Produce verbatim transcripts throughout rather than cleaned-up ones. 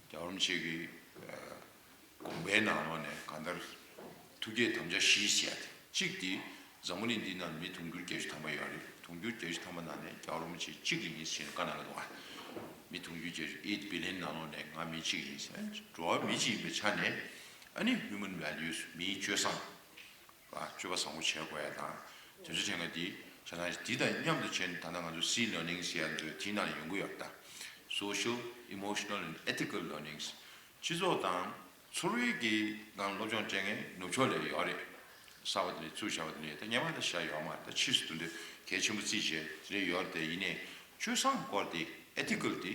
རྒྱལ་བ་རིན་པོ་ཆེ་གི་ཨ་དགོངས་པའི་ནང་ལོགས་ནས་གང་ལྟར་ཐུགས་བསྐྱེད་དམ་བཅའ་བཞི་བྱས་ཏེ། གཅིག་དེ་འཛམ་བུ་གླིང་འདི་ནང་མི་དུང་ཕྱུར་བརྒྱད་ཅུ་ཐམ་པ་ཡོད་རེད། དུང་ཕྱུར་བརྒྱད་ཅུ་ཐམ་པ་ནང་ནས་རྒྱལ་བ་རིན་པོ་ཆེ་གཅིག་ཡིན་ཟེར་བཀའ་གནང་གི་འདུག་ཨ། མི་དུང་ཕྱུར་བརྒྱད་ཅུ་eight billion ནང་ལོགས་ནས་ང་མི་གཅིག་ཡིན་ཟེར། འགྲོ་བ་མི་གཅིག་ཡིན་པའི་ཆ་ནས་ཨ་ནི་human values མིའི་སྤྱོད་བཟང་། སྤྱོད་པ་བཟང་པོ་བྱེད་དགོས་ཡ་དང་། དེ་ཚོ་བྱེད་མཁན་དེ་ཆ་ཚང་འདི་དང་མཉམ་དུ་བྱས་ནས། ད་ལྟ་ང་ཚོ་C learnings ཟེར་ཡ་འདི་དེའི་ནང་ལ་ཡོང་གི་ཡོད་པ་དང་། Social, emotional and ethical learnings། སྤྱི་ཚོགས་དང་ཚོར་བའི་གི་ནང་སློབ་སྦྱོང་སྤྲད་མཁན་ནུབ་ཕྱོགས་ལ་ཡོད་རེད། གསར་པ་དེ་ལས་བཙུགས་བཞག་པ་དེ་ལས། ད་སྔོན་མ་ད་བཞག་ཡོད་མ་རེད། ད་ཕྱིས་སུ་དེ་འདྲ་གལ་ཆེན་པོ་བརྩིས་བྱས་དེ་འདྲ་ཡོད་རེད། དེ་ཡིན་ནའི་སྤྱོད་བཟང་སྐོར་དེ། ethical དེ་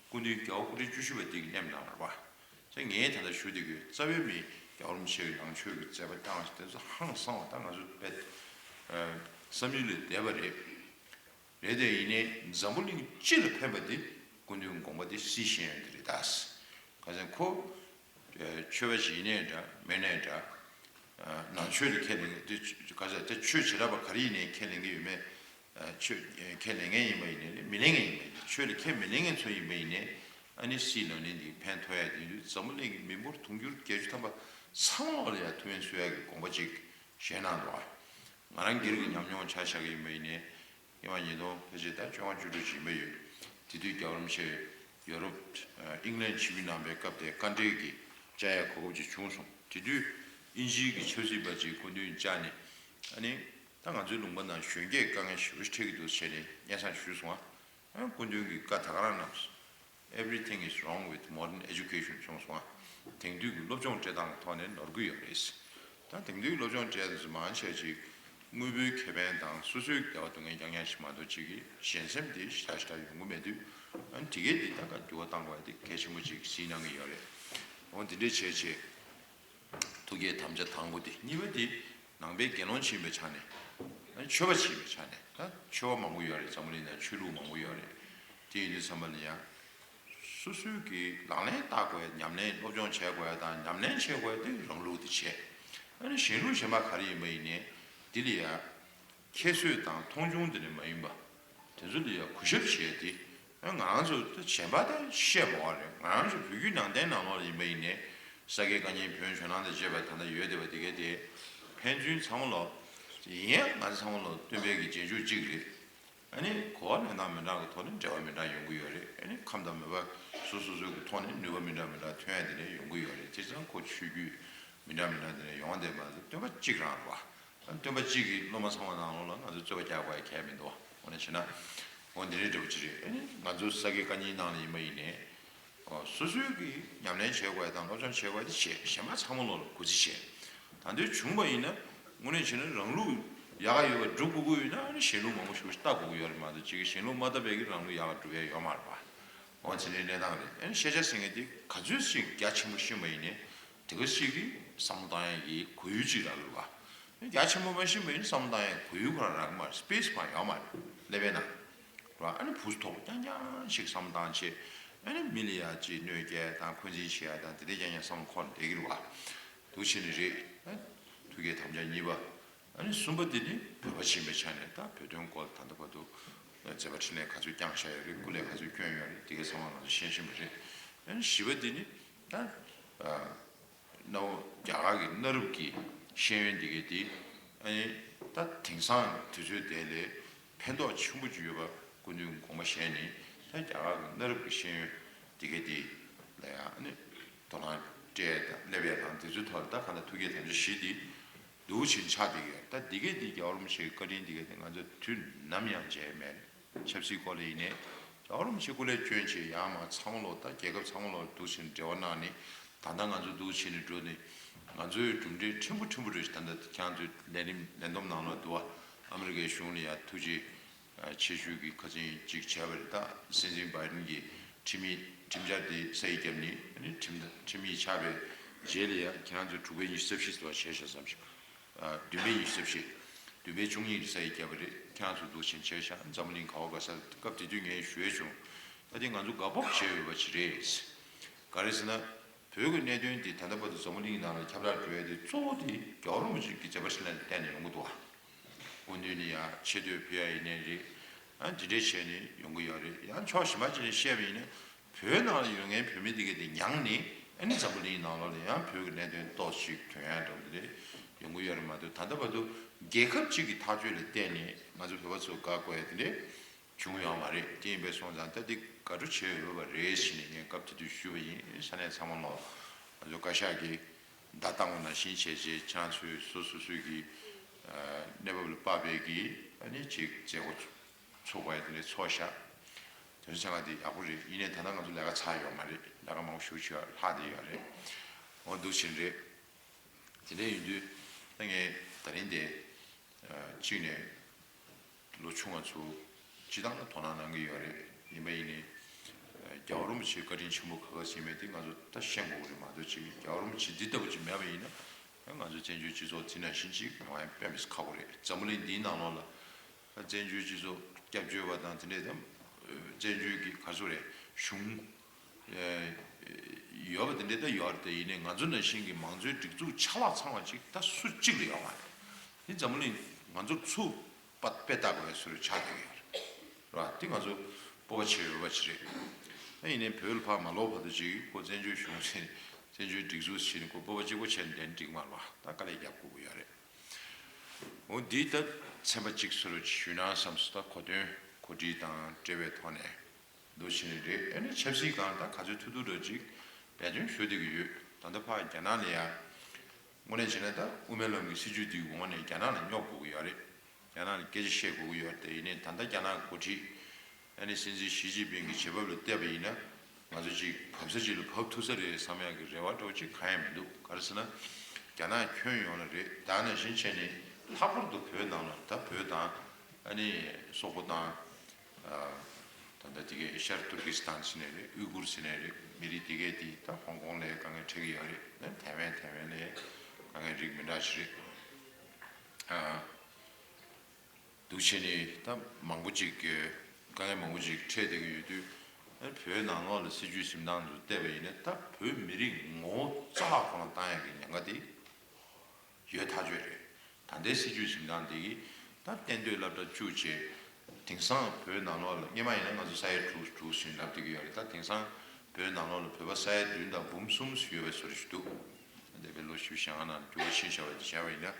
སྐུ་མདུན་རྒྱལ་བ་སྐུ་ཕྲེང་བཅུ་བཞི་པ་དེ་གིས་མཉམ་གནང་བ་རེད་པ། ཟེར། ངས་ད་ལྟ་ཞུ་བསྡད་ཀྱི་ཡོད། རྩ་བའི་མི་རྒྱལ་བ་རིན་པོ་ཆེ་གི་ནང་ཆོས་ཀྱི་མཛད་པ་བཏང་བ་དེ་ཚོ་ཧང་སང་བ། ད་ང་ཚོ་དཔེ་ཨ་བསམ་ཡུལ་ལས་འདས་པ་རེད། རེད་དེ། ཡིན་ནའི་འཛམ་བུ་གླིང་སྤྱི་ལ་ཕན་པ་དེ་སྐུ་མདུན་དགོངས་པ་དེ་སྲིད་ཤེས་ཡོན་དེ་རེད་ད། ག་ཟེར། ཁོ་ཨ་ཆོས་པ་ཞིག་ཡིན་ནའི་འདྲ་མིན་ནའི་འདྲ། ཨ་ནང་ཆོས་ལ་ཁས་ལེན་གྱི་དེ་ག་ཟེར། དེ་ཆོས་བྱེ་བྲག་པ་ག་རེ་ཡིན་ནའི་ཁས་ལེན་གྱི་ཡོད་མེད། ཨ་ཆོས་ཨ་ཁས་ལེན་མཁན་ཡིན་པ་ཡིན་ནའི་རེད། མི་ལེན་མཁན་ཡིན་པ་ཡིན་ནའི། ཆོས་ལ་ཁས་མི་ལེན་མཁན་ཚོ་ཡིན་པ་ཡིན་ནའི་ཨ་ནི་སྲིད་ལ་ནི་འདི་ཕན་ཐོགས་ཡ་དེ་ཡིན་དུས། འཛམ་བུ་གླིང་གི་མི་འབོར་དུང་ཕྱུར་བརྒྱད་ཅུ་ཐམ་པ་ཚང་མ་ལ་ཡ་ཐུགས་ཕན་གསོས་ཡ་གི་དགོངས་པ་ཅིག་བཞེས་གནང་འདུག་ཨ། ང་རང་སྒེར་གྱི་ཉམས་མྱོང་ཆ་བཞག་གི་ཡིན་པ་ཡིན་ནའི། སྔོན་མ་ཉིས་སྟོང་ཕལ་ཆེར་ད་བཅོ་ལྔ་བཅུ་དྲུག་ཅིག་ཡིན་པ་ཡོད། དེ་དུས་རྒྱལ་བ་རིན་པོ་ཆེ་ཡོ་རོབ་ཨ་ཨིང་ལན་ཆིབས་བསྒྱུར་གནང་པའི་སྐབས་དེ་བཀའ་འབྲེལ་གྱི་བཅར་ཡ་གོ་སྐབས་ཅིག་བྱུང་སོང་། དེ་དུས་ཨིན་ཇིའི་གི་ཆབ་སྲིད་པ་ཅིག་སྐུ་མདུན་བཅར་ནས། ཨ་ནི་ད་ང་ཚོའི་ལུང་པ་ནང་གཞོན་སྐྱེས་དཀའ་ངལ་ཞེ་པོ་ཅིག་འཕྲད་ཀྱི་འདུག་བྱས་ནས་སྙན་སེང་ཞུས་སོང་ཨ། ཨ་སྐུ་མདུན་གྱིས་བཀའ་ད་ག་རང་གནང་སོང་། Everything is wrong with modern education གསུངས་སོང་ཨ། དེང་དུས་ཀྱི་སློབ་སྦྱོང་སྤྲད་སྟངས་ཐོག་ནས་ནོར་གྱི་ཡོད་རེད། ད་དེང་དུས་སློབ་སྦྱོང་སྤྲད་དུས་མང་ཆེ་ཅིག་དངོས་པོའི་ཁེ་ཕན་དང་སོ་སོའི་བདེ་བ་སྡུག་བསྔལ་རྐྱང་རྐྱང་ཞིག་མ་གཏོགས་ཅིག་གི་གཞན་སེམས་དེ་ཞེ་དྲག་ཞེ་དྲག་ཡོང་གི་མེད་དུས། ཨ་ནི་དེ་གས་དེ་ད་ག་འགྱུར་བ་གཏང་དགོས་ཡ་དེ་གལ་ཆེན་པོ་ཅིག་གཟིགས་གནང་གི་ཡོད་རེད། འོ་དེ་འདྲས་བྱས་བྱས། ཐུགས་བསྐྱེད་དམ་བཅའ་དང་པོ་དེ། གཉིས་པ་དེ་ནང་པའི་དགེ་སློང་ཕྱིན་པའི་ཆ་ནས། ཨ་ནི་ཆོས་པ་ཕྱིན་པའི་ཆ་ནས། ད་ཆོས་པ་མང་པོ་ཡོད་རེད། འཛམ་བུ་གླིང་ནང་ཆོས་ལུགས་མང་པོ་ཡོད་རེད། དེ་ཡིན་དུས་ཙམ་པ་ལ་ཡང་། སོ་སོའི་གི་ལག་ལེན་བསྟར་དགོས་ཡ། ཉམས་ལེན་སློབ་སྦྱོང་བྱེད་དགོས་ཡ་དང་ཉམས་ལེན་བྱེད་དགོས་ཡ་དེ་རང་ལུགས་དེ་བྱས། ཨ་ནི་གཞན་ལུགས་གཞན་པ་ག་རེ་ཡིན་པ་ཡིན་ནའི་དེ་ལ་ཡ། ཁྱད་གསོད་དང་མཐོང་ཆུང་དེ་འདྲ་མ་ཡིན་པ། དེ་ཚོ་ལ་ཡ་གུས་ཞབས་བྱས་ཏེ། ཨ་ང་རང་ཚོ་ད་གཞན་པ་ད་བཤད་མ་བ་རེད། ང་རང་ཚོ་བོད་བརྒྱུད་ནང་བསྟན་ནང་ལོགས་ལ་ཡིན་པ་ཡིན་ནའི། ས་དགེ་བཀའ་རྙིང་བོན་ཇོ་ནང་དང་བཅས་པ་ད་ལྟ་ཡོད་བསྡད་པ་དེ་གས་དེ། ཕན་ཚུན་ཚང་མ་ལོ། ཡིན་ཡང་ང་ཚོ་ཚང་མ་ལོ་སྟོན་པའི་གི་རྗེས་འཇུག་གཅིག་རེད། ཨ་ནི་གོ་བ་ལེན་སྟངས་མི་འདྲ་གི་ཐོག་ནས་འབྲེལ་བ་མི་འདྲ་ཡོང་གི་ཡོད་རེད། ཨ་ནི་ཁམས་དང་མོས་པ་སོ་སོ་སོ་གི་ཐོག་ནས་ནུས་པ་མི་འདྲ་མི་འདྲ་ཐོན་ཡ་དེ་འདྲ་ཡོང་གི་ཡོད་རེད། དེ་ཙང་ཁོ་ཆོས་བརྒྱུད་མི་འདྲ་མི་འདྲ་དེ་འདྲ་ཡོང་བསྡད་མ་གཏོགས་སྟོན་པ་གཅིག་རང་རེད་བ། སྟོན་པ་གཅིག་གིས་སློབ་མ་ཚང་མ་ནང་ལོགས་ལ་ང་ཚོ་རྩོད་པ་རྒྱག་དགོས་ཡ་གལ་མི་འདུག་འོ་ན་བྱས་ན། འོ་འདི་འདྲའི་འདྲ་པོ་ཅིག་རེད། ཨ་ནི་ང་ཚོ་ས་དགེ་བཀའ་རྙིང་ནང་ལ་ཡིན་པ་ཡིན་ནའི། སོ་སོའི་གི་ཉམས་ལེན་བྱེད་དགོས་ཡ་དང་སློབ་སྦྱོང་བྱེད་དགོས་ཡ་དེ་བྱེད། གཞན་པ་ཚང་མ་ལོགས་ལ་གུས་བརྩི་བྱེད། ད་དུང་བྱུང་བ་ཡིན་ན་དངོས་གནས་བྱས་ན་རང་ལུགས་ཡག་ག་ཡོད་པ་སྒྲུབ་དགོས་ཀྱི་ཡོད་ན། ཨ་ནི་གཞན་ལུགས་མང་པོ་ཞིག་ལྟ་དགོས་ཀྱི་ཡོད་རེད་མ་གཏོགས། ཅིག་གཞན་ལུགས་མ་བལྟ་བའི་གི་རང་ལུགས་ཡག་ག་སྒྲུབ་ཡ་ཡོད་མ་རེད་པ། འོ་དེ་འདྲའི་གནས་སྟངས་རེད། ཨ་ནི་ཤེས་བྱ་ཟེར་མཁན་དེ་ག་ཚོད་ཅིག་རྒྱ་ཆེན་པོ་ཤེས་པ་ཡིན་ནའི་དེ་ག་ཅིག་གི་བསམ་བློ་བཏང་ཡ་གི་གོ་ཡུལ་ཅིག་རག་གི་རེད་བ། རྒྱ་ཆེན་པོ་མ་ཤེས་པ་ཡིན་ན་བསམ་བློ་བཏང་ཡ་གོ་ཡུལ་ཁོ་རང་རག་གི་མ་རེད། སི་པེ་སི་ཁོ་རང་ཡོད་མ་རེད། ཀླད་པའི་ནང་ར། ཨ་ནི་བུ་དོག་རྐྱང་རྐྱང་ཞིག་བསམ་བློ་བཏང་བྱས། ཨ་ནི་མི་ལ་ཡ་ཅིག་གནོད་སྐྱེལ་དང་འཁོན་འཛིན་བྱེད་ཡ་དང་དེ་འདྲ་རྐྱང་རྐྱང་བསམ་བློ་འཁོར་བསྡད་ཀྱི་རེད་བ། འདུག་བྱས་ནས་རེད། ཨ་ཐུགས་བསྐྱེད་དམ་བཅའ་གཉིས་པ། ཨ་ནི་གསུམ་པ་དེ་ནི་བོད་པ་ཕྱིན་པའི་ཆ་ནས། ད་བོད་དོན་སྐོར་ད་ལྟ་བར་དུ་མཛད་པ་འཕྲིན་ལས་ག་ཚོད་བསྐྱངས་བཞག་ཡོད་རེད། སྐུ་ལས་ག་ཚོད་བསྐྱོན་ཡོད་རེད། དེ་གའི་ཚང་མ་ང་ཚོ་ཤེས་བཞིན་པ་རེད། ཨ་ནི་བཞི་པ་དེ་ནི་ད། ཨ། གནའ་བོ་རྒྱ་གར་གྱི་གནའ་རབས་ཀྱི་ཤེས་ཡོན་འདི་གའི་དེ། ཨ་ནི་ད་དེང་སང་དུས་ཚོད་དེ་ལས་ཕན་ཐོགས་ཆེན་པོ་ཅིག་ཡོད་པ་སྐུ་མདུན་དགོངས་པ་བཞེས་ནས། ད་རྒྱ་གར་གྱི་གནའ་རབས་ཀྱི་ཤེས་ཡོན་འདི་གའི་དེ་ལ་ཡང་ཨ་ནི་དོ་སྣང་སྤྲད་དང་སླེབས་ཡ་དང་། དེ་ཚོའི་ཐོག་ལ་ད་གང་ལྟར་ཐུགས་བསྐྱེད་དམ་བཅའ་བཞི་དེ་འདུག་བྱས་ཆགས་བསྡད་ཀྱི་ཡོད། ད་འདི་གའི་དེ་རྒྱལ་བ་རིན་པོ་ཆེའི་བཀའ་དྲིན་འདི་གའི་དེ་ང་ཚོ་དུས་ནམ་ཡང་བརྗེད་མེད། ཆབ་སྲིད་སྐོར་ལ་ཡིན་ནའི་རྒྱལ་བ་རིན་པོ་ཆེ་སྐུ་ལས་བསྐྱོན་བྱས་ཡར་མར་ཚང་མ་ལོག་ད་རྒྱལ་ཁབ་ཚང་མ་ལོག་འདུག་བྱས་ནས་འབྲེལ་བ་གནང་ནས། ད་ལྟ་ང་ཚོ་འདུག་བྱས་ནས་འགྲོ་ནས་ང་ཚོའི་གྲུབ་འབྲས་ཕྲན་བུ་ཕྲན་བུ་རེད། ད་ལྟ་ཁྱེད་རང་ཚོའི་ལས་རིམ་ལས་བསྡོམས་ནང་ལ་འདུག་བ། ཨ་མི་རི་ཀའི་གཞུང་ལ་ཡ་ཐུགས་རྗེ་ཆེ་ཞུ་གི་ཁ་སང་ཅིག་བྱས་པ་རེད། ད་སྲིད་འཛིན་བྷའི་ཌེན་གྱི་ཁྲིམས་ཡིག་ཁྲིམས་འཆར་དེ་ས་ཡིག་བརྒྱབ་ནས། ཨ་ནི་ཁྲིམས་ཁྲིམས་ཡིག་ཆགས་པའི་རྗེས་ལ་ཡ་ཁྱེད་རང་ཚོའི་དྲུག་པའི་ཉི་ཤུ་རྩ་བཞི་ཙམ་བྱས་ཤག་བསམ་ཞིག་ཨ། བདུན་པའི་ཉི་ཤུ་རྩ་བཞི། བདུན་པའི་བཅུ་གཉིས་ལ་ས་ཡིག་བརྒྱབ་པ་རེད། ཁྱེད་རང་ཚོ་འདུག་བྱས་བྱས་ཤག་འཛམ་བུ་གླིང་ག་བ་ག་ས། སྐབས་དེ་དུས་ངས་ཞུ་ཡས་བྱུང་། ད་དེ་ང་ཚོ་དགའ་སྤོབས་བྱེད་འོས་པ་ཅིག་རེད། ག་རེ་ཟེར་ན། བོད་ཀྱི་གནད་དོན་འདི་ད་ལྟ་བར་དུ་འཛམ་བུ་གླིང་ནང་ལ་ཁྱབ་བསྒྲགས་འགྲོ་ཡ་དེ་གཙོ་བོ་དེ་རྒྱལ་བ་རིན་པོ་ཆེ་གི་མཛད་པ་འཕྲིན་ལས་ལ་བརྟེན་ནས་ཡོང་གི་འདུག་བ། སྐུ་མདུན་ནས་ཡང་ཆེ་བསྟོད་ཕུལ་ཡ་ཡིན་ནའི་རེད། ཨ་འདི་འདྲས་བྱས་ནས་ཡོང་གི་ཡོད་རེད། ཡང་ཕྱོགས་གཞན་པ་ཅིག་ནས་བཤད་པ་ཡིན་ན། བོད་ནང་ལ་ཡོད་མཁན་བོད་མི་དེ་གས་དེ་མྱངས་ནས། ཨ་ནི་འཛམ་བུ་གླིང་ནང་ལོགས་ལ་ཡང་བོད་ཀྱི་གནད་དོན་ཏོག་ཙམ་ཞིག་ཐོན་ཡ་འདྲ་བོ་དེ་འདྲ་ཡོང་གི་ཡོད་རེད་མ་གཏོགས། ད་ལྟ་བར་དུ་རྒྱལ་ཁབ་ཅིག་གི་ཐག་གཅོད་ལ་བརྟེན་ནས་ང་ཚོ་བོད་པ་ཚོ་དགའ་དགོས་ཡ་དེ་འདྲ་བྱུང་ཡོད་མ་རེད། དེ་ཡིན་པས་སོང་ཙང་ད་འདི་དགའ་སྤྲོ་བྱེད་འོས་པ་རེད་ཟེར་ནས་ངས་སྐབས་དེ་དུས་ཞུས་པ་ཡིན། ས་གནས་ཚང་མ་ལོག་ང་ཚོ་བཀའ་ཤག་གིས་བརྡ་བཏང་བ་ནང་བཞིན་བྱས་རྗེས་ཁྱེད་རང་ཚོས་སོ་སོ་སོའི་གི་གནས་བབ་ལ་དཔག་པའི་གི་ཨ་ནི་ཅིག་མཛད་སྒོ་ཚོགས་པ་ཡི་དེ་འདྲའི་ཚོགས་ཤག་དོན་ཚན་ལ་དེ་ཡག་པོ་རེད། ཡིན་ནའི་ད་ལྟ་ང་ཚོ་ལས་ཀ་ཚར་ཡོད་མ་རེད། ལས་ཀ་མང་པོ་ཞེ་པོ་ཅིག་ལྷག་བསྡད་ཡོད་རེད། འོ་འདུག་བཞིན་རེད། དེ་འདྲ་ཡིན་དུས་ད་ངས་ད་རིང་དེ་གཅིག་ནས་ལོ་ཆུང་བ་ཚོ་སྤྱི་བཏང་ལ་དོ་སྣང་གནང་གི་ཡོད་རེད། ཡིན་པ་ཡིན་ནའི་རྒྱལ་བ་རིན་པོ་ཆེའི་བཀའ་དྲིན་ཆེན་པོ་ག་ག་ཟེར་མེད་དེ་ང་ཚོ་ད་ཤེས་དགོས་ཀྱི་རེད་མ་གཏོགས། ཅིག་རྒྱལ་བ་རིན་པོ་ཆེ་འདི་ལྟ་བུ་ཅིག་མེད་པ་ཡིན་ན་ང་ཚོ་བཙན་བྱོལ་སྤྱི་ཚོགས་འདི་ནང་བཞིན་ཅིག་ཡོང་ཡ་དཔེ་མི་སྲིད་ཁག་པོ་རེད། འཛམ་བུ་གླིང་འདིའི་ནང་ལོགས་ལ། བཙན་བྱོལ་སྤྱི་ཚོགས་སྐྱབས་བཅོལ་བ་དང་དེ་འདྲས་དང་། བཙན་བྱོལ་གྱི་ག་ཚོད་རེད། གཞུང་ཡོད་པ་དེ་འདྲས་ད་ཡོད་རེད། ཡིན་ནའི་ང་ཚོ་ནང་བཞིན་གྱི་མང་གཙོའི་སྒྲིག་འཛུགས་ཆ་ལག་ཚང་བ་ཅིག་ད་སུ་གཅིག་ལ་ཡོད་མ་རེད། འདི་འཛམ་བུ་གླིང་ང་ཚོར་ཚུར་དཔེ་ལྟ་དགོས་པའི་བཟོ་འདྲ་ཆགས་བསྡད་ཡོད་རེད། རེད་བ། འདི་ང་ཚོ་སྤོབས་པ་བྱེད་འོས་པ་ཅིག་རེད། ད་ཡིན་ནའི་བོད་ལ་ཕར་མ་ལོག་བར་དུ་ཅིག་ཁོ་བཙན་བྱོལ་གཞུང་ཟེར་ནས་བཙན་བྱོལ་སྒྲིག་འཛུགས་ཟེར་ནས་ཁོ་སྤོབས་པ་གཅིག་པོ་བྱས་ནས་བསྡད་ན་འགྲིག་མ་རེད་བ། ད་དཀའ་ལས་རྒྱབ་དགོས་ཀྱི་ཡོད་རེད། འོ་འདི་ད་ཚན་པ་གཅིག་བཟོ་འདྲ་ཅིག་ཞུས་ན་བསམ་སོང་། ད་གོ་དོན་གོ་སྒྲིག་དང་འབྲེལ་བའི་ཐོག་ནས་འདུག་བྱས་ནས་རེད། ཨ་ནི་ཆབ་སྲིད་སྒང་ད་ག་ཚོད་ཐུབ་ཐུབ་འདྲ་ཅིག་འབད་བརྩོན་ཞུ་བསྡད་ཀྱི་ཡོད། ད་ལྟ་ཕར་རྒྱ་ནག་ལ་ཡ་དངོས་གནས་བྱས་ན་ད་དབུ་མའི་ལམ་གྱི་སྲིད་བྱུས་འདིའི་འོག་ནས་རྒྱ་ནག་ལ་སྙོབ་དགོས་ཀྱི་ཡོད་རེད། རྒྱ་ནག་ལ་སྐད་ཆ་བཤད་དགོས་ཀྱི་ཡོད་རེད། དེ་ཡིན་ནའི་ད་ལྟ་རྒྱ་ནག་འགོ་ཁྲིད་ཨ་ནི་སྲིད་འཛིན་ཞི་ཅིན་ཕིང་གི་བྱེད་བབ་ལ་བལྟས་པ་ཡིན་ན། ང་ཚོ་ཅིག་བབས་ས་ཅིག་ལ་བབས་ཐུབ་ས་རེད་བསམ་ཡག་གི་རེ་བ་འདྲ་བོ་ཅིག་གང་ཡང་མི་འདུག་ག་རེ་ཟེར་ན། རྒྱ་ནག་ཁྱོན་ཡོངས་ལ་རེད། ད་ནང་བཞིན་བྱས་ནས་ལྷག་པར་དུ་བོད་ནང་ལ། ད་བོད་དང་ཨ་ནི་སོག་པོ་དང་། ཨ། ད་ལྟ་དེ་གའི་ཤར་ཏུར་ཀི་སི་ཐན་ཟེར་ནའི་རེད། ཨུའི་གུར་ཟེར་ནའི་རེད། མི་རིགས་དེ་གའི་དེ་ད་ཧོང་ཀོང་ལ་དཀའ་ངལ་འཕྲད་ཀྱི་ཡོད་རེད། ཐའེ་ཝན་ཐའེ་ཝན་ལ་དཀའ་ངལ་རིགས་མི་འདྲ་ཞིག་རེད། ཨ། འདུག་བྱས་ནས་ད་མང་པོ་ཅིག་གི་དཀའ་ངལ་མང་པོ་ཅིག་འཕྲད་བསྡད་ཀྱི་ཡོད་དུས། ཨ། བོད་ནང་ལོགས་ལ་སྲིད་བྱུས་འཛིན་སྟངས་ཚོ་བལྟས་པ་ཡིན་ན་ད་བོད་མི་རིགས་ངོ་བོ་རྩ་བ་ཁོ་རང་བཏང་ཡག་གི་ཉེན་ཁ་དེ་ཡོད་ཐག་ཆོད་རེད། ད་ལྟའི་སྲིད་བྱུས་འཛིན་སྟངས་དེ་གིས་ད་གཏན་སྡོད་སློབ་གྲྭ་བཅུ་བྱས། དེང་སང་བོད་ནང་ལོགས་ལ་སྔོན་མ་ཡིན་ན་ང་ཚོ་ས་ཡ་དྲུག་དྲུག་ཟིན་ལབ་བསྡད་ཀྱི་ཡོད་རེད། ད་དེང་སང་བོད་ནང་ལོགས་ལ་བོད་པ་ས་ཡ་བདུན་དང་འབུམ་གསུམ་ཡོད་པའི་བཟོ་འདྲ་ཞིག་འདུག་འདས་པའི་ལོ་བཞི་བཅུ་ཞེ་ལྔ་ནང་འགྱུར་བ་ཕྱིན་བཞག་པ་དེ་བྱས་པ་ཡིན་ན།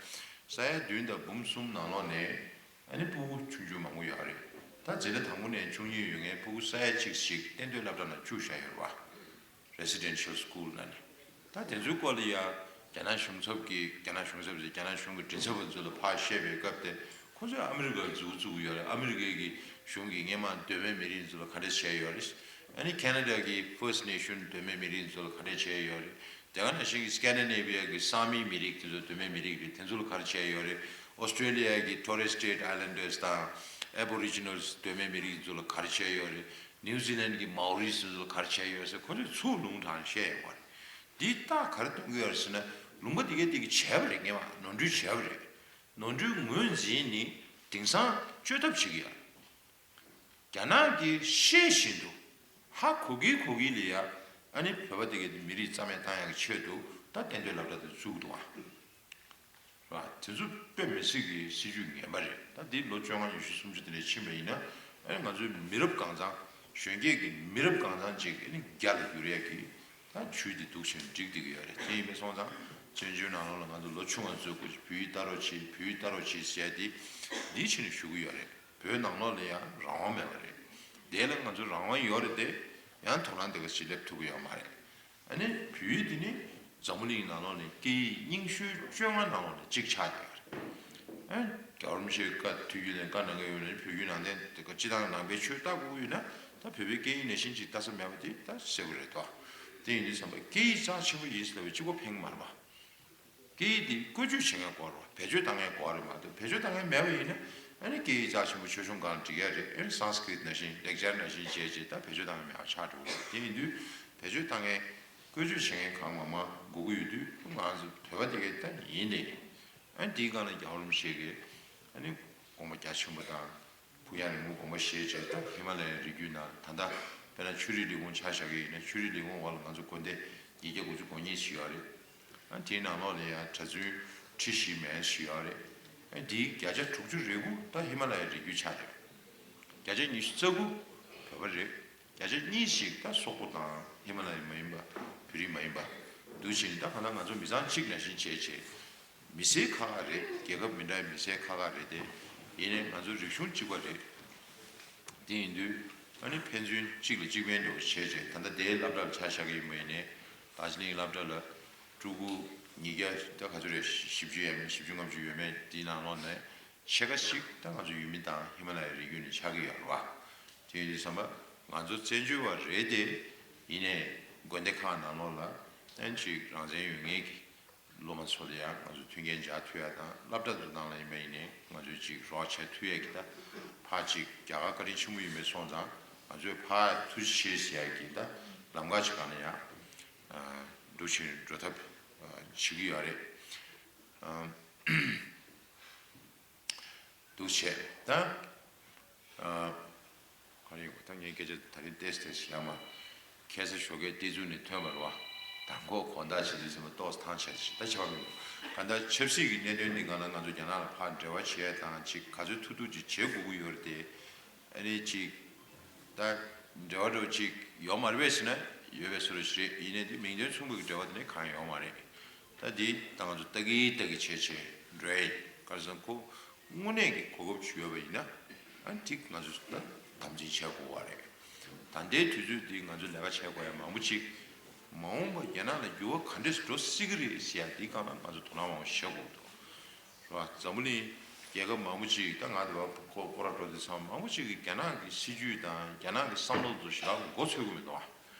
ས་ཡ་བདུན་དང་འབུམ་གསུམ་ནང་ལོགས་ནས་ཨ་ནི་སྤུ་གུ་ཆུང་ཆུང་མང་པོ་ཡོད་རེད། ད་འཛིན་གྲྭ་དང་པོ་ནས་བཅུ་གཉིས་ཡོད་མཁན་སྤུ་གུ་ས་ཡ་གཅིག་ཞིག་གཏན་སྡོད་སློབ་གྲྭ་ནང་བཅུག་བཞག་ཡོད་རེད་བ། Residential School ལབ་ནས། ད་དེ་ཚོའི་སྐོར་ལ་ཡ་རྒྱ་ནག་གཞུང་ཚབ་ཀྱི། རྒྱ་ནག་གཞུང་ཚབ་ཟེར། རྒྱ་ནག་གཞུང་གི་མགྲིན་ཚབ་པ་ཚོ་ལ་ཕར་བཤད་པའི་སྐབས་དེ། ཁོ་ཚོས་ཨ་མི་རི་ཀར་མཛུབ་བཙུགས་ཀྱི་ཡོད་རེད། ཨ་མི་རི་ཀའི་གི་གཞུང་གིས་སྔོན་མ་གདོད་མའི་མི་རིགས་ཚོ་ལ་ག་འདྲས་བྱས་ཡོད་རེད། ཨ་ནི་ཁེ་ན་ཌ་གི་First Nation གདོད་མའི་མི་རིགས་ཚོ་ལ་ག་འདྲས་བྱས་ཡོད་རེད། དེ་ག་ནང་བཞིན་གྱི་སི་ཀེན་ཌི་ནེ་བི་ཡ་གི་སཱ་མི་མི་རིགས་དེ་ཚོ་གདོད་མའི་མི་རིགས་རེད། དེ་ཚོ་ལ་ག་རེ་བྱས་ཡོད་རེད། ཨོ་སི་ཀྲེ་ལི་ཡ་གི་Torres Strait Islanders དང་Aboriginals གདོད་མའི་མི་རིགས་ཚོ་ལ་ག་རེ་བྱས་ཡོད་རེད། ནིའུ་ཛི་ལན་གྱི་མའོ་རི་ཚོ་ལ་ག་རེ་བྱས་ཡོད་ཟེར་ཁོ་ཚོས་ཚུར་ལུང་དྲངས་བཤད་ཡོད་པ་རེད། འདི་ད་ག་རེ་གཏོང་གི་ཡོད་རེད་ཟེར་ན། ལུང་པ་འདི་གས་འདི་གིས་བྱས་པ་རེད། སྔོན་མ་ནོར་འཁྲུལ་བྱས་པ་རེད། ནོར་འཁྲུལ་ངོས་འཛིན་ནས་དེང་སང་བཅོས་ཐབས་བྱེད་ཀྱི་ཡོད་རེད། རྒྱ་ནག་གིས་ཤེས་བཞིན་དུ་ཧ་གོ་གི་གོ་གི་ལ་ཡ། ཨ་ནི་བོད་པ་དེ་གའི་མི་རིགས་རྩ་མེད་བཏང་ཡག་གི་ཆེད་དུ་ད་གཏན་སྡོད་སློབ་གྲྭ་དེ་བཙུགས་འདུག་ཨ། ར། དེ་ཚོ་དཔེ་མི་སྲིད་ཀྱི་སྲིད་ཇུས་ངན་པ་རེད། ད་འདི་ལོ་བཅོ་ལྔ་ཉི་ཤུ་སུམ་ཅུ་དེ་འདྲ་ཕྱིན་པ་ཡིན་ན། ཨ་ནི་ང་ཚོའི་མི་རབས་གང་ཚང་། གཞོན་སྐྱེས་ཀྱི་མི་རབས་གང་ཚང་ཅིག་ཨ་ནི་རྒྱ་ལ་བསྒྱུར་ཡག་གི་ད་ཇུས་དེ་འདུག་བྱས་ནས་སྒྲིག་བསྡད་ཀྱི་ཡོད་རེད། དེ་ཡིན་པས་སོང་ཙང་བཙན་བྱོལ་ནང་ལོགས་ལ་ང་ཚོ་ལོ་ཆུང་བ་ཚོས་བོད་ཡིག་ལྟ་རོགས་བྱེད། བོད་ཡིག་ལྟ་རོགས་བྱེད་ཟེར་ཡ་དེ་འདིའི་ཆེད་ནས་ཞུ་གི་ཡོད་རེད། བོད་ནང་ལོགས་ལ་ཡང་རང་དབང་མེད་པ་རེད། དེ་ལ་ང་ཚོ་རང་དབང་ཡོད་རེད་དེ། ཡང་དོ་སྣང་དེ་ག་ཞིག་སླེབས་ཐུབ་ཀྱི་ཡོད་མ་རེད། ཨ་ནི་བོད་ཡིག་དེ་ནི་འཛམ་བུ་གླིང་ནང་ལོགས་ནས་སྐད་ཡིག་རྙིང་ཤོས་བཅོ་ལྔ་ནང་ལོགས་ནས་གཅིག་ཆགས་ཡོད་རེད། ཨ། རྒྱལ་བ་རིན་པོ་ཆེའི་བཀའ་ཐུགས་རྒྱུད་ནས་བཀའ་གནང་གི་ཡོད་ན། བོད་བརྒྱུད་ནང་བསྟན་དེ་ག་སྤྱི་བཏང་ནང་པའི་ཆོས་ལྟ་དགོས་ཀྱི་ཡོད་ན། ད་བོད་པའི་སྐད་ཡིག་ནང་བཞིན་ཅིག་ལྟ་ས་མེད་པ་དེ་ད་གསལ་པོ་རེད་དོ། དེ་ཡིན་དུས་ཙམ་པ་སྐད་ཡིག་རྩ་ཆེན་པོ་ཡིན་ཟེར་བའི་གཅིག་པོ་ཕན་གྱི་མ་རེད་པ། སྐད་ཡིག་འདི་བཀོལ་སྤྱོད་བྱེད་མཁན་དགོས་རེད་བ། བེད་སྤྱོད་བཏང་མཁན་དགོས་རེད་མ་གཏོགས། བེད་སྤྱོད་བཏང་མཁན་མེད་པ་ཡིན་ན། ཨ་ནི་སྐད་ཡིག་རྩ་ཆེན་པོ་ཆོས་གཞུང་སྒང་འགྲིག་ཡ་རེད། ཨ་ནི་སཾ་སྐྲྀཏ་ནང་བཞིན་ལེགས་སྦྱར་ནང་བཞིན་བྱས་རྗེས་ད་བེད་སྤྱོད་བཏང་མཁན་མེད་པ་ཆགས་འགྲོ་གི་རེད། དེ་ཡིན་དུས་བེད་སྤྱོད་བཏང་མཁན། བཀོལ་སྤྱོད་བྱེད་མཁན་གང་མང་མང་དགོས་ཀྱི་ཡོད་དུས། ང་ཚོ་བོད་པ་དེ་གས་ད་ཡིན་ནའི། ཨ་ནི་དེའི་སྒང་ལ་རྒྱལ་བ་རིན་པོ་ཆེ་གིས་ཨ་ནི་དགོངས་པ་རྒྱ་ཆེན་པོ་དང་། ཕུགས་རྒྱང་རིང་པོ་དགོངས་པ་བཞེས་བྱས། ད་ཧི་མ་ལ་ཡའི་རི་རྒྱུད་ནང་། ད་ལྟ་དཔེར་ན་ཆོས་རིག་ལས་ཁུངས་ཆ་བཞག་གི་ཡིན་ན། ཆོས་རིག་ལས་ཁུངས་འོག་ལ་ང་ཚོ་དགོན་སྡེ་ཉིས་བརྒྱ་དགུ་བཅུ་གོ་གཉིས་ཞིག་ཡོད་རེད། ཨ། དེའི་ནང་ལོགས་ལ་ཡང་གྲྭ་བཙུན་ཁྲི་བཞི་མན་ཞིག་ཡོད་རེད། ཨ། དེའི་བརྒྱ་ཆ་དྲུག་ཅུ་རེ་དགུ་ད་ཧི་མ་ལ་ཡའི་རི་རྒྱུད་ཆགས་རེད། བརྒྱ་ཆ་ཉི་ཤུ་རྩ་དགུ་བོད་པ་རེད། བརྒྱ་ཆ་གཉིས་ཤིག་ད་སོག་པོ་དང་ཧི་མ་ལ་ཡ་མ་ཡིན་པ། བོད་རིགས་མ་ཡིན་པ་འདུག་བྱས་ནས། ད་གང་ལྟར་ང་ཚོ་མི་ཚང་གཅིག་ནང་བཞིན་བྱས་བྱས། མི་སེར་ཁག་ཁག་རེད། རྒྱལ་ཁབ་མི་འདྲ་བའི་མི་སེར་ཁག་ཁག་རེད་དེ། ཡིན་ནའི་ང་ཚོ་རིག་གཞུང་གཅིག་པ་རེད། དེ་ཡིན་དུས་ཨ་ནི་ཕན་ཚུན་གཅིག་ལ་གཅིག་ཕན་འདྲ་བོ་བྱས་བྱས། ད་ལྟ་དེའི་སློབ་གྲྭ་ལ་ཆ་བཞག་གི་ཡིན་པ་ཡིན་ནའི། དར་ཇི་ལིང་སློབ་གྲྭ་ལ་ཕྲུ་གུ་ཉིས་བརྒྱ་ད་ག་ཚོད་རེད། བཞི་བཅུ་ཡས་མས། བཞི་བཅུ་ལྔ་བཅུ་ཡོད་མེད་དེའི་ནང་ལོགས་ནས་ཕྱེད་ཀ་ཞིག་ད་ང་ཚོ་ཡུལ་མི་དང་ཧི་མ་ལ་ཡའི་རི་རྒྱུད་ནས་ཆགས་ཀྱི་ཡོད་རེད་བ། དེ་ཡིན་དུས་ཙམ་པ་ང་ཚོ་བཙན་བྱོལ་བ་རེད་དེ། ཡིན་ནའི་དགོན་སྡེ་ཁག་ནང་ལོགས་ལ་ཨན་ཅིག་རང་བཙན་ཡོད་མཁན་གྱི་སློབ་མ་ཚོ་ལ་ཡང་ང་ཚོ་མཐུན་རྐྱེན་སྦྱར་ཐུབ་ཡ་དང་། སློབ་གྲྭ་ཚོ་ནང་ལ་ཡིན་པ་ཡིན་ནའི་ང་ཚོས་ཅིག་རོགས་བྱེད་ཐུབ་ཡ་གི། ད་ཕར་ཅིག་རྒྱ་གར་བཀའ་དྲིན་ཆེན་པོ་ཡིན་པའི་སོང་ཙང་ང་ཚོས་ཕར་ཐུགས་རྗེ་ཆེ་ཟེར་ཡ་གི་ད་ལམ་ཁ་ཅིག་སྒང་ལ་ཡང་འགྲོ་བཞིན་འགྲོ་ཐབས་བྱེད་ཀྱི་ཡོད་རེད། འདུག་བྱས་ད། ཨ། ག་རེ་ཡོད། ད་ངའི་སྐད་ཆ་ད་རིང་ཏོག་ཙམ་ཡང་མ། ཁ་སང་ཞོགས་ཀས་ཏི་ཛུ་ནས་ཐོན་པ་རེད་བ། མདང་དགོང་དགོང་དག་བྱེད་དུས་ཙམ་པ་ཏོག་ཙམ་ཐང་ཆད་ཞིག་ད་ཆགས་མི་འདུག་གང་ལྟར་ཆབ་སྲིད་ཀྱི་གནད་དོན་འདི་སྒང་ལ་ང་ཚོ་རྒྱ་ནག་ལ་ཕར་འབྲེལ་བ་བྱེད་ཡ་དང་ཅིག་ག་ཚོད་ཐུབ་ཐུབ་ཅིག་བྱེད་དགོས་ཀྱི་ཡོད་རེད་དེ། ཨ་ནི་ཅིག་ད་འབྲེལ་བ་འདྲ་བོ་ཅིག་ཡོད་མ་རེད་པས་ཟེར་ན་ཡོད་པའི་བཟོ་འདྲ་ཞིག་རེད། ཡིན་ནའི་དེ་མིང་དོན་མཚུངས་པའི་འབྲེལ་བ་དེ་ནི་གང་ཡོད་མ་རེད། ད་འདི་ད་ང་ཚོ་ལྟ་གི་ལྟ་གི་བྱས་བྱས་འགྲོ་ཡ་ཡིན། ག་རེ་ཟེར་ན་ཁོ་དངོས་གནས་ཀྱི་གོ་སྐབས་ཅིག་ཡོད་པ་ཡིན་ན། ཨ་ནི་དེ་ང་ཚོས་ད་དམ་འཛིན་བྱེད་དགོས་པ་རེད། ད་ལྟའི་དུས་ཚོད་འདི་ང་ཚོས་ལས་ཀ་བྱེད་དགོས་ཡ་མང་པོ་ཅིག་མ་འོངས་པ་རྒྱ་ནག་ལ་འགྱུར་བ་ག་འདྲས་འགྲོ་སྲིད་ཀྱི་རེད་ཟེར་ཡ་འདིའི་སྒང་ལ་ང་ཚོ་དོ་སྣང་མང་པོ་བྱེད་དགོས་འདུག་རེད་བ། འཛམ་བུ་གླིང་རྒྱལ་ཁབ་མང་པོ་ཅིག་ད་ང་དེ་བ་ཁོ་སྐོར་ར་འགྲོ་དུས་ཙམ་མང་པོ་ཅིག་གིས་རྒྱ་ནག་གི་སྲིད་ཇུས་དང་རྒྱ་ནག་གི་བསམ་བློ་ཚོ་ཞེ་དྲག་མགོ་ཚོད་ཀྱི་མི་འདུག་བ།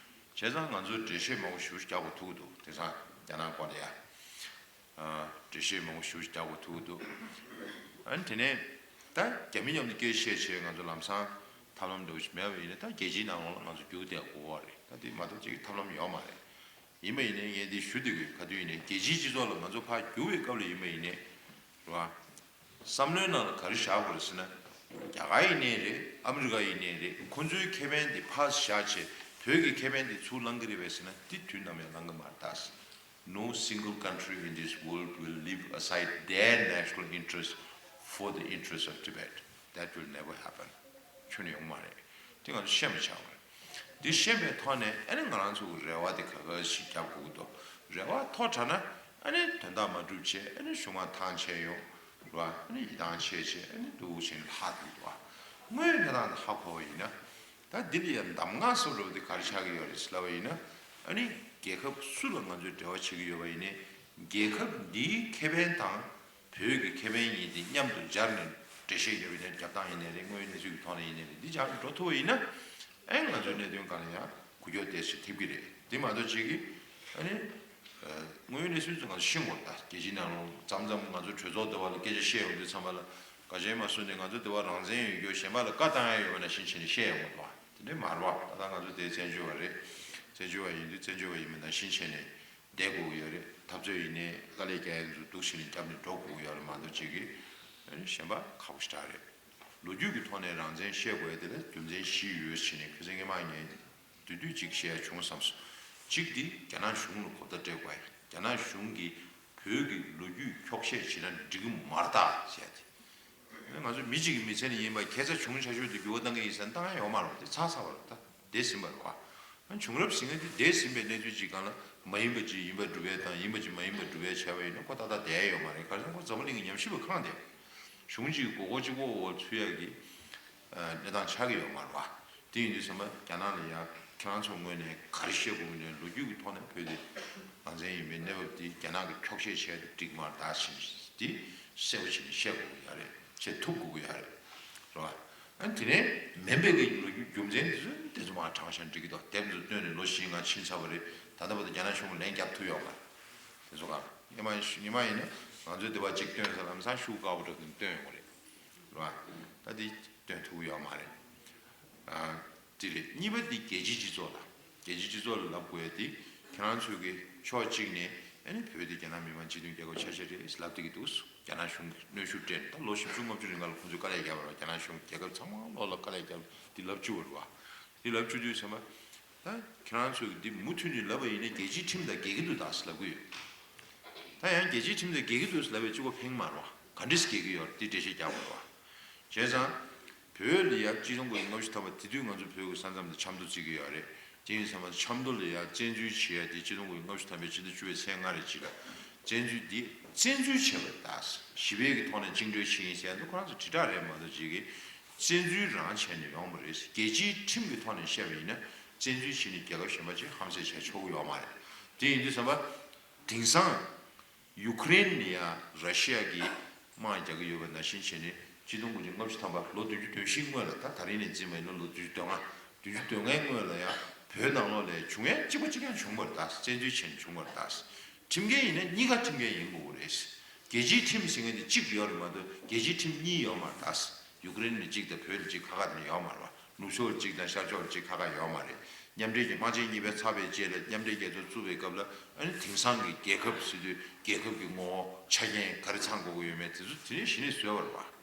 བྱས་ཙང་ང་ཚོས་འགྲེལ་བཤད་མང་པོ་ཞེ་པོ་ཅིག་རྒྱག་དགོས་ཐུག་གི་འདུག་དེང་སང་རྒྱ་ནག་སྐོར་ལ་ཡ། ཨ། འགྲེལ་བཤད་མང་པོ་ཞེ་པོ་ཅིག་རྒྱག་དགོས་ཐུག་གི་འདུག་ཨ་ནི་དེ་ནས་ད་རྒྱ་མི་མཉམ་དུ་སྐད་བཤད་བྱས་ང་ཚོ་ལམ་སང་ཐབས་ལམ་འདྲ་བོ་ཞིག་མེད་པ་ཡིན་ན། ད་རྒྱལ་སྤྱིའི་ནང་ལོགས་ལ་ང་ཚོ་རྒྱུགས་བསྡད་དགོས་པ་རེད། ད་དེ་མ་གཏོགས་ཅིག་ཐབས་ལམ་ཡོད་མ་རེད། ཡིན་པ་ཡིན་ནའི་ངས་འདི་ཞུ་བསྡད་དགོས། ག་དུས་ཡིན་ནའི་རྒྱལ་སྤྱིའི་སྤྱི་ཚོགས་ལ་ང་ཚོ་ཕར་རྒྱུག་པའི་སྐབས་ལ་ཡིན་པ་ཡིན་ནའི་རེད་བ། བསམ་བློའི་ནང་ལ་ག་རེ་བཞག་དགོས་རེད་ཟེར་ན། རྒྱ་གར་ཡིན་ནའི་རེད། ཨ་མི་རི་ཀ་ཡིན་ནའི་རེད། ཁོང་ཚོའི་ཁེ་ཕན་དེ་ཕར་བཞག་བྱས་བོད་ཀྱི་ཁེ་ཕན་དེ་ཚུར་བླང་གི་རེད་པས་ཟེར་ན། དེ་དུས་ནམ་ཡང་བླང་གི་མ་རེད་ད། No single country in this world will leave aside their national interest for the interest of Tibet. That will never happen. ཁྱོན་ནས་ཡོང་མ་རེད། དེ་ང་ཚོ་ཤེས་པ་བྱ་དགོས་རེད། འདི་ཤེས་པའི་ཐོག་ནས་ཨ་ནི་ང་རང་ཚོ་གི་རེ་བ་དེ་ག་ག་ཞིག་རྒྱབ་དགོས་ཀྱི་འདུག་རེ་བ་མཐོ་དྲགས་ན་ཨ་ནི་དོན་དག་མ་འགྲུབ་བྱས། ཨ་ནི་གཞུག་མ་ཐང་ཆད་ཡོང་རེད་བ། ཨ་ནི་ཡིད་ཐང་ཆད་བྱས། ཨ་ནི་འདུག་བྱས་ནས་ལྷག་འདུག་བ། དངོས་ཡོད་གནས་སྟངས་དེ་ཧ་གོ་བ་ཡིན་ན། ད་འདི་ལ་ཡང་གདམ་ངག་བཟོ་འདྲ་བོ་དེ་ག་རེ་ཆགས་ཀྱི་ཡོད་རེད་ཟེར་ལབ་པ་ཡིན་ན། ཨ་ནི་རྒྱལ་ཁབ་སུ་ལ་ང་ཚོས་འབྲེལ་བ་བྱེད་ཀྱི་ཡོད་པ་ཡིན་ནའི། རྒྱལ་ཁབ་འདིའི་ཁེ་ཕན་དང་བོད་ཀྱི་ཁེ་ཕན་གཉིས་དེ་མཉམ་དུ་སྦྱར་ནས་འགྲེལ་བཤད་རྒྱབ་ཡིན་ནའི། རྒྱབ་སྟངས་ཡིན་ནའི་རེད། དངོས་ཡོད་གནས་ཚུལ་གྱི་ཐོག་ནས་ཡིན་ནའི་རེད། འདི་སྦྱར་ནས་འགྲོ་ཐུབ་པ་ཡིན་ན། ཨེ། ང་ཚོའི་གནད་དོན་སྒང་ལ་ཡང་འགུལ་སྐྱོད་ཏོག་ཙམ་ཐེབས་ཀྱི་རེད། དེ་མ་གཏོགས་ཅིག་གིས་ཨ་ནི། ཨ། དངོས་ཡོད་གནས་ཚུལ་ཚོ་ང་ཚོ་ཤེས་དགོས་རེད། ད་རྒྱལ་སྤྱིའི་ནང་ལོགས་མཚམས་མཚམས་ང་ཚོ་གྲོས་ཚོགས་འདྲ་བ་ལ་སྐད་ཆ་བཤད་ཡོང་དུས་ཙམ་པ་ལ། ག་ཅི་མ་གསུངས་ནས་ང་ཚོ་འདི་བ་རང་བཙན་ཡོད་རྒྱུ་གཞན་པ་ལ་བཀའ་བཏང་ཡ་ཡོད་པ་ནང་བཞིན་བྱས་ནས་བཤད་ཡོང་གི་འདུག་བ། དེ་འདྲ་མ་རེད་བ། ད་ལྟ་ང་ཚོ་དེ་བཙན་བྱོལ་བ་རེད། བཙན་བྱོལ་བ་ཡིན་དུས་བཙན་བྱོལ་བ་ཡིན་པ་ནང་བཞིན་བྱས་ནས་བསྡད་དགོས་ཀྱི་ཡོད་རེད། འཐབ་རྩོད་ཡིན་ནའི་དཀའ་ལས་རྒྱག་ཡ་ཚོ་འདུག་བྱས་ནས་བརྒྱབ་ནས་འགྲོ་དགོས་ཀྱི་ཡོད་རེད་མ་གཏོགས་ཅིག་གིས། ཨ་ནི་གཞན་པ་ཁག་པོ་ཞེ་དྲག་རེད། ལོ་རྒྱུས་ཀྱི་ཐོག་ནས་རང་བཙན་བཤད་དགོས་ཡ་དེ་ལ་རྒྱུ་མཚན་བཞི་ཡོད་ཟེར་ནས། ཁ་སང་སྔོན་མ་ངས་བསྡུས་བསྡུས་ཅིག་བཤད་ཡ་བྱུང་བསམས་སོང་། གཅིག་དེ་རྒྱ་ནག་གཞུང་ལ་གོ་བརྡ་སྤྲད་དགོས་ཡ། རྒྱ་ནག་གཞུང་གིས་བོད་ཀྱི་ལོ་རྒྱུས་འཁྱོག་བཤད་བྱེད་ན་འགྲིག་གི་མ་རེད་ད་ཟེར་ཡ་དེ། ང་ཚོ་མི་གཅིག་གི་མི་ཚེ་ནས་ཡིན་པ་ཁ་ཚ་བྱུང་ཆ་ཤོས་དེ་འགྱུར་བ་གཏང་གི་ཡིན་ཟེར་བཏང་ཡ་ཡོད་མ་རེད་བ། དེ་ཚར་ཚར་བ་རེད་ད། འདས་ཟིན་པ་རེད་བ། ཨ། བྱུང་རབས་ཟིན་ན་དེ་འདས་ཟིན་པའི་གནས་ཚུལ་ཅིག་སྒང་ལ་མ་ཡིན་པ་ཅིག་ཡིན་པར་སྒྲུབ་ཡས་དང་། ཡིན་པ་ཅིག་མ་ཡིན་པར་སྒྲུབ་ཡས་བྱས་པ་ཡིན་ན་ཁོ་ཏག་ཏག་བསྡད་ཡས་ཡོད་མ་རེད། ག་རེ་ཟེར་ན་ཁོ་འཛམ་བུ་གླིང་གི་ཉམས་ཞིབ་པ་ཁེངས་བསྡད། གཞུང་གཅིག་གི་མགོ་སྐོར་གཅིག་པོ་འོག་ཚུད་ཡས་ཀྱི་གནས་སྟངས་ཆགས་ཀྱི་ཡོད་མ་རེད་བ། དེ་ཡིན་དུས་ཙམ་པ་རྒྱ་ནག་ལ་ཡ་ཁྱེད་རང་ཚོ་ངོས་ནས་ག་རེ་བཤད་དགོས་ཀྱི་ཡོད་ན། ལོ་རྒྱུས་ཀྱི་ཐོག་ནས་བོད་དེ་རང་བཙན་ཡིན་པའི་གནས་བབ་དེ་རྒྱ་ནག་གིས་འཁྱོག་བཤད་བྱས་ཏེ་འགྲིག་མ་རེད་ད་ཟེར་ནས་དེ་གསལ་པོ་བྱས་ནས་བཤད་དགོས་ཀྱི་ཡོད་རེད། བྱེད་ཐུབ་དགོས་ཀྱི་ཡོད་རེད། རེད་བ། ཨ། དེ་ནས་མིན་པའི་གི་ལོ་རྒྱུས་རྒྱུ་མཚན་དེ་ཚོ་དེ་ཚོ་མར་དྲངས་བཞག་ན་འགྲིག་གི་འདུག་དེབ་ཚོ་བཏོན་ནས་ལོ་བཞི་ལྔ་ཕྱིན་ཚར་བ་རེད། ད་ལྟ་བར་དུ་རྒྱ་ནག་གཞུང་གིས་ལན་བརྒྱབ་ཐུབ་ཡོད་མ་རེད། དེ་ཚོ་ག་ཉི་མ་ཉི་མ་ཡིན་ན་ང་ཚོའི་དེ་བ་གཅིག་བཏོན་ས་ལམ་སང་ཤུགས་དཀར་པོ་འདྲ་བཏོན་ཡོང་གི་རེད། རེད་བ། ད་དེ་བཏོན་ཐུབ་ཀྱི་ཡོད་མ་རེད། ཨ། དེ་རེད། གཉིས་པ་དེ་རྒྱལ་སྤྱིའི་སྤྱི་ཚོགས་ལ། རྒྱལ་སྤྱིའི་སྤྱི་ཚོགས་ལ་ལབ་དགོས་ཡ་དེ་ཁྱེད་རང་ཚོས་ཀྱི་ཕྱོགས་གཅིག་ནས་ཨ་ནི་བོད་དེ་རྒྱ་ནག་མི་དམངས་སྤྱི་མཐུན་རྒྱལ་ཁབ་ཆགས་ཆགས་རེད་ལབ་བསྡད་ཀྱི་འདུག་རྒྱ་ནག་གཞུང་གིས་གནོན་ཤུགས་སྤྲད་ནས་ད་ལོ་བཞི་བཅུ་ལྔ་བཅུ་རིང་ལ་ཁོང་ཚོས་དཀའ་ལས་བརྒྱབ་པ་རེད་བ། རྒྱ་ནག་གཞུང་གིས་རྒྱལ་ཁབ་ཚང་མ་ལོག་ལ་དཀའ་ལས་བརྒྱབ་འདི་ལབ་བཅུག་པ་རེད་བ། འདི་ལབ་བཅུག་དུས་ཚང་མ་ད་ཁྱེད་རང་ཚོས་ཀྱི་འདི་མུ་མཐུད་ནས་ལབ་པ་ཡིན་ན་རྒྱལ་སྤྱིའི་ཁྲིམས་དང་འགལ་གྱི་འདུག་ད་ཟེར་ལབ་ཀྱི་ཡོད། ད་ཡང་རྒྱལ་སྤྱིའི་ཁྲིམས་དང་འགལ་གྱི་འདུག་ཟེར་ལབ་པའི་གཅིག་པོ་ཕན་གྱི་མ་རེད་བ། ག་འདྲས་འགལ་གྱི་ཡོད་རེད། འདི་འགྲེལ་བཤད་རྒྱག་དགོས་རེད་བ། བྱས་ཙང་། བོད་ལ་ཡ་གཅིག་སྟོང་དགུ་བརྒྱ་ལྔ་བཅུ་ཐམ་པ་དེ་དུས་ང་ཚོ་བོད་ཀྱི་ས་མཚམས་དང་ཆབ་མདོ་བརྩི་གི་ཡོད་རེད། དེ་ཡིན་ཙང་མ་ཆབ་མདོ་ལ་ཡ་བཙན་འཛུལ་བྱེད་ཡ་དེ་གཅིག་སྟོང་དགུ་བརྒྱ་ལྔ་བཅུ་ཐམ་པའི་ཕྱི་ཟླ་བཅུ་པའི་ཚེས་ལྔ་རེ་གཅིག་ལ་བཙན་འཛུལ་དེ་བཙན་འཛུལ་བྱས་པ་རེད་ད། ཞི་བའི་གི་ཐོག་ནས་བཅིངས་འགྲོལ་བྱེད་ཡིན་ཟེར་ཡ་འདི་ཁོ་རང་ཚོ་དྲིལ་བསྒྲགས་རེད་མ་གཏོགས་ཅིག་གི་བཙན་འཛུལ་རང་བྱས་ནས་ཡོང་བ་རེད། རྒྱལ་སྤྱིའི་ཁྲིམས་ཀྱི་ཐོག་ནས་བཤད་པ་ཡིན་ན་བཙན་འཛུལ་བྱས་ནས་རྒྱལ་ཁབ་གཞན་པ་ཅིག་ཧམ་བཤད་བྱས་ཆོག་གི་ཡོད་མ་རེད། དེ་ཡིན་དུས་ཙམ་པ་དེང་སང་ཡུ་ཁུ་རེན་ནི་ཡང་ར་ཤི་ཡ་གིས་དམག་རྒྱག་གི་ཡོད་པ་ནང་བཞིན་བྱས་ནས་གཅིག་སྟོང་དགུ་བརྒྱ་ལྔ་བཅུ་ཐམ་པ་ལོ་བདུན་ཅུ་དོན་བཞི་སྔོན་ལ། ད་ད་རིང་ནས་འཛིན་པ་ཡིན་ན་ལོ་བདུན་ཅུ་དོན་ལྔ། བདུན་ཅུ་དོན་ལྔའི་སྔོན་ལ་ཡང་བོད་ནང་ལོགས་ལ་བྱུང་ཡས་གཅིག་པ་གཅིག་རྐྱང་བྱུང་བ་རེད་ད། བཙན་འཛུལ་བྱས་ནས་བྱུང་བ་རེད་ད། ཁྲིམས་འགལ་ཡིན་ན་གཉིས་ཀ་ཁྲིམས་འགལ་ཡིན་དགོས་རེད། རྒྱལ་སྤྱིའི་ཁྲིམས་ཟེར་མཁན་དེ་གཅིག་ཡོད་རེད་མ་གཏོགས་རྒྱལ་སྤྱིའི་ཁྲིམས་གཉིས་ཡོད་མ་རེད་ད། ཡུ་ཀེ་རེན་ནས་གཅིག་དང་བོད་ནས་གཅིག་ཁ་ཁ་དེ་ནས་ཡོད་མ་རེད་བ། ནུབ་ཕྱོགས་ལ་གཅིག་དང་ཤར་ཕྱོགས་ལ་གཅིག་ཁ་ཁ་ཡོད་མ་རེད། མཉམ་འབྲེལ་གྱི་དམག་ཆེན་གཉིས་པའི་ཚར་བའི་རྗེས་ལ་མཉམ་འབྲེལ་རྒྱལ་ཚོགས་བཙུགས་པའི་སྐབས་ལ་ཨ་ནི་དེང་སང་གི་རྒྱལ་ཁབ་ཟེར་དུས་རྒྱལ་ཁབ་ཀྱི་ངོ་བོ་ཆ་རྐྱེན་ག་རེ་ཚང་དགོས་ཀྱི་ཡོད་མེད་དེ་ཚོ་དེ་ནས་གཞི་ནས་བཟོས་པ་རེད་བ།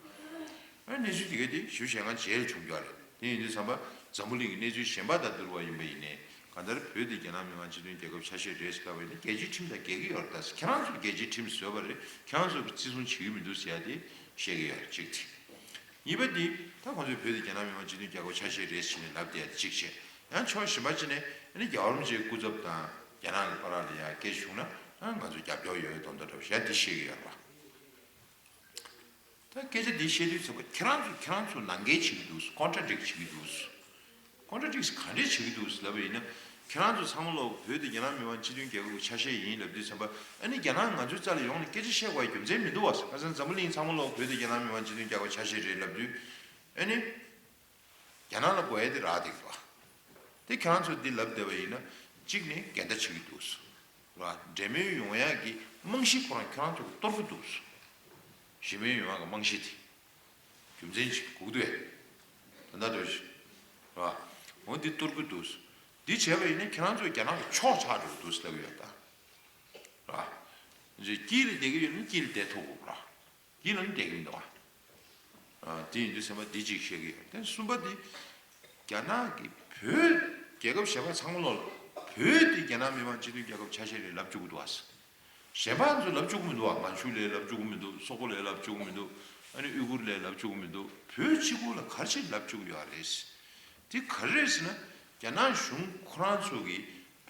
ཨ་ནི་གནས་ཚུལ་དེ་ག་དེ་ཞིབ་བཤད་ང་རྗེས་ལ་བྱུང་རྒྱུ་རེད། དེ་ཡིན་དུས་ཙམ་པ་འཛམ་བུ་གླིང་གི་གནས་ཚུལ་གཞན་པ་དང་བསྡུར་བ་ཡིན་པ་ཡིན་ནའི་གང་ལྟར་བོད་དེ་རྒྱ་ནག་མི་དམངས་སྤྱི་མཐུན་རྒྱལ་ཁབ་ཆ་ཤས་རེད་ཟེར་བ་ཡིན་ན་རྒྱལ་སྤྱིའི་ཁྲིམས་དང་འགལ་གྱི་ཡོད་རེད་ད། ཁྱེད་རང་ཚོས་རྒྱལ་སྤྱིའི་ཁྲིམས་བཟོས་པ་རེད། ཁྱེད་རང་ཚོས་བརྩི་སྲུང་བྱེད་ཀྱི་མི་འདུག་ཟེར་ཡ་དེ་བཤད་ཀྱི་ཡོད་རེད་གཅིག་དེ། གཉིས་པ་འདི་ད་ཁོང་ཚོས་བོད་དེ་རྒྱ་ནག་མི་དམངས་སྤྱི་མཐུན་རྒྱལ་ཁབ་ཆ་ཤས་རེད་ཟེར་ནས་ལབ་བསྡད་ཡ་གཅིག་བྱས། ཡང་ཕྱོགས་གཞན་པ་གཅིག་ནས་ཨ་ནི་རྒྱལ་བ་རིན་པོ་ཆེའི་སྐུ་ཚབ་དང་རྒྱ་ནག་གི་བར་ལ་ཡ་སྐད་ཆ་བྱུང་ན་ཨ་ང་ཚོ་རྒྱབ་སྐྱོར་ཡོད་མདོག་མདོག་འདྲ་བོ་ཞེ་དྲག་འདི་བཤད་ཀྱི་ཡོད་རེད་བ། ད་སྐད་ཆ་འདི་བཤད་དུས་ཚོད་པ་ཁྱེད་རང་ཚོ་ཁྱེད་རང་ཚོ་ནང་འགལ་བྱེད་ཀྱི་འདུག་ཀོན་ཊ་ཌིག་བྱེད་ཀྱི་འདུག་ཀོན་ཊ་ཌིག་ག་འདྲས་བྱེད་ཀྱི་འདུག་ལབ་པ་ཡིན་ན། ཁྱེད་རང་ཚོ་ཚང་མ་ལོག་བོད་དེ་རྒྱ་ནག་མི་དམངས་སྤྱི་མཐུན་རྒྱལ་ཁབ་ཀྱི་ཆ་ཤས་ཡིན་ལབ་དུས་ཙམ་པ་ཨ་ནི་རྒྱ་ནག་ང་ཚོའི་རྩ་ལ་ཡོང་ནས་སྐད་ཆ་བཤད་དགོས་པའི་རྒྱུ་མཚན་མི་འདུག་བ། ཁ་སང་འཛམ་བུ་གླིང་ཚང་མ་ལོག་བོད་དེ་རྒྱ་ནག་མི་དམངས་སྤྱི་མཐུན་རྒྱལ་ཁབ་ཆ་ཤས་རེད་ལབ་དུས་ཨ་ནི་རྒྱ་ནག་ལ་དགོས་ཡ་དེ་རག་བསྡད་ཀྱི་འདུག་བ། དེ་ཁྱེད་རང་ཚོ་འདི་ལབ་བསྡད་པ་ཡིན་ན་གཅིག་ནས་འགལ་ཟླ་བྱེད་ཀྱི་འདུག་བ། འབྲེལ་མོལ་ཡོང་ཡག་གི་རྨང་གཞི་ཁོ་རང་ཁྱེད་རང་ཚོ་གཏོར་གྱི་འདུག་གཞི་མེད་ཡོང་ཡག་གི་རྨང་གཞི་དེ། རྒྱུ་མཚན་ཅིག་དགོས་ཀྱི་འདུག་ཨེ། དོན་དག་འདྲ་ཞིག་རེད་བ། འོ་འདི་གཏོར་གྱི་འདུག་འདི་བྱས་པ་ཡིན་ན་ཁྱེད་རང་ཚོ་རྒྱ་ནག་གི་ཕྱོགས་ཆགས་འགྲོ་གི་འདུག་ལབ་ཀྱི་ཡོད་ད། རེད་བ། དཀྱིལ་ལ་བསྡད་ཀྱི་ཡོད་ན་དཀྱིལ་ལ་བསྡད་ཐུབ་དགོས་རེད་བ། དཀྱིལ་ལ་ནི་བསྡད་ཀྱི་མི་འདུག་བ། དེ་ཡིན་དུས་ཚང་མ་འདི་གཅིག་བཤད་ཀྱི་ཡོད། དེ་གསུམ་པ་འདི། རྒྱ་ནག་གིས་བོད་རྒྱལ་ཁབ་གཞན་པ་ཚང་མ་ལོག་ལ་བོད་དེ་རྒྱ་ནག་མི་དམངས་སྤྱི་མཐུན་རྒྱལ་ཁབ་ཆ་ཤས་རེད་ལབ་བཅུག་གི་འདུག་བ། གཞན་པ་ཚོ་ལབ་བཅུག་གི་མི་འདུག་བ། མན་ཇུ་ལ་ལབ་བཅུག་གི་མི་འདུག་སོག་པོ་ལ་ལབ་བཅུག་གི་མི་འདུག་ཨ་ནི་ཨུ་གུར་ལ་ལབ་བཅུག་གི་མི་འདུག་བོད་གཅིག་པོ་ལ་ག་རེ་བྱས་ལབ་བཅུག་གི་ཡོད་རེད། དེ་ག་རེ་རེད་ཟེར་ན། རྒྱ་ནག་གཞུང་ཁོ་རང་ཚོ་གིས་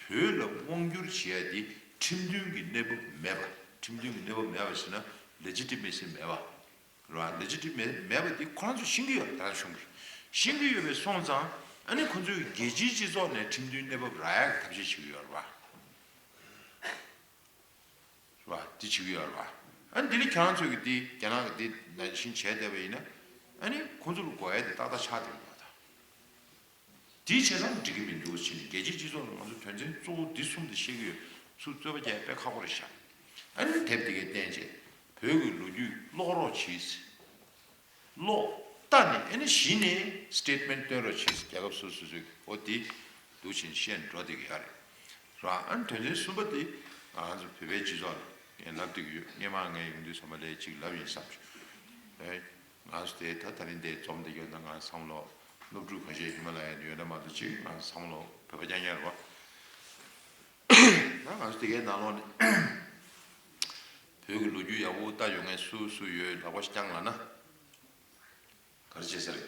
བོད་ལ་དབང་བསྒྱུར་བྱེད་ཡ་དེ་ཁྲིམས་མཐུན་གྱི་གནས་བབ་མེད་པ། ཁྲིམས་མཐུན་གྱི་གནས་བབ་མེད་པ་ཟེར་ན་ལེ་ཇི་ཊི་མེ་སི་མེད་པ། རེད་བ། ལེ་ཇི་ཊི་མེ་སི་མེད་པ་དེ་ཁོ་རང་ཚོས་ཤེས་ཀྱི་ཡོད་རེད། རྒྱ་ནག་གཞུང་གིས་ཤེས་ཀྱི་ཡོད་པས་སོང་ཙང་ཨ་ནི་ཁོ་ཚོས་རྒྱལ་སྤྱིའི་སྤྱི་ཚོགས་ནས་ཁྲིམས་མཐུན་གནས་བབ་རག་ཡག་གི་ཐབས་ཤེས་བྱེད་ཀྱི་ཡོད་རེད་བ། རེད་བ། དེ་བྱེད་ཀྱི་ཡོད་རེད་བ། ཨ་ནི་དེ་ལས་ཁྱེད་རང་ཚོས་ཀྱི་དེ་རྒྱ་ནག་གི་དེ་ནང་བཞིན་བྱས་བསྡད་པ་ཡིན་ན་ཨ་ནི་ཁོ་ཚོ་ལ་དགོས་ཡ་དེ་ཏག་ཏག་ཆགས་བསྡད་ཡོད་རེད་བ། ད་དེ་བྱས་ཙང་འགྲིག་གི་མི་འདུག་ཟེར་ནས་རྒྱལ་སྤྱིའི་སྤྱི་ཚོགས་ལ་ང་ཚོ་དོན་ཚན་གཙོ་བོ་འདི་གསུམ་དེ་བཤད་ཀྱི་ཡོད། ཚུར་རྩོད་པ་རྒྱག་ཡ་དཔེ་ཁག་པོ་རེད་ཤག་ཨ་ནི་དེབ་དེ་གའི་བསྟན་བྱས་བོད་ཀྱི་ལོ་རྒྱུས་ཀློག་རོགས་གྱིས། ཀློག་ལྟ་ནས་ཨ་ནི་གཞི་ནས་སི་ཊེཊ་མེན་ཊི་སྟོན་རོགས་བྱེད། རྒྱལ་ཁབ་སོ་སོ་སོའི་འོ་དེ་འདུག་ཕྱིན་བཤད་འགྲོ་བསྡད་ཀྱི་ཡོད་རེད། ར་ཨ་ནི་དོན་ཚན་གསུམ་པ་དེ་ང་ཚོ་བོད་པའི་སྤྱི་ཚོགས་ལ་ངས་ལབ་བསྡད་ཀྱི་ཡོད། སྔས་མ་ངས་ཡོང་དུས་ཚང་མ་ལས་གཅིག་ལབ་ཡིན་བསམ་བྱུང་། ཨེ། ང་ཚོ་དེ་ད་ད་རིང་དེ་འཛོམས་བསྡད་ཡོད་ན་ང་ཚང་མ་ལོ་སློབ་ཕྲུག་ཁ་ཤས་ཧི་མ་ལ་ཡ་ནས་ཡོད་ན་མ་གཏོགས་གཅིག་ང་ཚང་མ་ལོ་བོད་པ་རྐྱང་རྐྱང་རེད་བ། ད་ང་ཚོ་དེ་གའི་ནང་ལོགས་ནས་བོད་ཀྱི་ལོ་རྒྱུས་ཡག་པོ་ལྟ་ཡོད་མཁན་སུ་སུ་ཡོད་ལག་པ་ཞིག་བརྐྱངས་ལབ་ན། ག་རེ་བྱེད་ས་རེད།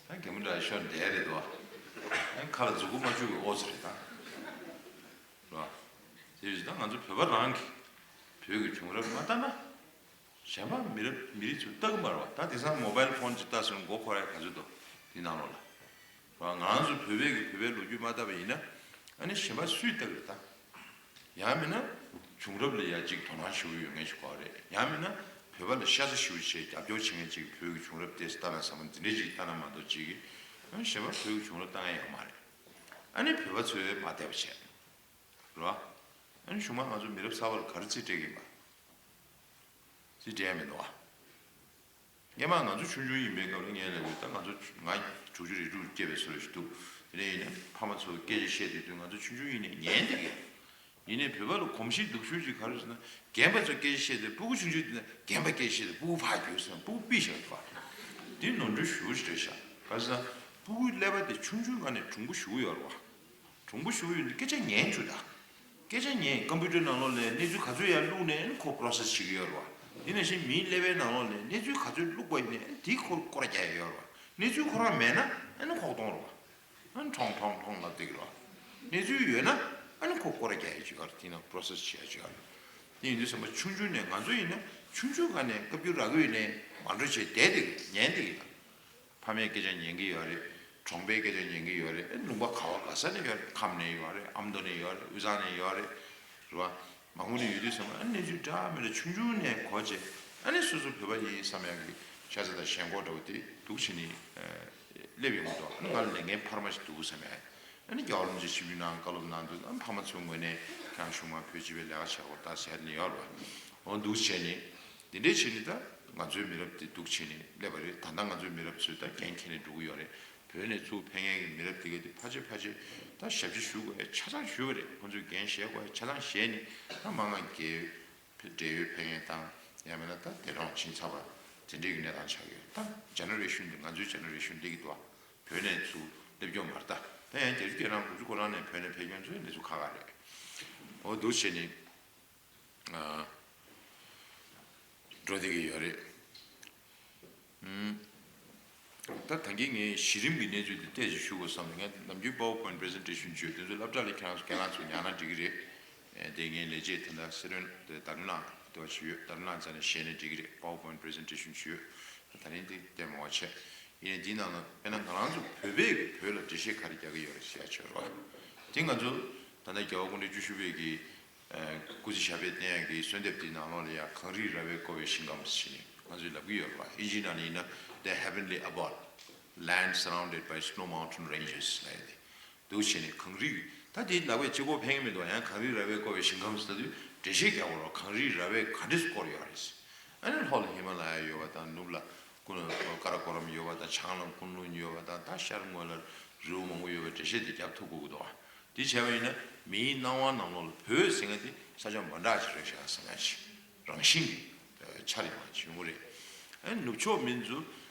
ད་གད་མོ་འདྲ་ཤོར་བསྡད་རེད་དོ། ཨ་ཁ་ལ་མཛུབ་གུ་མ་བཅུག་པའི་ཨོ་ཙི་རེད་ད། རེད་བ། དེ་བཞིན་ད་ང་ཚོ་བོད་པ་རང་གིས་བོད་ཀྱི་བྱུང་རབས་མ་ལྟ་ན། གཞན་པ་མི་རབས་མི་རིགས་ཚོས་ལྟ་གི་མ་རེད་བ། ད་དེང་སང་མོ་བཱའིལ་ཕོན་ཅིག་ལྟ་སོང་མགོ་འཁོར་ཡ་ག་ཚོད་འདུག་དེ་ནང་ལོགས་ལ། རེད་བ། ང་ཚོ་བོད་པའི་གི་བོད་པའི་ལོ་རྒྱུས་མ་ལྟ་བ་ཡིན་ན། ཨ་ནི་གཞན་པ་སུས་ལྟ་གི་རེད་ད། ཡང་མིན་ན། བྱུང་རབས་ལ་ཡ་གཅིག་དོ་སྣང་ཞེ་པོ་ཡོད་མཁན་ཞིག་དགོས་རེད། ཡང་མིན་ན། བོད་པ་ལ་ཤ་ཚ་ཞེ་པོ་བྱས་རྒྱབ་སྐྱོར་བྱེད་མཁན་ཅིག་བོད་ཀྱི་བྱུང་རབས་དེ་ལྟ་ན་བསམ་པ་འདི་འདྲས་ཅིག་ལྟ་ན་མ་གཏོགས་ཅིག་གིས། ཨ་ནི་གཞན་པ་བོད་ཀྱི་བྱུང་རབས་ལྟ་མཁན་ཡོད་མ་རེད། ཨ་ནི་བོད་པ་ཚོས་མ་བསྡད་པ་བྱས། རེད་བ། ཨ་ནི་གཞུག་མ་ང་ཚོ་མི་རབས་གསར་པ་ལ་ག་རེ་རྩིས་སྤྲད་ཀྱི་ཡིན་པ། རྩིས་སྤྲད་ཡ་མི་འདུག་བ། སྔས་མ་ང་ཚོ་ཆུང་ཆུང་ཡིན་པའི་སྐབས་ལ་ངས་ལབ་ཡོད། ད་ང་ཚོ་ང་དྲུག་ཅུ་རེ་དྲུག་སྐྱེས་པའི་བཟོ་འདྲ་ཞིག་འདུག་དེ་ནས་ཡིན་ན་ཕ་མ་ཚོ་སྐད་ཆ་བཤད་དུས་དུས་ང་ཚོ་ཆུང་ཆུང་ཡིན་ནའི་ཉན་བསྡད་ཀྱི་ཡོད། ཡིན་ནའི་བོད་པ་ལ་གོམས་གཤིས་སྡུག་ཤོས་ཅིག་ག་རེ་ཟེར་ན། རྒན་པ་ཚོ་སྐད་ཆ་བཤད་དུས་སྤུ་གུ་ཆུང་ཆུང་དེ་ན་རྒན་པ་སྐད་ཆ་བཤད་དུས་སྤུ་གུ་ཕར་རྒྱུགས་ཟེར་ན་སྤུ་གུ་པི་བཞག་འདུག་བ། འདི་ནོར་འཁྲུལ་ཞེ་པོ་ཞིག་རེད་ཤག་ག་རེ་ཟེར་ན། སྤུ་གུའི་ཀླད་པ་དེ་ཆུང་ཆུང་སྒང་ནས་གྲུང་པོ་ཞེ་པོ་ཡོད་རེད་བ། གྲུང་པོ་ཞེ་པོ་ཡོད་དུས་སྐད་ཆ་ཉན་བཅུག་ད། སྐད་ཆ་ཉན། ཀམ་པུ་ཊར་ནང་ལོགས་ལ་གནས་ཚུལ་ག་ཚོད་ཡར་བླུགས་ནའི་ཁོ་པོ་རོ་སེ་སི་བྱེད་ཀྱི་ཡོད་རེད་བ། དེ་ནང་བཞིན་མིའི་ཀླད་པའི་ནང་ལོགས་ནས་གནས་ཚུལ་ག་ཚོད་བླུགས་པ་ཡིན་ནའི་དེ་ཁོ་སྐོར་རྒྱག་ཡ་ཡོད་རེད་བ། གནས་ཚུལ་ཁོ་རང་མེད་ན་ཨ་ནི་ཁོག་སྟོང་རེད་བ། ཨ་ནི་ཁྲོང་ཁྲོང་ཁྲོང་ལབ་བསྡད་ཀྱི་རེད་བ། གནས་ཚུལ་ཡོད་ན་ཨ་ནི་ཁོ་སྐོར་རྒྱག་ཡ་ཅིག་ཡོད་རེད། དེ་ནང་པོ་རོ་སེ་སི་བྱེད་ཡ་ཅིག་ཡོད་རེད། དེ་ཡིན་དུས་ཙམ་པ་ཆུང་ཆུང་ནས་ང་ཚོ་ཡིན་ན་ཆུང་ཆུང་སྒང་ནས་བཀའ་བཀྱོན་རག་གི་ཡོད་ནའི་མ་འགྲོ་བྱས་བསྡད་བསྡད་ཀྱི་རེད། ཉན་བསྡད་ཀྱི་རེད། ཕ་མའི་སྐད་ཆ་ཉན་གྱི་ཡོད་རེད། གྲོང་པའི་སྐད་ཆ་ཉན་གྱི་ཡོད་རེད། ཨ་ནི་ལུང་པ་ག་བ་ག་ས་ནས་ཡོད་རེད། ཁམས་ནས་ཡོད་རེད། ཨ་མདོ་ནས་ཡོད་རེད། དབུས་གཙང་ནས་ཡོད་རེད། རེད་བ། མང་པོ་ནས་ཡོད་དུས་ཙམ་པ་ཨ་ནི་གནས་ཚུལ་འདྲ་མི་འདྲ་ཆུང་ཆུང་ནས་གོ་བྱས་ཨ་ནི་སོ་སོ་བོད་པ་ཡིན་བསམ་ཡག་གི་ཤ་ཚ་དང་ཞེན་ཁོག་འདྲ་བོ་དེ་སྡུག་ཆེ་ནས་སླེབས་ཡོང་གི་འདུག་ཨ་ནི་ང་ལ་ལས་འགན་འཕར་མ་ཞིག་འདུག་བསམ་ཡག་ཨ་ནི་རྒྱལ་བ་རིན་པོ་ཆེ་ཆིབས་བསྒྱུར་གནང་བཀའ་སློབ་གནང་དུས་ཨ་ནི་ཕ་མ་ཚོའི་ངོས་ནས་ཁྱེད་རང་གཞུག་མ་བོད་སྤྱི་པའི་ལས་ཀ་བྱེད་དགོས་ད་ཟེར་ནས་ཡོད་རེད་བ། འོ་འདུག་བྱས་ནས་འདི་འདྲའི་བྱས་ནས་ད་ང་ཚོའི་མི་རབས་དེ་སྡུག་ཆེ་ནས་སླེབས་པ་རེད། ད་ལྟ་ང་ཚོའི་མི་རབས་ཚོས་ད་འགན་འཁྱེར་ནས་འགྲོ་གི་ཡོད་རེད། བོད་ནས་ཚུར་ཕེབས་མཁན་གྱི་མི་རབས་དེ་ག་དེ་ཕལ་ཆེར་ཕལ་ཆེར་ད་ཞབས་ཕྱི་ཞུ་དགོས་ཡ་ཆ་ཚང་ཞུས་པ་རེད། ཁོང་ཚོས་འགན་བཞེས་དགོས་ཡ་ཆ་ཚང་བཞེས་ནས་ད་མང་ང་རྒས་ཡོལ་བྲེལ་ཡོད་ཕེབས་མཁན་དང་ཡང་མིན་ན་ད་འདས་གྲོངས་ཕྱིན་ཚར་བ་དེ་འདྲའི་གི་གནས་སྟངས་ཆགས་ཡོད། ད་ཇེ་ནེ་རེ་ཤན་འདི་ང་ཚོའི་ཇེ་ནེ་རེ་ཤན་འདི་གི་འདུག་བ། བོད་ནས་ཚུར་སླེབས་ཀྱི་ཡོད་མ་རེད། ད་ད་ཡང་བརྒྱད་ཅུ་གྱ་གྲངས་དགུ་བཅུ་གོ་གྲངས་ནས་བོད་ནས་ཕེབས་མཁན་ཚོའི་གནས་ཚུལ་ཁག་ཁག་རེད། འོ་འདུག་བྱས་ནས་ཨ་འགྲོ་བསྡད་ཀྱི་ཡོད་རེད། ཨུམ། ད་ད་གིན་ངས་གཞི་རིམ་གྱི་གནས་ཚུལ་དེ་ཏོག་ཙམ་ཞུ་དགོས་བསམ་ནས་ངས་ནམ་རྒྱུན་PowerPoint presentation བྱོས། དེ་ཚོ་སློབ་གྲྭ་ལ་ཁྱེད་རང་ཚོ་རྒན་ལགས་ཚོ་ཉར་ན་འགྲིག་གི་རེད། ཨེ་དེ་ངས་ལས་བྱེད་ད་ལྟ་སེ་རོན་དེ་ད་ལུ་ནང་དེ་བ་ཞིག་ཡོད། ད་ལུ་ནང་རྩ་ནས་བཤད་ན་འགྲིག་གི་རེད། PowerPoint presentation བྱོས། ད་རིང་དེ་ལྟད་མོ་བ་བྱས། ཡིན་ནའི་འདིའི་ནང་ལ་དཔེར་ན་ང་རང་ཚོ་བོད་པས་ཀྱི་བོད་ལ་འགྲེལ་བཤད་ག་རེ་རྒྱག་གི་ཡོད་རེད་ཟེར་ཡ་ཆོད་རོགས། དེ་ང་ཚོ་ད་ལྟ་རྒྱལ་བ་སྐུ་ཕྲེང་བཅུ་བཞི་པའི་གི་སྐུ་ཚེ་ཞབས་པད་བརྟན་ཡག་གི་གསོལ་འདེབས་དེའི་ནང་ལོགས་ལ་ཡང་གངས་རིས་ར་བས་བསྐོར་བའི་ཞིང་ཁམས་ཞེས་ནས་ང་ཚོས་ལབ་ཀྱི་ཡོད་རེད་བ། ཨིན་ཇིའི་ནང་ལ་ཡིན་ན། The heavenly abode, land surrounded by snow mountain ranges ལབ་ཡ་དེ་འདུག་བྱས་ནས་གངས་རི། ད་དེ་ལབ་པའི་གཅིག་པོ་ཕན་གྱི་མི་འདུག་ཡང་གངས་རིས་ར་བས་བསྐོར་བའི་ཞིང་ཁམས་ཟེར་དུས་འགྲེལ་བཤད་རྒྱག་དགོས་རེད། གངས་རིས་ར་བས་ག་འདྲས་སུ་བསྐོར་ཡོད་རེད། ཨ་ནི་ལྷོ་ལ་ཧི་མ་ལ་ཡ་ཡོད་པ་དང་། ནུབ་ལ་ཀུན་ཀ་ར་ཀོ་རམ་ཡོད་པ་དང་། བྱང་ལ་ཀུན་ལུན་ཡོད་པ་དང་། ད་ཤར་ངོས་ལ་རི་བོ་མང་པོ་ཡོད་པའི་འགྲེལ་བཤད་དེ་རྒྱབ་ཐུབ་དགོས་ཀྱི་འདུག་དེ་བྱས་པ་ཡིན་ན་མིའི་སྣང་བ་ནང་ལོགས་ལ་བོད་ཟེར་མཁན་དེ་ས་ཆ་མ་འདྲ་ཅིག་རེད་ཤག་ཟེར་མཁན་ཞིག་རང་བཞིན་གྱི་འཆར་ཡོང་བ་ཅིག་ཡོང་གི་རེད། ཨ་ནི་ནུབ་ཕྱོགས་མི་ཚོ།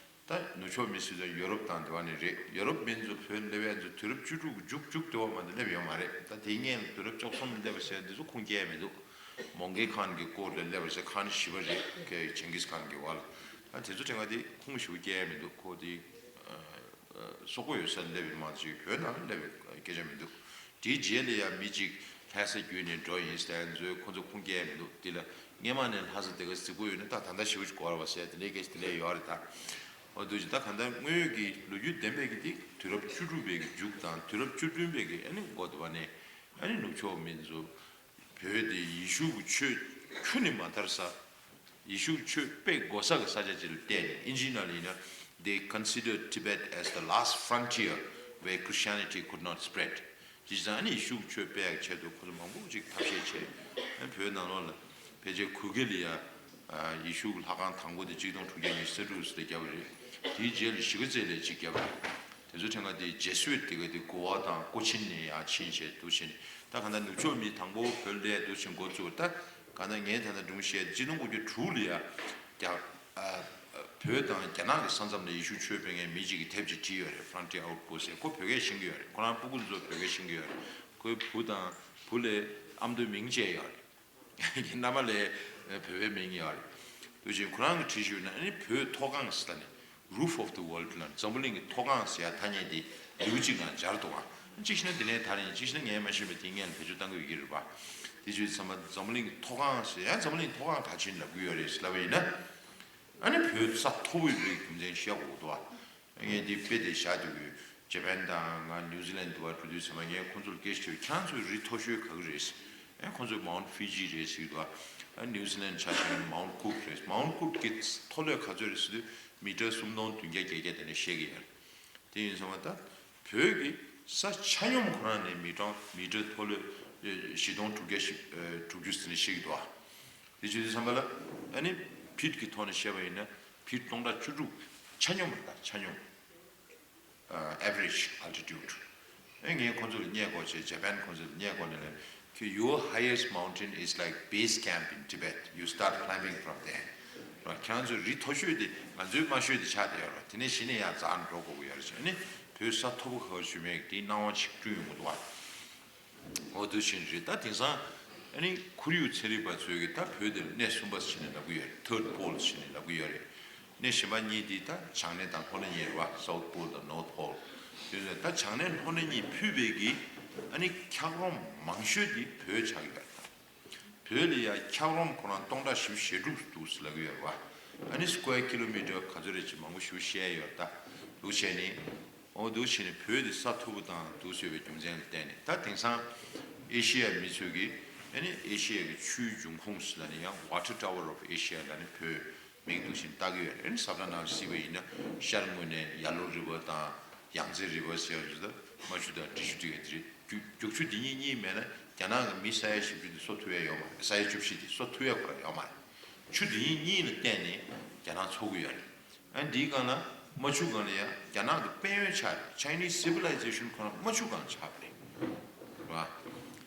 ད་ནུབ་ཕྱོགས་མི་ཟེར་དུས་ཡོ་རོབ་དང་དེ་བ་ནས་རེད། ཡོ་རོབ་མི་ཚོ་བོད་སླེབས་ཡ་ཚོ་དུས་རབས་བཅུ་དྲུག་གི་མཇུག་མཇུག་དེ་བ་མ་གཏོགས་སླེབས་ཡོད་མ་རེད། ད་དེ་སྔོན་ལ་དུས་རབས་བཅུ་གསུམ་སླེབས་པ་ཟེར་དེ་ཚོ་ཁུངས་སྐྱེལ་མི་འདུག་མོང་སྒར་ཁང་གི་སྐོར་ལ་སླེབས་པ་ཟེར། ཁང་བཞི་པ་རེད། ཁོས་ཇིང་གིས་ཁང་གི་བ་ལ། ད་དེ་ཚོ་དྲན་ག་དེ་ཁུངས་ཞིག་སྐྱེལ་མི་འདུག་ཁོ་དེ་སོག་པོ་ཡོད་ས་སླེབས་པའི་མ་གཏོགས་བོད་ནང་སླེབས་པའི་སྐད་ཆ་མི་འདུག་དེའི་རྗེས་ལ་ཡང་མི་གཅིག་ལྷ་ས་བརྒྱུད་ནས་འགྲོ་ཡིན་ཟེར་ཡ་ཚོས་ཁོ་ཚོ་ཁུངས་སྐྱེལ་མི་འདུག་དེ་ལ་སྔས་མ་ནས་ལྷ་ས་དེ་ག་རྫིག་པོ་ཡོད་ན་ད་ད་ལྟ་ཞེ་པོ་ཅིག་འགོར་བ་ཟེར་དེ་འདྲའི་སྐད་ཆ་དེ་འདྲ་ཡོད་རེད། ད་འོ་འདུག་ཅིག་ད་ག་ད་དངོས་ཡོད་ཀྱི་ལོ་རྒྱུས་བདེན་པའི་གི་དེ་དུས་རབས་བཅུ་དྲུག་པའི་གི་མཇུག་དང་དུས་རབས་བཅུ་བདུན་པའི་གི་ཨ་ནི་འགོ་དེ་བ་ནས་ཨ་ནི་ནུབ་ཕྱོགས་མི་ཚོ་བོད་དེ་ཡེ་ཤུ་གི་ཆོས་ཁྱོན་ནས་མ་དར་ས། ཡེ་ཤུ་ཆོས་སྤེལ་དགོས་ས་གི་ས་ཆ་ཅིག་ལ་བལྟས་ནས། ཨིན་ཇིའི་ནང་ལ་ཡིན་ན། They considered Tibet as the last frontier where Christianity could not spread. དེ་བྱས་ཙང་ཨ་ནི་ཡེ་ཤུ་ཆོས་སྤེལ་ཡག་ཆེད་དུ་ཁོ་ཚོ་མང་པོ་ཅིག་ཐབས་ཤེས་བྱས། ཨ་ནི་བོད་ནང་ལོགས་ལ་ཕལ་ཆེར་གུ་གེ་ལ་ཡ་ཡེ་ཤུ་གི་ལྷ་ཁང་དང་པོ་དེ་གཅིག་སྟོང་དྲུག་བརྒྱ་ཉི་ཤུ་རྩ་དྲུག་ལ་བརྒྱབ་པ་རེད། དེའི་རྗེས་ལ་གཞིས་ཀ་རྩེ་ལ་གཅིག་བརྒྱབ་པ་རེད། དེ་ཚོ་ཐེངས་ཁ་དེ་ཇེ་སུ་ཝིད་དེ་ག་དེ་གོ་བ་དང་ཀོ་ཆིན་ནས་ཡར་ཕྱིན་བྱས་འདུག་བྱས་ནས། ད་ག་ད་ནུབ་ཕྱོགས་མི་དང་པོ་བོད་ལ་འདུག་ཕྱིན་འགོ་བཙུགས། ད་ག་ད་ངས་ད་ལྟ་སྒྲུང་བཤད་གཅིག་སྟོང་དགུ་བརྒྱ་དྲུག་ལ་ཡ་རྒྱ་ཨ་བོད་དང་རྒྱ་ནག་གི་ས་མཚམས་ལ་ཡེ་ཤུ་ཆོས་སྤེལ་མཁན་མི་གཅིག་གིས་དེབ་ཅིག་བྲིས་ཡོད་རེད། Frontier Outpost ཟེར། ཁོ་བོད་སྐད་ཤེས་ཀྱི་ཡོད་རེད། ཁོ་རང་སྤུ་གུ་ཚོ་བོད་སྐད་ཤེས་ཀྱི་ཡོད་རེད། ཁོའི་བུ་དང་བུ་ལས་ཨ་མདོའི་མིང་བཅས་ཡོད་རེད། མནའ་མ་ལས་བོད་པའི་མིང་ཡོད་རེད། དེ་བཞིན་ཁོ་རང་གིས་བྲིས་ཞུས་ན་ཨ་ནི་བོད་མཐོ་སྒང་ཟེར་ད་ནི། Roof of the World ལ་འཛམ་བུ་གླིང་གི་མཐོ་སྒང་ཟེར་ཡ་ཐ་སྙད་དེ་ལེའུ་གཅིག་ནང་སྦྱར་འདུག་ག་གཅིག་བཤད་ན་འདི་ནས་དར་ཡིན། གཅིག་བཤད་ན་ངས་མ་ཤེས་པའི་དེ་སྔོན་ལ་བེད་སྤྱོད་བཏང་གི་ཡོད་ཀྱི་རེད་པ། དེ་བྱས་ཙང་འཛམ་བུ་གླིང་གི་མཐོ་སྒང་ཟེར་ཡ་འཛམ་བུ་གླིང་མཐོ་སྒང་ག་ཕྱིན་ལབ་ཀྱི་ཡོད་རེད་ལབ་པ་ཡིན་ན། ཨ་ནི་བོད་ས་མཐོ་པོ་ཡོད་པའི་རྒྱུ་མཚན་བཤད་དགོས་འདུག་ག་ངས་འདི་དཔེ་དེ་བཞག་དུས་ཇ་པན་དང་ང་ནིའུ་ཛི་ལན་དུ་བ་འགྲོ་དུས་ཚང་མ་ངས་ཁོང་ཚོར་སྐད་ཆ་དྲིས། ཁྱེད་རང་ཚོས་རི་མཐོ་ཤོས་ག་གི་རེད། ཨེ་ཁོང་ཚོས་Mount Fiji རེད་ཟེར་གྱི་འདུག་ཨ་ནིའུ་ཛི་ལན་ཆ་བཞག་ན་Mount Cook རེད། Mount Cook གི་མཐོ་ལོས་ག་ཚོད་རེད་ཟེར་དུས་མི་ཊར་སུམ་སྟོང་བདུན་བརྒྱ་བརྒྱད་བརྒྱ་དེ་འདྲ་བཤད་ཀྱི་ཡོད་རེད། དེ་ཡིན་ཙང་ད་བོད་ཀྱི་ས་ཆ་སྙོམས་ཁོ་རང་ནས་མི་ཊར་མི་ཊར་མཐོ་ལོས་བཞི་སྟོང་དྲུག་བརྒྱ་དྲུག་ཅུ་ཟེར་ནས་བཤད་ཀྱི་འདུག་དེ་བྱེད་དུས་ཙམ་པ་ལ་ཨ་ནི་ཕིཊ་ཀྱི་ཐོག་ནས་བཤད་པ་ཡིན་ན་ཕིཊ་སྟོང་ཕྲག་བཅུ་དྲུག་ཆ་སྙོམས་རེད། ད་ཆ་སྙོམས། ཨ་average altitude ཨེ་ངས་ཁོང་ཚོ་ལ་བསྙད་དགོས་བྱས། ཇ་པན་ཁོང་ཚོ་ལ་བསྙད་དགོས་ནས་ལབ། ཁྱོད། Your highest mountain is like base camp in Tibet. You start climbing from there. ར། ཁྱེད་རང་ཚོའི་རི་མཐོ་ཤོས་དེ་ང་ཚོའི་དམའ་ཤོས་དེ་ཆགས་བསྡད་ཡོད་ར། དེ་ནས་གཞི་ནས་ཡར་འཛེགས་ནས་འགྲོ་དགོས་ཀྱི་ཡོད་རེད་ཟེར་ནས། བོད་ས་མཐོ་པོ་ག་པར་བྱུང་མེད་དེའི་སྣང་བ་ཞིག་བསྐྲུན་ཡོང་གི་འདུག་བ། འོ་དེ་བཞིན་རེད། ད་དེང་སང་ ཨ་ནི་ཁོར་ཡུག་ཚན་རིག་པ་ཚོས་ཀྱིས་ད་བོད་འདིར་གནས་གསུམ་པ་ཟེར་ནས་ལབ་ཀྱི་ཡོད་རེད། Third Pole ཟེར་ནས་ལབ་ཀྱི་ཡོད་རེད། གནས་གཞན་པ་གཉིས་དེ་ད་བྱང་གནས་དང་ལྷོ་གནས་གཉིས་རེད་བ། South Pole དང་North Pole། དེ་ནས་ད་བྱང་གནས་ལྷོ་གནས་གཉིས་ཕུད་པའི་གི་ཨ་ནི་འཁྱགས་རོམ་མང་ཤོས་དེ་བོད་ཆགས་ཀྱི་ཡོད་རེད། བོད་ལ་ཡ་འཁྱགས་རོམ་ཁོ་རང་སྟོང་ཕྲག་བཞི་བཅུ་ཞེ་དྲུག་འདུག་ཟེར་ལབ་ཀྱི་ཡོད་རེད་བ། ཨ་ནི་square kilometre ག་ཚོད་རེད་ཅེས་མང་པོ་ཞིག་བཤད་ཡོད་རེད། ད་འདུག་བྱས་ནས། འོ་འདུག་བྱས་ནས་བོད་དེ་ས་མཐོ་པོ་དང་འདུག་ཟེར་བའི་རྒྱུ་མཚན་ལ་བརྟེན་ནས། ད་དེང་སང་ཨེ་ཤི་ཡའི་མི་ཚོས་ཀྱིས་ཨ་ནི་ཨེ་ཤི་ཡ་གི་ཆུའི་འབྱུང་ཁུངས་ལ་ནི་ཡང་Water Tower of Asia ལ་ནི་བོད་མིང་འདུག་བཞིན་བཏགས་ཀྱི་ཡོད་རེད། ཨ་ནི་ས་བཀྲ་ནང་གཟིགས་པ་ཡིན་ན་ཤར་ངོས་ནས་ཡར་ལུང་རི་བོ་དང་ཡང་རྩེ་རི་བོ་ཟེར་བ་ཞིག་དང་རྨ་ཆུ་དང་འབྲི་ཆུ་དེ་ག་དེ་རེད། རྒྱུག་རྒྱུག་ཆུ་འདི་གཉིས་གཉིས་མེད་ན་རྒྱ་ནག་གི་མི་ས་ཡ་བཞི་བཅུ་འདི་གསོ་ཐུབ་ཡ་ཡོད་མ་རེད། ས་ཡ་བཅུ་བཞི་འདི་གསོ་ཐུབ་ཡ་ཁོ་རང་ཡོད་མ་རེད། ཆུ་འདི་གཉིས་གཉིས་ལ་བརྟེན་ནས་རྒྱ་ནག་འཚོ་གི་ཡོད་རེད། ཨ་འདིའི་སྒང་ལ་རྨ་ཆུ་སྒང་ལ་ཡང་རྒྱ་ནག་གི་དཔལ་ཡོན་ཆགས་རེད། Chinese civilization ཁོ་རང་རྨ་ཆུ་སྒང་ཆགས་པ་རེད། རེད་བ།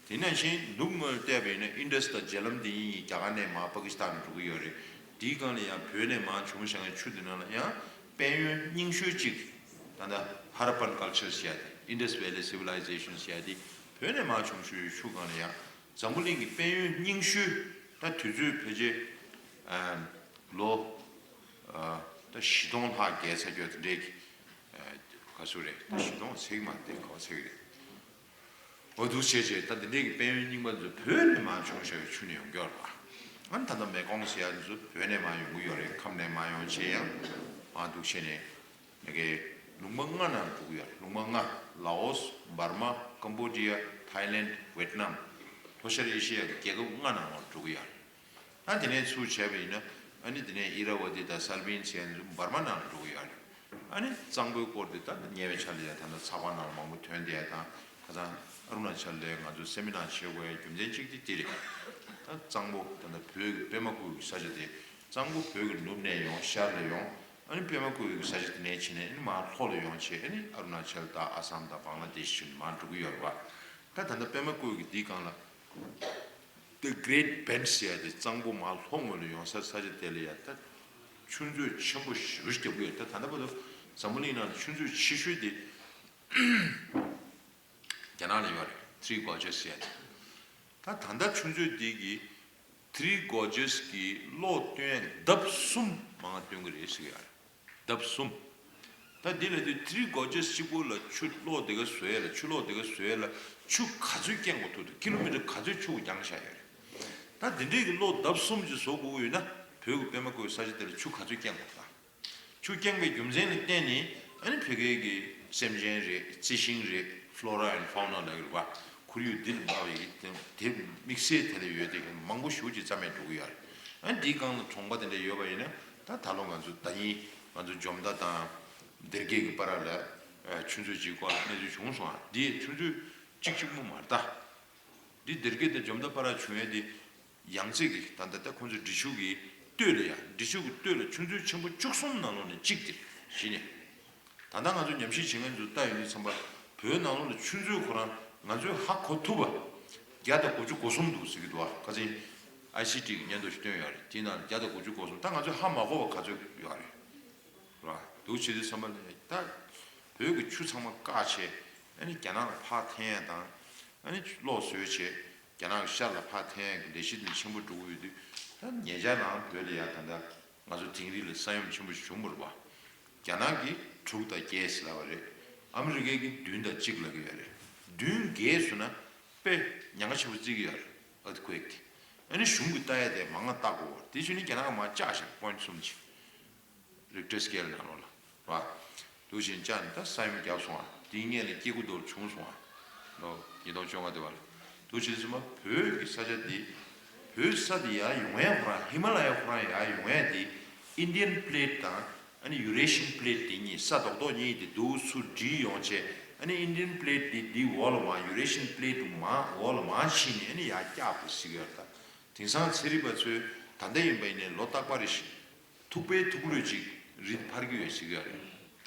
དེ་ནང་བཞིན་ནུབ་ངོས་ལ་བལྟས་པ་ཡིན་ན་ཨིན་ཌས་དང་ཇེ་ལམ་འདི་གཉིས་རྒྱ་གར་ནས་མར་པ་ཀི་སི་ཐན་འགྲོ་གི་ཡོད་རེད། དེའི་སྒང་ལ་ཡང་བོད་ནས་མར་བྱུང་བཞག་མཁན་ཆུ་འདི་ནང་ལ་ཡང་དཔལ་ཡོན་རྙིང་ཤོས་གཅིག་ད་ལྟ་Harappan culture ཟེར་ཡ་དེ། Indus Valley Civilization ཟེར་ཡ་དེ་བོད་ནས་མར་བྱུང་ཤོས་ཆུ་སྒང་ལ་ཡང་འཛམ་བུ་གླིང་གི་དཔལ་ཡོན་རྙིང་ཤོས། ད་དུས་ཚོད་ཕལ་ཆེར་ཨ་ལོ་ཨ་ད་བཞི་སྟོང་ལྷག་བརྒལ་ཚར་གྱི་ཡོད་དེ་འདྲའི་ག་ཚོད་རེད། ད་བཞི་སྟོང་ཚིག་མ་དེ་ག་ཚོད་རེད། འོ་འདུག་བྱས་བྱས་ད་འདི་འདྲའི་གི་དཔལ་ཡོན་རྙིང་པ་ཚོ་བོད་ནས་མར་བྱུང་བཞག་པའི་ཆུ་ནས་ཡོང་གི་ཡོད་རེད་པ། ཨ་ནི་ད་ལྟ་མེ་ཀོང་ཟེར་ཡ་འདི་ཚོ་བོད་ནས་མར་ཡོང་གི་ཡོད་རེད། ཁམས་ནས་མར་ཡོང་བྱས་ཡང་མར་འདུག་བྱས་ནས་མ་གི་ལུང་པ་ལྔ་ནང་འགྲོ་གི་ཡོད་རེད། ལུང་པ་ལྔ། ལའོ་སི། འབར་མ། ཀམ་བོ་ཌི་ཡ། ཐའི་ལེན། ཝེད་ནམ། ལྷོ་ཤར་ཨེ་ཤི་ཡ་གི་རྒྱལ་ཁབ་ལྔ་ནང་ལ་འགྲོ་གི་ཡོད་རེད། ད་དེ་ནས་ཚུར་བྱས་པ་ཡིན་ན་ཨ་ནི་དེ་ནས་ཨི་ར་ཝ་ཏི་དང་སལ་བིན་ཟེར་ཡ་འབར་མ་ནང་ལ་འགྲོ་གི་ཡོད་རེད། ཨ་ནི་གཙང་པོའི་སྐོར་དེ་ད་ཉེ་བའི་ཆར་ལ་ཡ་ད་ལྟ་ཚགས་པར་ནང་ལ་མང་པོ་ཐོན་བསྡད་ཡ་དང་། ཁ་སང་ཨ་རུ་ན་ཅལ་ལ་ང་ཚོ་སེ་མི་ནར་བྱེད་དགོས་ཡ་རྒྱུ་མཚན་གཅིག་དེ་དེ་རེད། ད་གཙང་པོ་ད་ལྟ་བོད་ཀྱི་པད་མ་བརྐོས་ཀྱི་ས་ཆ་དེ་གཙང་པོ་བོད་ཀྱི་ནུབ་ནས་ཡོང་ཤར་ལ་ཡོང་། ཨ་ནི་པད་མ་བརྐོས་ཀྱི་ས་ཆ་དེ་ནས་ཕྱིན་ནས་ཨ་ནི་མར་ལྷོ་ལ་ཡོང་བྱས་ཨ་ནི་ཨ་རུ་ན་ཅལ་དང་ཨ་སམ་དང་བང་ལ་དེ་ཤི་མར་འགྲོ་གི་ཡོད་རེད་པ། ད་ད་ལྟ་པད་མ་བརྐོས་ཀྱི་འདིའི་སྒང་ལ། The Great Bend ཟེར་ཡ་དེ་གཙང་པོ་མར་ལྷོ་ངོས་ལ་ཡོང་ས་ས་ཆ་དེ་ལ་ཡ་ད་ཆུ་མཛོད་ཆེན་པོ་ཞེ་པོ་ཅིག་རྒྱབ་ཀྱི་ཡོད། ད་ད་ལྟ་བར་དུ་འཛམ་བུ་གླིང་ནང་ལ་ཆུ་མཛོད་ཆེ་ཤོས་དེ་རྒྱ་ནག་ལ་ཡོད་རེད། Three Gorges ཟེར་ཡ་དེ། ད་ད་ལྟ་ཆུ་མཛོད་དེ་གི་Three Gorges གི་གློག་བཏོན་ཡ་ལྡབ་གསུམ་མང་བ་བཏོན་གྱི་རེད་ཟེར་གྱི་ཡོད་རེད། ལྡབ་གསུམ། ད་འདི་ལ་དུས་Three Gorges གཅིག་པོ་ལ་ཆུ་གློག་དེ་ག་བཟོ་ཡས་ལ་ཆུ་གློག་དེ་ག་བཟོ་ཡས་ལ་ཆུ་ག་ཚོད་རྐྱེན་དགོས་ཐུག་ཐུག་ཀི་ལོ་མི་ཊར་ག་ཚོད་ཆུ་རྐྱང་བཞག་ཡོད་རེད། ད་འདི་འདྲའི་གི་གློག་ལྡབ་གསུམ་ཅིག་བཟོ་དགོས་ཀྱི་ཡོད་ན་བོད་ཀྱི་པད་མ་བརྐོས་ས་ཆ་དེ་ལ་ཆུ་ག་ཚོད་རྐྱེན་དགོས་ད། ཆུ་རྐྱེན་པའི་རྒྱུ་མཚན་ལ་བརྟེན་ནས་ཨ་ནི་བོད་སྐད་ཀྱི་སེམས་ཅན་རེད། རྩི་ཤིང་རེད། Flora and Fauna ལབ་ཡོད་རེད་པ། ཁོར་ཡུག་འདི་ལ་དམའ་བའི་གི་དེ་དེ་དམིགས་བསལ་དེ་ལ་ཡོད་དེ་མང་པོ་ཞེ་པོ་ཅིག་རྩ་མེད་འགྲོ་གི་ཡོད་རེད། ཨ་ནི་འདིའི་སྒང་ལ་གྲོང་པ་དེ་འདྲ་ཡོད་པ་ཡིན་ན་ད་ད་ལོ་ང་ཚོ་ཟླ་ཉིན་ང་ཚོ་འཇོ་མདའ་དང་སྡེར་ཁའི་གི་བར་ལ་ཆུ་མཛོད་ཅིག་སྐོར་གནས་ཚུལ་བྱུང་སོང་། ཨ་འདི་ཆུ་མཛོད་གཅིག་གཅིག་པོ་མ་རེད་ད། འདི་སྡེར་ཁའི་དང་འཇོ་མདའ་བར་ལ་བྱུང་ཡས་འདི་ཡང་རྩེ་གི་ད་ལྟ་ད་ཁོང་ཚོའི་འབྲི་ཆུ་གི་སྟོད་ལ་ཡ། འབྲི་ཆུ་གི་སྟོད་ལ་ཆུ་མཛོད་ཆེན་པོ་བཅུ་གསུམ་ནང་ལོགས་ནས་གཅིག་དེ་གཞི་ནས། ད་ལྟ་ང་ཚོ་ཉམས་ཞིབ་བྱེད་མཁན་ཚོས་ལྟ་ཡོང་དུས་ཙམ་པ་བོད་ནང་ལོགས་ལ་ཆུ་མཛོད་ཁོ་རང་ང་ཚོས་ཧ་གོ་ཐུབ་པ་བརྒྱ་དང་དགུ་བཅུ་གོ་གསུམ་འདུག་ཟེར་གྱི་འདུག་ཨ། ཁ་སང་ཨའི་སི་ཊི་གི་སྙན་ཐོ་ཞིག་བཏོན་ཡོད་རེད། དེའི་ནང་ལ་བརྒྱ་དང་དགུ་བཅུ་གོ་གསུམ། ད་ང་ཚོས་ཧ་མ་གོ་བ་ག་ཚོད་ཡོད་རེད། ར། འདུག་བྱེད་དུས་ཙམ་པ་ལ་ད་བོད་ཀྱི་ཆུ་ཚང་མ་བཀག་བྱས་ཨ་ནི་རྒྱ་ནག་ལ་ཕར་འཐེན་ཡ་དང་། ཨ་ནི་གློག་བཟོས་བྱས་རྒྱ་ནག་གི་ཤར་ལ་ཕར་འཐེན་ཡ་གི་ལས་གཞི་དེ་ཆེན་པོ་འགྲོ་གི་ཡོད་དུས། ད་ཉེ་ཆར་ནང་བོད་ལ་ཡ་ད་ལྟ་ང་ཚོ་དིང་རི་ལ་ས་ཡོམ་ཆེན་པོ་ཞིག་བྱུང་བ་རེད་པ། རྒྱ་ནག་གིས་དྲུག་དང་བརྒྱད་ཟེར་ལབ་པ་རེད། ཨ་མི་རི་ཀས་ཀྱིས་བདུན་དང་གཅིག་ལབ་ཀྱི་ཡོད་རེད། བདུན་བརྒལ་སོང་ན་དཔེ་ཉེན་ཁ་ཆེན་པོ་བརྩི་གི་ཡོད་རེད། Earthquake དེ། ཨ་ནི་གཞུང་གིས་ལྟ་ཡ་དེ་མང་ང་ལྟ་དགོས་པ་དེ་བྱས་ནས་རྒྱ་ནག་གིས་མར་བཅག་བཞག point གསུམ་ཅིག Richter scale ནང་ལོགས་ལ་ར། འདུག་བཞིན་བཅག་ནས་ད་ས་ཡོམ་བརྒྱབ་སོང་ཨ། དེའི་སྔོན་ལ་སྐྱེ་རྒུ་མདོ་ལ་བྱུང་སོང་ཨ། ལོ་ཉིས་སྟོང་བཅོ་ལྔ་དེ་བར་ལ། འདུག་བྱས་ཙང་མ་བོད་ཀྱི་ས་ཆ་འདི། བོད་ས་འདི་ཡར་ཡོང་ཡ་ཁོ་རང་ཧི་མ་ལ་ཡ་ཁོ་རང་ཡར་ཡོང་ཡ་འདི་Indian plate དང་ཨ་ནི་Eurasian plate དེ་གཉིས་ས་རྡོག་རྡོག་གཉིས་དེ་འདུག་ཚུར་སྒྲིལ་ཡོང་བྱས་ཨ་ནི་Indian plate འདི་འདི་འོག་ལ་མར་Eurasian plate དུ་མར་འོག་ལ་མར་ཕྱིན་ནས་ཨ་ནི་ཡར་བཀྱགས་པ་ཟེར་གྱི་ཡོད་རེད་ད། དེང་སང་ཚན་རིག་པ་ཚོས་ད་ལྟ་ཡིན་པ་ཡིན་ནའི་ལོ་རྟག་པར་རེ་བཞིན། ཐུག་པའི་ཐུག་ལོས་ཅིག་རི་འཕར་གྱི་ཡོད་ཟེར་གྱི་ཡོད་རེད།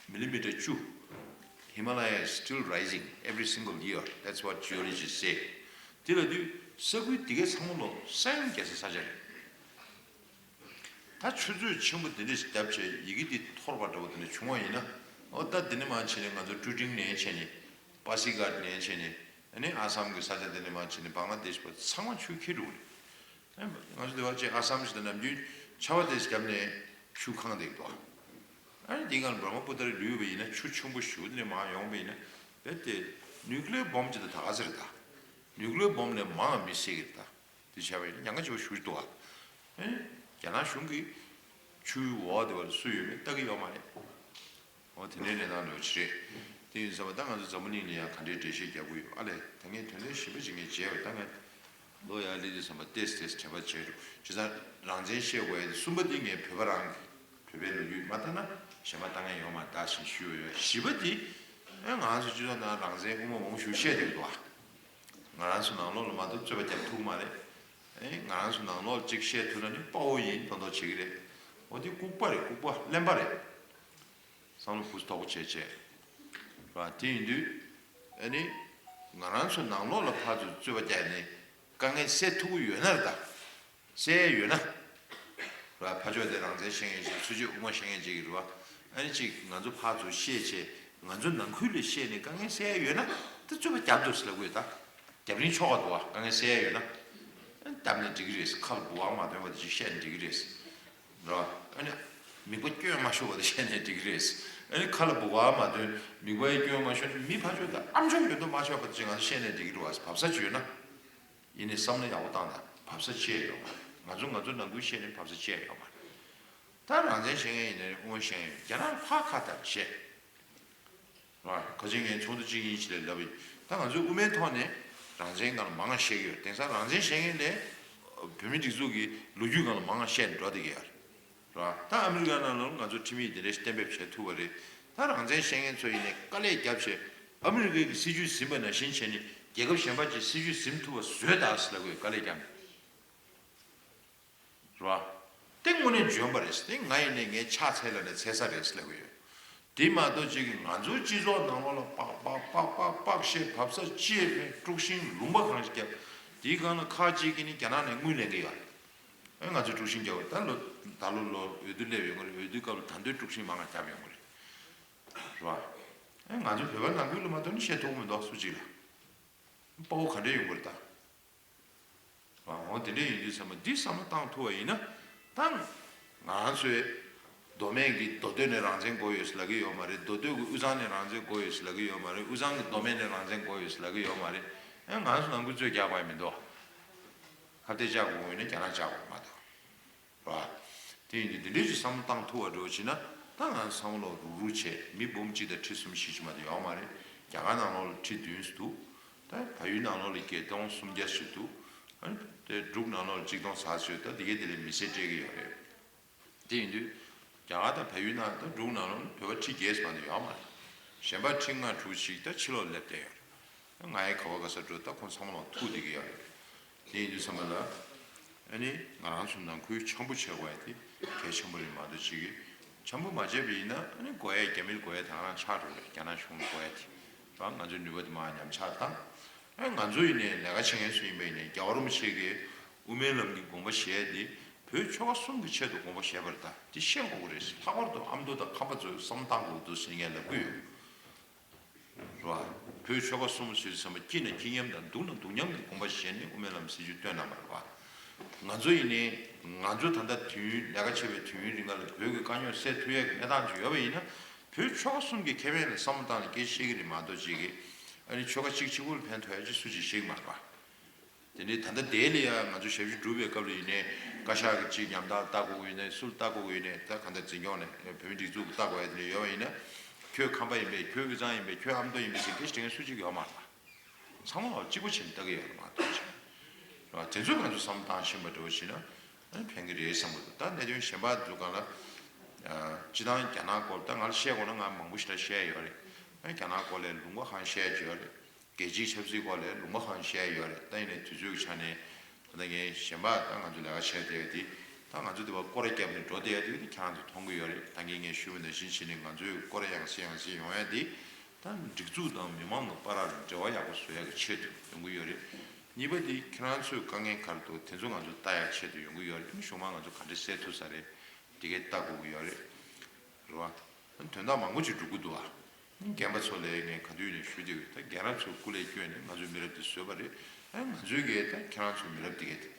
མི་ལི་མི་ཊར་བཅུ། Himalaya is still rising every single year. That's what geologists say. དེ་ལབ་དུས་ས་ཁུལ་དེ་གའི་ཚང་མ་ལོ་ས་ཡོམ་རྒྱག་སའི་ས་ཆ་རེད། ད་ཆུ་མཛོད་ཆེན་པོ་དེ་འདྲ་ཞིག་བརྒྱབ་བྱས་ཡི་གེ་འདི་འཐོར་བ་འདྲ་བོ་དེ་འདྲ་བྱུང་བ་ཡིན་ན། ཨོ་ད་འདི་ནས་མར་བྱས་ནས་ང་ཚོ་ཀྲུ་ཀྲིང་ནས་བྱས་ནས་པ་སི་གྷ་ཊ་ནས་བྱས་ནས། ཨ་ནི་ཨ་སམ་གྱི་ས་ཆ་དེ་ནས་མར་བྱས་ནས་བང་ལ་དེཤ་བར་ཚང་མ་ཆུ་འཁྱིལ་འགྲོ་གི་རེད། ཨ་ནི་ང་ཚོ་དེ་བར་ཅིག་ཨ་སམ་ཞིག་དང་ནམ་རྒྱུན་ཆར་པ་དེཤ་བརྒྱབ་ནས་ཆུ་གང་བསྡད་ཀྱི་འདུག་ཨ་ནི་དེའི་སྒང་ལ་བྷ་ར་མ་པུ་ཏྲ་ལུས་པ་ཡིན་ན་ཆུ་ཆེན་པོ་ཞེ་པོ་དེ་ནས་མར་ཡོང་བ་ཡིན་ན་རྦད་དེ་ནིའུ་ཀི་ལི་ཡར་བྷོམ་ཅིག་དང་ད་ག་ཚོད་རེད་ད། ནིའུ་ཀི་ལི་ཡར་བྷོམ་ནས་མང་བ་མི་བསད་ཀྱི་རེད་ད། དེ་བྱས་པ་ཡིན་ན་ཉེན་ཁ་ཆེ་བ་ཞེ་པོ་ཅིག་འདུག་ཨ། ཨེ། རྒྱ་ནག་གཞུང་གིས་ཆུའི་འོག་དེ་བར་སུ་ཡོད་མེད་ལྟ་གི་ཡོད་མ་རེད། འོ་དེ་འདྲའི་གནས་སྟངས་འདྲ་བོ་ཅིག་རེད། དེ་ཡིན་ཙང་ད་ང་ཚོ་འཛམ་བུ་གླིང་ལ་ཡང་ག་འདྲའི་འགྲེལ་བཤད་རྒྱག་གི་ཡོད་ཨ་ལས། ད་ངས་དོན་དག་ཞིབ་པ་ཅིག་ངས་མཇལ་བ་ད་ང་ལོ་ཡར་སླེབས་དུས་ཙམ་པ་ཏོག་ཙམ་ཏོག་ཙམ་དྲན་པ་བརྗེད་འགྲོ། བྱས་ཙང་རང་བཙན་བཤད་དགོས་ཡ་དེ་གསུམ་པ་དེ་ངས་བོད་པ་རང་གི་བོད་པའི་ལོ་རྒྱུས་མ་ལྟ་ན་གཞན་པ་ལྟ་མཁན་ཡོད་མ་རེད་ཟེར་ཞུས་པ་ཡོད། བཞི་པ་དེ་ཨེ་ང་རང་ཚོ་སྤྱི་ཚོགས་ནང་རང་བཙན་དབུ་མ་མང་པོ་ཞིག་བཤད་བསྡད་ཀྱི་འདུག་ཨ། ང་རང་ཚོ་ནང་ལོགས་ལ་མ་གཏོགས་རྩོད་པ་རྒྱག་ཐུབ་ཀྱི་མ་རེད། ཨེ་ང་རང་ཚོ་ནང་ལོགས་ལ་ཅིག་བཤད་ཐུབ་ན་ནི་དཔའ་བོ་ཡིན་མདོག་མདོག་བྱེད་ཀྱི་རེད། འོ་དེ་ལྐུགས་པ་རེད། ལྐུགས་པ་གླེན་པ་རེད། བསམ་བློ་ཕུགས་དོག་པོ་བྱས་བྱས། ར་དེ་ཡིན་དུས་ཨ་ནི་ང་རང་ཚོ་ནང་ལོགས་ལ་ཕར་ཚུར་རྩོད་པ་རྒྱག་ནས་དཀའ་ངལ་སེལ་ཐུབ་ཀྱི་ཡོད་ན་རེད་ད། སེལ་ཡས་ཡོད་ན། ར་ཕར་ཕྱོགས་དེ་རང་བཙན་བཤད་མཁན་ཅིག་ཚུར་ཕྱོགས་དབུ་མ་བཤད་མཁན་ཅིག་རེད་བ། ཨ་ནི་ཅིག་ང་ཚོ་ཕར་ཚུར་བཤད་བྱས་ང་ཚོ་ནང་ཁུལ་ལ་བཤད་ནས་དཀའ་ངལ་སེལ་ཡས་ཡོད་ན་ད་རྩོད་པ་རྒྱབ་འདུག་ཟེར་ལབ་དགོས་ད། རྒྱབ་རིན་ཆོག་ག་འདུག་བ། དཀའ་ངལ་སེལ་ཡས་ཡོད་ན། ཨ་ནི་བཏབ་ནས་འགྲིག་གི་རེད། ཁ་ལ་སྦུག་བ་མ་ཐོན་པ་དེ་ཅིག་བཤད་ནས་འགྲིག་གི་རེད། ར། ཨ་ནི། མིད་པ་སྐྱོན་མ་ཤོར་བ་དེ་བཤད་ནས་འགྲིག་གི་རེད། ཨ་ནི་ཁ་ལ་སྦུག་བ་མ་ཐོན་མིད་པ་ཡི་སྐྱོན་མ་ཤོར་ནས་མི་ཕར་ཕྱོགས་དང་ཨ་མཆོག་ཡོད་དོ་མ་ཆོག་པ་དེ་ཅིག་ང་ཚོ་བཤད་ནས་འགྲིག་གི་རེད་བ། བབས་ས་ཅིག་ཡོད་ན། ཡིན་ནའི་བསམ་བློ་ཡག་པོ་བཏང་དང་བབས་ས་ཅི་ཡང་ཡོད་མ་རེད། ང་ཚོ་ང་ཚོ་ནང་ཁུལ་བཤད་ནས་བབས་ས་ཅི་ཡང་ཡོད་མ་རེད། ད་རང་བཙན་བཤད་མཁན་ཡིན་ནའི་དབུ་མ་བཤད་མཁན་ཡིན་རྒྱ་ནག་ལ་ཕར་ཁ་བཏང་བཤད། ར། ཁ་ཅིག་ངས་ཚོགས་འདུ་གཅིག་གཉིས་ཅིག་ལ་ལབ་ཡིན། ད་ང་ཚོའི་དབུ་མའི་ཐོག་ནས་རང་བཙན་སྒང་ལ་མང་བ་བཤད་ཀྱི་ཡོད། དེང་སང་རང་བཙན་བཤད་མཁན་ལས་བོད་མི་སྒྲིག་འཛུགས་ཀྱི་ལོ་རྒྱུས་སྒང་ལ་མང་བ་བཤད་ནས་འགྲོ་བསྡད་ཀྱི་ཡོད་རེད། ར། ད་ཨ་མི་རི་ཀ་ནང་ལ་ང་ཚོ་ཁྲིམས་ཡིག་འདི་འདྲ་ཞིག་གཏན་འབེབས་བྱེད་ཐུབ་པ་རེད། ད་རང་བཙན་བཤད་མཁན་ཚོ་ཡིན་ནའི་དཀའ་ལས་བརྒྱབ་བྱས་ཨ་མི་རི་ཀའི་གི་སྲིད་ཇུས་ཟིན་པ་ནང་བཞིན་བྱས་ནས་རྒྱལ་ཁབ་གཞན་པ་ཅིག་སྲིད་ཇུས་ཟིན་ཐུབ་པ་བཟོས་དང་ཟེར་ལབ་དགོས་དཀའ་ལས་བརྒྱབ་ནས། རེད་བ། དེ་དངོས་གནས་འཇོན་པ་རེད། དེ་ང་ཡིན་ནའི་ངའི་ཕྱག་འཚལ་ལ་ནས་འཚལ་ས་རེད་ཟེར་ལབ་གི་ཡོད། དེ་མ་གཏོགས་ཅིག་གིས་ང་ཚོའི་སྤྱི་ཚོགས་ནང་ལོགས་ལ་པག་པག་པག་པག་པག་བཤད་བབས་ས་ཅི་ཡང་མེད། དཀྲུག་ཤིང་ལུང་པ་གང་ཞིག་བརྒྱབ། དེའི་སྒང་ལ་ཁག་ཅིག་གིས་ནི་རྒྱ་ནག་ནས་དངུལ་ལེན་གི་ཡོད་རེད། ཨེ་ང་ཚོས་དཀྲུག་ཤིང་བརྒྱབ་པ་ད་ལོ་ད་ལོ་ལོ་འོས་བསྡུ་སླེབས་ཡོང་གི་རེད། འོས་བསྡུའི་སྐབས་ལ་ད་དུང་དཀྲུག་ཤིང་མང་ང་བརྒྱབ་ཡོང་གི་རེད། རེད་བ། ཨེ་ང་ཚོ་བོད་པ་ནང་ཁུལ་ལ་མ་གཏོགས་ནི་བཤད་ཐུབ་ཀྱི་མི་འདུག་སུ་གཅིག་ལ། དཔའ་བོ་ག་འདྲས་ཡོང་གི་རེད་ད། འོ་དེ་འདྲ་ཡིན་དུས་ཚང་མ་འདི་བསམ་བློ་བཏང་ཐུབ་པ་ཡིན་ན་ད་ང་ཚོས་མདོ་སྨད་ཀྱི་མདོ་སྟོད་ནས་རང་བཙན་དགོས་ཡོད་ཟེར་ལབ་ཀྱི་ཡོད་མ་རེད། མདོ་སྟོད་ཀྱི་དབུས་གཙང་ནས་རང་བཙན་དགོས་ཡོད་ཟེར་ལབ་ཀྱི་ཡོད་མ་རེད། དབུས་གཙང་གི་མདོ་སྨད་ནས་རང་བཙན་དགོས་ཡོད་ཟེར་ལབ་ཀྱི་ཡོད་མ་རེད། ཨེ་ང་ཚོ་ནང་ཁུལ་རྩོད་རྒྱག་དགོས་ཡ་མི་འདུག་ཁ་གཏད་བཅག་དགོས་ཀྱི་ཡོད་ན་རྒྱ་ནག་བཅག་དགོས་མ་གཏོགས། རེད་བ། དེ་ཡིན་དུས་འདི་འདྲའི་ཅིག་བསམ་བློ་བཏང་ཐུབ་པ་འདྲ་བོ་བྱས་ན་ད་ང་ཚོ་བསམ་བློ་རུག་རུག་བྱས་མི་འབུམ་གཅིག་དང་ཁྲི་གསུམ་བཞི་བཅུ་མ་གཏོགས་ཡོད་མ་རེད། རྒྱ་གར་ནང་ལོགས་ལ་ཁྲི་བདུན་ཙམ་འདུག་ད་བལ་ཡུལ་ནང་ལོགས་ལ་བརྒྱད་སྟོང་སུམ་བརྒྱ་ཙམ་འདུག་ཨ་ནི་དེ་འབྲུག་ནང་ལོགས་ལ་གཅིག་སྟོང་ཙམ་ཙམ་ཡོད། ད་འདི་གའི་དེ་ལས་མི་སེར་སྤྲད་ཀྱི་ཡོད་རེད། དེ་ཡིན་དུས་རྒྱ་གར་དང་བལ་ཡུལ་ནང་དང་འབྲུག་ནང་ལོགས་ལ་བོད་པ་ཁྲི་བརྒྱད་ཙམ་མ་གཏོགས་ཡོད་མ་རེད། གཞན་པ་ཁྲི་ལྔ་དྲུག་ཅིག་ད་ཕྱི་ལོགས་སླེབས་བསྡད་ཡོད་རེད། ང་ཡི་ག་བ་ག་ས་འགྲོ་ད་ཁོང་ཚང་མ་ལ་ཐུག་བསྡད་ཀྱི་ཡོད་རེད། དེ་ཡིན་དུས་ཚང་མ་ལ་ཨ་ནི་ང་རང་ཚོ་ནང་ཁུལ་འཆམ་པོ་བྱེད་དགོས་ཡ་དེ་གལ་ཆེན་པོ་རེད་མ་གཏོགས་ཅིག་གིས་འཆམ་པོ་མ་བྱས་པ་ཡིན་ན་ཨ་ནི་དགོས་ཡ་རྒྱ་མིར་དགོས་ཡ་ད་ག་རང་ཆགས་འགྲོ་རེད། རྒྱ་ནག་གཞུང་ལ་དགོས་ཡ་དེ་རང་ང་ཚོའི་ནུས་པ་དེ་མར་ཉམས་ཆག་བཏང་། ཨ་ང་ཚོ་ཡིན་ནའི་ལས་ཀ་བྱེད་མཁན་ཚོ་ཡིན་པ་ཡིན་ནའི་རྒྱལ་བ་རིན་པོ་ཆེ་གིས་དབུ་མའི་ལམ་གྱི་དགོངས་པ་བཞེས་ཡ་དེ་བོད་ཆོལ་ཁ་གསུམ་གྱི་ཆེད་དུ་དགོངས་པ་བཞེས་པ་རེད། ད་དེ་ཤེས་དགོས་ཀྱི་རེད། ལྷག་པར་དུ་ཨ་མདོ་དང་ཁམས་པ་ཚོས་བསམ་བློ་བཏང་དགོས་འདུག་ཟེར་ངས་ལབ་ཀྱི་ཡོད། རེད་བ། བོད་ཆོལ་ཁ་གསུམ་ཟེར་ཙམ་པ་སྐྱིད་ན་སྐྱིད་མཉམ་དང་སྡུག་ན་སྡུག་མཉམ་གྱི་དགོངས་པ་བཞེས་ནས་དབུ་མའི་ལམ་སྲིད་བྱུས་བཏོན་གནང་བ་རེད་བ། ང་ཚོ་ཡིན་ནའི་ང་ཚོ་ད་ལྟ་དུས་ཡུན་ལས་ཀ་བྱེད་པའི་དུས་ཡུན་རིང་ལ་བོད་ཀྱི་དཀའ་རྙོག་སེལ་ཐུབ་ཡས་ཀྱི་གནས་སྟངས་ཅིག་ཡོད་པ་ཡིན་ན་བོད་ཆོལ་ཁ་གསུམ་གྱི་ཁེ་ཕན་ལ་བསམ་བློ་བཏང་ནས་སྐད་ཆ་བཤད་ཀྱི་རེད་མ་གཏོགས་ཅིག་གིས་ཨ་ནི་ཆོལ་ཁ་གཅིག་གཅིག་པུ་ལ་ཕན་ཐོགས་ཡ་ཅིག་སུ་གཅིག་ཤེས་ཀྱི་མ་རེད་བ། དེ་ནས་ད་ལྟ་དེ་ལ་ཡང་ང་ཚོ་ཞབས་ཞུ་སྒྲུབ་པའི་སྐབས་ལ་ཡིན་ནའི་བཀའ་ཤག་གི་ཅིག་ཉམ་ཐག་ལྟ་དགོས་ཀྱི་ཡོད་ནའི་སུ་ལ་ལྟ་དགོས་ཀྱི་ཡོད་ནའི་ད་གང་ལྟར་འཛིན་སྐྱོང་ནས་བོད་མི་སྒྲིག་འཛུགས་ལ་ལྟ་དགོས་ཡ་དེ་འདྲ་ཡོད་པ་ཡིན་ན་ཁྱོད་ཁམས་པ་ཡིན་པས་ཁྱོད་དབུས་གཙང་ཡིན་པས་ཁྱོད་ཨ་མདོ་ཡིན་པས་ཟེར་སྐད་ཆ་དྲི་མཁན་སུ་གཅིག་ཡོད་མ་རེད་པ། ཚང་མ་ལ་གཅིག་པ་བྱས་ནས་ལྟ་གི་ཡོད་རེད་མ་གཏོགས་ཅིག་རེད་བ། དེ་ཚོ་ང་ཚོ་བསམ་བློ་བཏང་ཤེས་པ་འདྲ་བོ་བྱས་ན་ཨ་ནི་ཕན་གི་རེད་བསམ་གི་འདུག་ད་གནད་དོན་གཞན་པ་ཚོ་སྒང་ལ་སྤྱི་བཏང་རྒྱ་ནག་སྐོར་ད་ང་ལ་བཤད་དགོས་ན་ང་མང་པོ་ཞེ་དྲག་བཤད་ཡོད་རེད། ཨ་ནི་རྒྱ་ནག་སྐོར་ལ་ལུང་པ་གང་བཤད་ཀྱི་ཡོད་རེད། རྒྱལ་སྤྱིའི་ཆབ་སྲིད་སྐོར་ལ་ལུང་པ་གང་བཤད་ཡོད་རེད། ད་ཡིན་ནའི་དུས་ཚོད་ཀྱི་ཆ་ནས་ད་ལྟ་ངས་གཞན་པ་ད་ང་ཚོ་ལས་ཀ་བྱས་བསྡད་ཡ་དེ་ད་ང་ཚོ་དེ་བ་སྐོར་ར་བརྒྱབ་ནས་འགྲོ་བསྡད་ཡ་དེ་ཁྱེད་རང་ཚོ་མཐོང་གི་ཡོད་རེད། ད་གིན་ངས་ཞུས་པ་ནང་བཞིན་བྱས་ནས་ང་ཚོའི་སྐོར་ར་ཡང་སེ་ཡང་སེ་ཡོང་ཡ་དེ་ད་སྒྲིག་འཛུགས་དང་མི་མང་གི་བར་ལ་འབྲེལ་བ་ཡག་པོ་བཟོ་ཡ་གི་ཆེད་དུ་ཡོང་གི་ཡོད་རེད། གཉིས་པ་དེ་ཁྱེད་རང་ཚོའི་དཀའ་ངལ་ག་རེ་འདུག་དེ་ཚོ་ང་ཚོ་ལྟ་ཡ་ཆེད་དུ་ཡོང་གི་ཡོད་རེད། གཞུང་མང་ང་ཚོ་ག་འདྲས་སེལ་ཐུབ་ས་རེད། དེ་གས་ལྟ་དགོས་ཀྱི་ཡོད་རེད། རེད་བ། དོན་དག་མང་པོ་ཅིག་འགྲོ་གི་འདུག་ཨ། རྒན་པ་ཚོ་ལ་ངས་ག་དུས་ནས་ཞུ་བསྡད་ཡོད། ད་རྒན་རབས་ཚོ་སྐུ་ལས་བསྐྱོན་ནས་ང་ཚོའི་མི་རབས་འདི་བཟོས་པ་རེད། ཨ་ང་ཚོའི་གི་ད་ཁྱེད་རང་ཚོའི་མི་རབས་འདི་གས་དེ་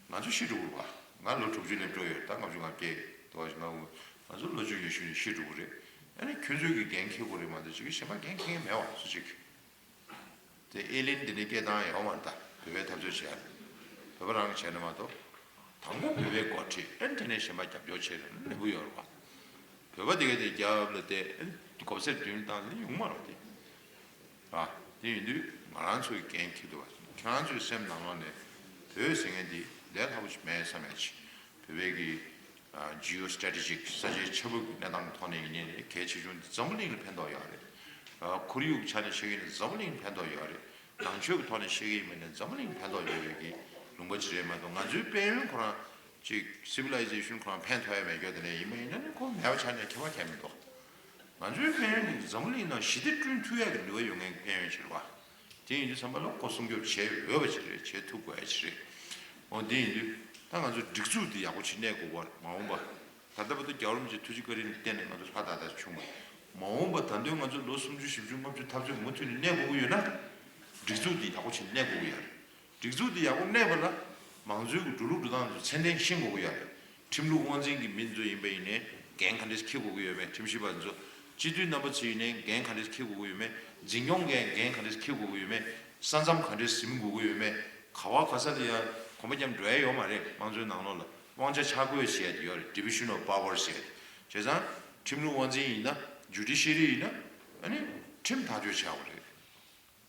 ང་ཚོ་ཤི་འགྲོ་གི་རེད་པ། ང་ལོ་དྲུག་ཅུ་སླེབས་འགྲོ་ཡོད། ད་ལྔ་བཅུ་ང་བརྒྱད་དུ་བ་ཞིག་ང་ང་ཚོ་ལོ་བཅུ་ཉི་ཤུ་ནས་ཤི་འགྲོ་གི་རེད། ཨ་ནི་ཁྱོད་ཚོའི་གི་འགན་འཁྱེར་དགོས་རེད་མ་གཏོགས་ཅིག་གཞན་པ་འགན་འཁྱེར་མཁན་མེད་པ་སུ་གཅིག་དེ་ཨེ་ལིན་འདི་ནས་སྐད་བཏང་ཡོད་མ་རེད། ད་བོད་པའི་འཐབ་རྩོད་བྱེད་ཡ་རེད། བོད་པ་རང་བྱས་ན་མ་གཏོགས། དང་པོ་བོད་པའི་འགོ་ཁྲིད་ཨེ་དེ་ནས་གཞན་པ་རྒྱབ་སྐྱོར་བྱེད་ན་ལེགས་པོ་ཡོད་རེད་པ། བོད་པ་དེ་ག་དེ་རྒྱབ་ལ་བལྟས་ཨེ་གོ་ཟེར་བདུན་བཏང་ནས་ཡོང་མ་རེད་དེ། ཨ་དེ་ཡིན་དུས་ང་རང་ཚོའི་འགན་འཁྱེར་འདུག་བ། ཁྱེད་རང་ཚོའི་སེམས་ནང་ལོགས་ནས་བོད་ཟེར་མཁན་འདི་ལས་སླ་པོ་ཞིག་མེད་བསམ་ཡ་ཅིག་བོད་པའི་གི་ཨ་Geostrategic ས་ཆའི་ཆ་བབ་ཀྱི་གནས་སྟངས་ཐོག་ནས་ཡིན་ནའི་རེད། གལ་ཆེ་ཆུང་འདི་འཛམ་བུ་གླིང་ལ་ཕན་ཐོགས་ཡོད་རེད། ཨ་ཁོར་ཡུག་ཆ་ནས་བཤད་ཀྱི་ཡིན་ན་འཛམ་བུ་གླིང་ལ་ཕན་ཐོགས་ཡོད་རེད། ནང་ཆོས་ཀྱི་ཐོག་ནས་བཤད་ཀྱི་ཡིན་ན་འཛམ་བུ་གླིང་ལ་ཕན་ཐོགས་ཡོད་པའི་གི་ལུང་པ་ཅིག་རེད་མ་གཏོགས། ང་ཚོའི་དཔལ་ཡོན་ཁོ་རང་ཅིག་Civilization ཁོ་རང་ཕན་ཐོགས་ཡ་མེད་རྒྱུ་དེ་འདྲ་ཡིན་པ་ཡིན་ན་ནི་ཁོ་མེད་པ་ཆ་ནས་ཁྱད་པར་གང་ཡང་མི་འདུག་ང་ཚོའི་དཔལ་ཡོན་འདི་འཛམ་བུ་གླིང་ནང་ཞི་བདེ་བསྐྲུན་ཐུབ་ཡ་གི་ནུས་པ་ཡོད་མཁན་དཔལ་ཡོན་ཅིག་རེད་བ། དེ་ཡིན་དུས་ཙམ་པ་ལ་ཁོ་སྲུང་སྐྱོབ་བྱེད་འོས་པ་ཅིག་རེད། བྱེད་ཐུབ་དགོས་ཡ་ཅིག་རེད། འོ་དེ་ཡིན་དུས་ད་ང་ཚོ་སྒྲིག་འཛུགས་འདི་ཡག་པོ་ཅིག་གནས་དགོས་པ་རེད། མ་འོངས་པ་ད་ལྟ་བར་དུ་རྒྱལ་བ་རིན་པོ་ཆེའི་ཐུགས་རྗེ་བཀའ་དྲིན་ལ་བརྟེན་ནས་ང་ཚོ་ལྷ་དག་དག་བྱུང་བ་རེད། མ་འོངས་པ་ད་དུང་ང་ཚོ་ལོ་སུམ་ཅུ་བཞི་བཅུ་ལྔ་བཅུ་འཐབ་རྩོད་མུ་མཐུད་ནས་གནས་དགོས་ཀྱི་ཡོད་ན། སྒྲིག་འཛུགས་འདི་ཡག་པོ་ཅིག་གནས་དགོས་ཀྱི་ཡོད་རེད། སྒྲིག་འཛུགས་འདི་ཡག་པོ་གནས་པ་ལ་མང་གཙོའི་གི་འགྲོ་ལུགས་འགྲོ་སྟངས་ཚོ་ཚད་ལྡན་ཤེས་དགོས་ཀྱི་ཡོད་རེད། ཁྲིམས་ལུགས་དབང་འཛིན་གྱི་མི་ཚོ་ཡིན་པ་ཡིན་ནའི་འགན་ག་འདྲས་འཁྱེར་དགོས་ཀྱི་ཡོད་མེད། ཁྲིམས་ཞིབ་པ་ཚོ་སྤྱི་འཐུས་རྣམ་པ་ཚོ་ཡིན་ནའི་འགན་ག་འདྲས་འཁྱེར་དགོས་ཀྱི་ཡོད་མེད། འཛིན་སྐྱོང་འགན་འགན་ག་འདྲས་འཁྱེར་དགོས་ཀྱི་ཡོད་མེད། ས་མཚམས་ག་འདྲས་ཟིན་དགོས་ཀྱི་ཡོད་མེད། ག་བ་ག་ས་ལ་ཡང་གོམ་པ་རྒྱབ་འགྲོ་ཡ་ཡོད་མ་རེད། དམངས་གཙོའི་ནང་ལོགས་ལ་དབང་ཆ་ཆ་བགོས་བྱས་ཏེ་ཡོད་རེད། Division of Power ཟེར་ཏེ། བྱས་ཙང་ཁྲིམས་ལུགས་དབང་འཛིན་ཡིན་ན། Judiciary ཡིན་ན། ཨ་ནི་ཁྲིམས་ཐག་གཅོད་བྱ་དགོས་རེད། རེད་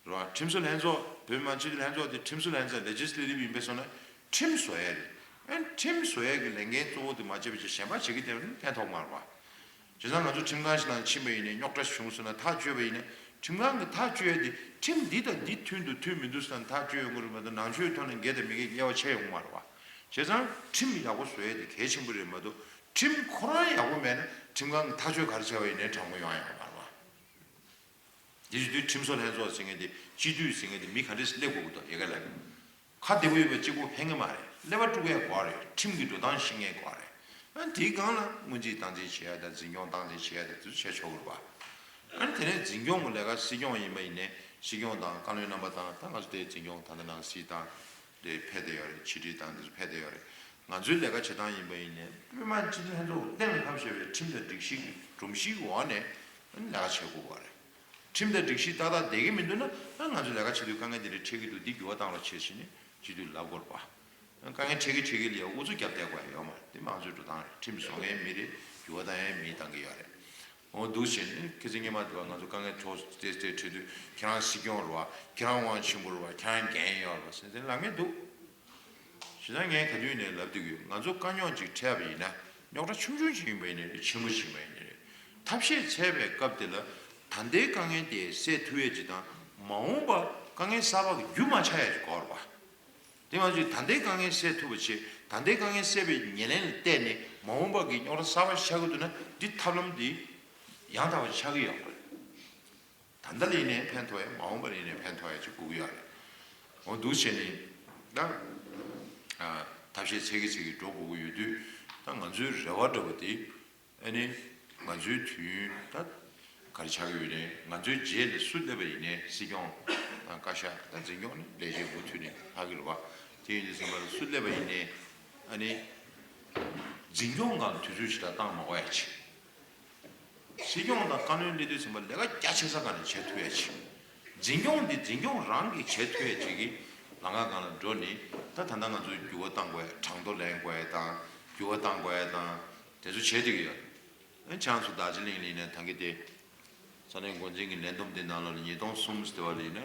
བ། ཁྲིམས་བཟོ་ལྷན་ཚོགས། བོད་མི་མང་སྤྱི་འཐུས་ལྷན་ཚོགས་དེ་ཁྲིམས་བཟོ་ལྷན་ཚོགས་Legislative ཡིན་པས་སོང་ན་ཁྲིམས་བཟོ་ཡས་རེད། ཨ་ནི་ཁྲིམས་བཟོ་ཡས་ཀྱི་ལས་འགན་གཙོ་བོ་དེ་མ་བྱས་པ་བྱས་གཞན་པ་བྱེད་ཀྱི་བསྡད་པ་ནི་ཕན་ཐོགས་མ་རེད་བ། བྱས་ཙང་ང་ཚོ་ཁྲིམས་ཁང་ཞིག་ནང་ཕྱིན་པ་ཡིན་ནའི་རྙོག་དྲ་བྱུང་སོང་ན་ཐག་གཅོད་པ་ཡིན་ན་ཁྲིམས་ཁང་གི་ཐག་གཅོད་ཡས་དེ་ཁྲིམས་འདི་དང་འདི་མཐུན་འདུག་མཐུན་མི་འདུག་ཟེར་ན་ཐག་གཅོད་ཡོང་གི་རེད་མ་གཏོགས་ནང་ཆོས་ཐོག་ནས་འགལ་དང་མི་འགལ་དབྱེ་བ་ཕྱེ་ཡོང་གི་མ་རེད་བ། བྱས་ཙང་ཁྲིམས་ཡག་པོ་བཟོ་ཡས་དེ་གལ་ཆེན་པོ་རེད་མ་གཏོགས་ཁྲིམས་ཁོ་རང་ཡག་པོ་མེད་ན་ཁྲིམས་ཁང་གི་ཐག་གཅོད་ག་རེ་བྱས་པ་ཡིན་ནའི་དྲང་པོ་ཡོང་ཡ་ཡོད་མ་རེད་བ། དེ་བྱེད་དུས་ཁྲིམས་བཟོ་ལྷན་ཚོགས་ཟེར་མཁན་དེ་སྤྱི་འཐུས་ཟེར་མཁན་དེ་མི་ག་འདྲས་སླེབས་དགོས་ཀྱི་འདུག་ཡ་ག་ལ། ཁ་བདེ་པོ་ཡོད་པ་གཅིག་པོ་ཕན་གི་མ་རེད། ཀླད་པ་དཀྲུག་ཡ་དགོས་རེད། ཁྲིམས་ཀྱི་འགྲོ་སྟངས་ཤེས་མཁན་དགོས་རེད། ཨ་དེའི་སྒང་ལ་སྔོན་རྩིས་སྟངས་འཛིན་བྱེད་ཡ་དང་འཛིན་སྐྱོང་སྟངས་འཛིན་བྱེད་ཡ་དང་དེ་ཚོ་བྱས་ཆོག་གི་རེད་པ། ཨ་དེ་ནས་འཛིན་སྐྱོང་གི་ལས་ཀ་སྲིད་སྐྱོང་ཡིན་པ་ཡིན་ནའི་སྲིད་སྐྱོང་དང་བཀའ་བློན་རྣམ་པ་དང་ད་ང་ཚོ་དེའི་འཛིན་སྐྱོང་ད་ལྟ་ནང་སྲིད་དང་དེ་ཕེབས་བསྡད་ཡོད་རེད། ཕྱི་དྲིལ་དང་དེ་ཚོ་ཕེབས་བསྡད་ཡོད་རེད། ང་ཚོའི་ལས་ཀ་བྱེད་སྟངས་ཡིན་པ་ཡིན་ནའི་དཔེ་མ་སྤྱི་འཐུས་ལྷན་ཚོགས་གཏན་ལ་ཕབ་བཞག་པའི་ཁྲིམས་དང་སྒྲིག་གཞི་གི་སྒྲོམ་གཞིའི་འོག་ནས་ལས་ཀ་བྱེད་དགོས་པ་རེད། ཁྲིམས་དང་སྒྲིག་གཞི་ཏག་ཏག་བསྡད་ཀྱི་མི་འདུག་ན། ཨ་ང་ཚོ་ལས་ཀ་བྱེད་དུས་དཀའ་ངལ་དེ་འདྲ་འཕྲད་ཀྱི་འདུག་འདི་འགྱུར་བ་གཏང་རོགས་བྱེད་ཟེར་ནས་སྤྱི་འཐུས་ལབ་དགོས་རེད་པ། དཀའ་ངལ་འཕྲད་ཀྱི་འཕྲད་ཀྱི་ལ་ཡ་ཨུ་ཚུགས་རྒྱབ་བསྡད་དགོས་ཡ་ཡོད་མ་རེད། འདི་དམངས་གཙོའི་འགྲོ་སྟངས་རེད། ཁྲིམས་བཟོ་མཁན་མི་རེད། འགྱུར་བ་གཏང་ཡ་མི་གཏང་གི་ཡོད་རེད། འོ་འདུག་བྱས་ནས་ཁ་སང་སྔོན་མ་འདུག་བ། ང་ཚོ་དཀའ་ངལ་འཕྲོ་ཏེ་ཏེ་འཕྲད་དུས་ཁྱེད་རང་སྲིད་སྐྱོང་རེད་བ། ཁྱེད་རང་དབང་ཆེན་པོ་རེད་བ། ཁྱེད་རང་འགན་ཡོད་རེད་བ་ཟེར་ནས་ལབ་མཁན་འདུག་བྱས་ཙང་ངས་ག་དུས་ནས་ལབ་བསྡད་ཀྱི་ཡོད། ང་ཚོ་དཀའ་རྙོག་ཅིག་འཕྲད་པ་ཡིན་ན་རྙོག་དྲ་ཆུང་ཆུང་ཞིག་ཡིན་པ་ཡིན་ནའི་རེད། ཆེན་པོ་ཞིག་ཡིན་པ་ཡིན་ནའི་རེད། ཐབས་ཤེས་འཚོལ་བའི་སྐབས་དེ་ལ་ད་ལྟའི་དཀའ་ངལ་དེ་སེལ་ཐུབ་ཡས་ཅིག་དང་། མ་འོངས་པ་དཀའ་ངལ་གསར་པ་གི་རྒྱུ་མ་ཆགས་ཡས་ཅིག་དགོས་རེད་པ། དེ་མ་ཚད་ད་ལྟའི་དཀའ་ངལ་སེལ་ཐུབ་པ་བྱས། ད་ལྟའི་དཀའ་ངལ་སེལ་བའི་ཉེར་ལེན་ལ་བལྟས་ནས་མ་འོངས་པ་གི་རྙོག་དྲ་གསར་པ་ཞིག་ཆགས་ཀྱི་འདུག་ན་འདི་ཐབས་ལམ་འདི་ཡང་དག་པ་ཆགས་ཀྱི་ཡོད་རེད། ད་ལྟ་ལ་ཡིན་ནའི་ཕན་ཐོགས་ཡ། མ་འོངས་པ་ལ་ཡིན་ནའི་ཕན་ཐོགས་ཡ་ཅིག་དགོས་ཀྱི་ཡོད་རེད། འོ་འདུག་བྱས་ནས་ད་ཨ་ཐབས་ཤེས་འཚོལ་གྱི་འཚོལ་གྱི་འགྲོ་དགོས་ཀྱི་ཡོད་དུས། ད་ང་ཚོའི་རེ་བ་འདྲ་བོ་དེ་ཨ་ནི་ང་ཚོའི་དུས་ཡུན་ད་ག་རེ་ཆགས་ཀྱི་ཡོད་ནའི། ང་ཚོའི་རྗེས་ལ་སུ་སླེབས་པ་ཡིན་ནའི་སྲིད་སྐྱོང་དང་བཀའ་ཤག་ད་འཛིན་སྐྱོང་ནི་ལས་བྱེད་མུ་མཐུད་ནས་ལྷག་གི་རེད་པ། དེ་ཡིན་དུས་ཙམ་པ་ལ་སུ་སླེབས་པ་ཡིན་ནའི་ཨ་ནི་འཛིན་སྐྱོང་སྒང་དུས་ཚོད་ཞིག་ལ་བཏང་མ་དགོས་ཡ་ཅིག་སྲིད་སྐྱོང་དང་བཀའ་བློན་སླེབས་དུས་ཙམ་པ་ལས་ཀ་རྒྱ་ཆེ་ས་སྒང་ནས་བྱེད་ཐུབ་ཡ་ཅིག་འཛིན་སྐྱོང་འདི་འཛིན་སྐྱོང་རང་གིས་བྱེད་ཐུབ་ཡ་ཅིག་གི་ལམ་ཁ་སྒང་ལ་འགྲོ་ནས། ད་ད་ལྟ་ང་ཚོས་འགྱུར་བ་གཏང་དགོས་ཡ། གྲངས་ཐོ་ལེན་དགོས་ཡ་དང་འགྱུར་བ་གཏང་དགོས་ཡ་དང་དེ་ཚོ་བྱེད་བསྡད་ཀྱི་ཡོད། ཨ་ཁྱེད་རང་ཚོ་རྡོ་རྗེ་གླིང་ལ་ཡིན་ན་ད་གིན་དེ་ས་གནས་འགོ་འཛིན་གྱི་ལས་བསྡོམས་དེ་ནང་ལོགས་ལ་ཉིས་སྟོང་གསུམ་ཟེར་བ་ལ་ཡིན་ན།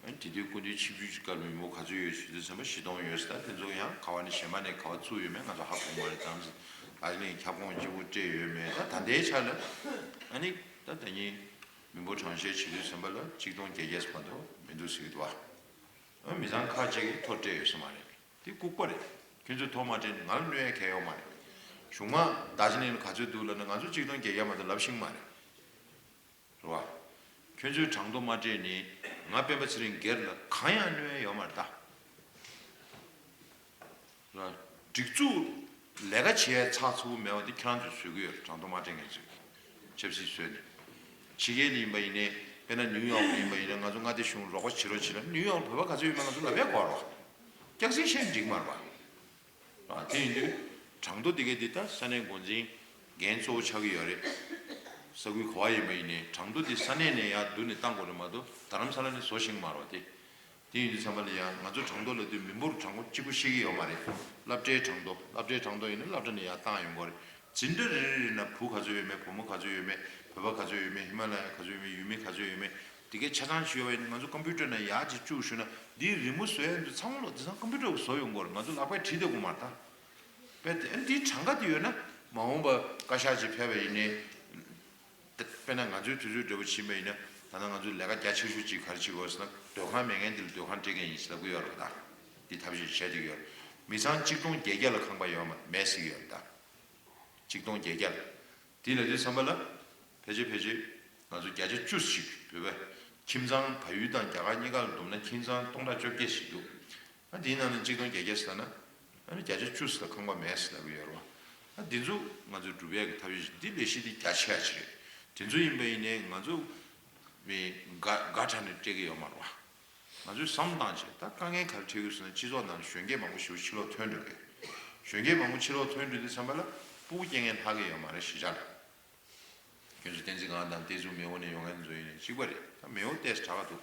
ཨ་དེ་དུས་སྐུ་མདུན་ཆིབས་བསྒྱུར་གྱི་སྐབས་ལ་མི་འབོར་ག་ཚོད་ཡོད་ཟེར་དུས་ཙམ་པ་བཞི་སྟོང་ཡོད་ཟེར། ད་དེ་ཚོ་ཡང་ག་བ་ནས་གཞན་པ་ནས་ག་བ་བཙུགས་ཡོད་མེད་ང་ཚོ་ཧ་གོ་མ་རེད། དམ་ཟེར། ད་ནི་ཁྱབ་ཁོངས་གཅིག་པུ་སྤྲད་ཡོད་མེད། ད་ད་ལྟའི་ཆ་ལ་ཨ་ནི་ད་ད་ཉིན་མི་འབོར་གྲངས་བཤེར་བྱེད་དུས་ཙམ་པ་ལ་གཅིག་སྟོང་བརྒྱད་བརྒྱ་ཙམ་མ་གཏོགས་མི་འདུག་ཟེར་གྱི་འདུག་བ། ཨ་མི་ཚང་ཁག་ཅིག་གིས་ཐོ་སྤྲད་ཡོད་ས་མ་རེད། དེ་ལྐུགས་པ་རེད། ཁྱོད་ཚོས་ཐོ་མ་སྤྲད་ན་ང་ལ་གནོད་ཡ་གང་ཡང་ཡོད་མ་རེད། གཞུང་དམངས་རྡོ་རྗེ་གླིང་ལ་ག་ཚོད་འདུག་ལབ་ན་ང་ཚོ་གཅིག་སྟོང་བརྒྱད་བརྒྱ་མ་གཏོགས་ལབ་ཤེས་ཀྱི་མ་རེད། རེད་བ། ཁྱོད་ཚོས་གྲངས་ཐོ་མ་སྤྲད་ནས་ང་སྤེན་པ་ཚེ་རིང་སྒེར་ལ་གང་ཡང་གནོད་ཡ་ཡོད་མ་རེད་ད། རེད་བ། སྒྲིག་འཛུགས་ལས་ཀ་བྱེད་ཡ་ཚགས་ཚུད་པོ་མེད་པ་དེ་ཁྱེད་རང་ཚོས་བཟོས་ཀྱི་ཡོད་རེད། གྲངས་ཐོ་མ་སྤྲད་མཁན་ཚོས་ཆབ་སྲིད་བཟོས་ནས། ཕྱི་རྒྱལ་ཡིན་པ་ཡིན་ནའི་དཔེར་ན་ནིའུ་ཡོག་ཡིན་པ་ཡིན་ན་ང་ཚོ་མངའ་སྡེ་གཞུང་རོགས་པ་བྱེད་རོགས་བྱེད་ན་ནིའུ་ཡོག་བོད་པ་ག་ཚོད་ཡོད་མེད་ང་ཚོ་ལབ་ཡས་དགོས་རེད་བ། སྐྱག་རྫུན་བཤད་འགྲིག་མ་རེད་བ། དེ་ཡིན་དུས་གྲངས་ཐོ་དེ་གའི་དེ་ད་ས་གནས་འགོ་འཛིན་འགན་གཙོ་བོ་ཆགས་ཀྱི་ཡོད་རེད། ས་ཁུལ་ག་བ་ཡིན་པ་ཡིན་ནའི་གྲངས་ཐོ་དེ་ས་གནས་ནས་ཡར་བསྡུ་ནས་བཏང་དགོས་རེད་མ་གཏོགས་རྡ་རམ་ས་ལ་ནས་བཟོ་ཤེས་ཀྱི་མ་རེད་བ་དེ། དེ་ཡིན་དུས་ཙམ་པ་ལ་ཡང་ང་ཚོ་གྲངས་ཐོ་ལབ་དུས་མི་འབོར་གྲངས་འབོར་གཅིག་པུ་ཤེས་ཀྱི་ཡོད་མ་རེད། སློབ་གྲྭའི་གྲངས་ཐོ་སློབ་གྲྭའི་གྲངས་ཐོ་ཡིན་ན་སློབ་གྲྭ་ནས་ཡར་བཏང་ཡོང་གི་རེད། འཛིན་གྲྭ་རེ་རེ་རེ་ན་བུ་ག་ཚོད་ཡོད་མེད་བུ་མོ་ག་ཚོད་ཡོད་མེད་བོད་པ་ག་ཚོད་ཡོད་མེད་ཧི་མ་ལ་ཡ་ག་ཚོད་ཡོད་མེད་ཡུལ་མི་ག་ཚོད་ཡོད་མེད་དེ་གའི་ཆ་ཚང་ཞུས་པ་ཡིན་ན་ང་ཚོ་ཀམ་པུ་ཊར་ནང་ཡར་ཅིག་བཅུག་ཞུས་ན་འདིའི་རི་མོ་བཟོ་ཡ་འདི་ཚང་མ་ལོ་དེང་སང་ཀམ་པུ་ཊར་བཟོ་ཡོང་གི་རེད། ང་ཚོ་ལག་པས་བྲིས་བསྡད་དགོས་མ་རེད་ད། དཔེ་དེ་འདིའི་གྲངས་ཀ་དེ་ཡོད་ན་མ་འོངས་པ་བཀའ་ཤག་ཅིག་ཕེབས་པ་ཡིན་ནའི། དཔེར་ན་ང་ཚོའི་དུས་ཚོད་འདྲ་པོ་ཕྱིན་པ་ཡིན་ན་ད་ལྟ་ང་ཚོའི་ལས་ཀ་རྒྱ་ཆེ་ཤོས་ཅིག་ག་རེ་བྱེད་དགོས་ཟེར་ན་སྡོད་ཁང་མེད་མཁན་དེ་ལ་སྡོད་ཁང་སྤྲད་མཁན་ཡིན་ཟེར་ལབ་ཀྱི་ཡོད་རེད་པ། ད་འདི་ཐབས་ཤེས་བྱས་བསྡད་ཀྱི་ཡོད་རེད། མི་ཚང་གཅིག་སྟོང་བརྒྱད་བརྒྱ་ལ་ཁང་པ་ཡོད་མ་མེད་ཟེར་གྱི་ཡོད་རེད་ད། གཅིག་སྟོང་བརྒྱད་བརྒྱ་ལ། དེ་ལབ་དུས་ཙམ་པ་ལ་ཕལ་ཆེར་ཕལ་ཆེར་ང་ཚོ་བརྒྱ་ཆ་བཅུ་ཞིག་བོད་པ་ཁྱིམ་ཚང་བལ་ཡུལ་དང་རྒྱ་གར་གཉིས་ཀ་ལ་བསྡོམས་ན་ཁྱིམ་ཚང་སྟོང་ཕྲག་བཅོ་བརྒྱད་ཞིག་འདུག་ཨ་དེའི་ནང་ནས་གཅིག་སྟོང་བརྒྱད་བརྒྱ་ཟེར་ན་ཨ་ནི་བརྒྱ་ཆ་བཅུ་ཟེར་ཁང་པ་མེད་ཟེར་ལབ་ཀྱི་ཡོད་རེད་བ། ཨ་འདི་ཚོ་ང་ཚོས་སྒྲུབ་ཡག་གི་ཐབས་ཤེས་ཤིག་འདི་ལས་གཞི་འདི་རྒྱ་ཆེ་ཡ་ཅིག་རེད། དེ་ཚོ་ཡིན་པ་ཡིན་ནའི་ང་ཚོ་མི་དགའ་དགའ་དྲགས་ནས་སྤྲད་ཀྱི་ཡོད་མ་རེད་བ། ང་ཚོས་བསམ་བཏང་བྱས་ད་དཀའ་ངལ་ག་རེ་འཕྲད་ཀྱི་ཡོད་ཟེར་ན་སྤྱི་ཚོགས་ནང་ལ་གཞོན་སྐྱེས་མང་པོ་ཞིག་ཕྱི་ལོགས་ཐོན་འགྲོ་གི་གཞོན་སྐྱེས་མང་པོ་ཕྱི་ལོགས་ཐོན་འགྲོ་དུས་ཙམ་པ་ལ་སྤུ་གུ་སྐྱེ་མཁན་ལྷག་གི་ཡོད་མ་རེད་གཞིས་ཆགས་ལ། ཁྱོད་ཚོ་བསྟན་འཛིན་སྒང་དང་བསྟན་འཛིན་མེས་དབོན་ནས་ཡོང་མཁན་ཚོ་ཡིན་ནའི་གཅིག་པ་རེད། ད་མེས་དབོན་ཏོག་ཙམ་དྲག་ག་འདུག་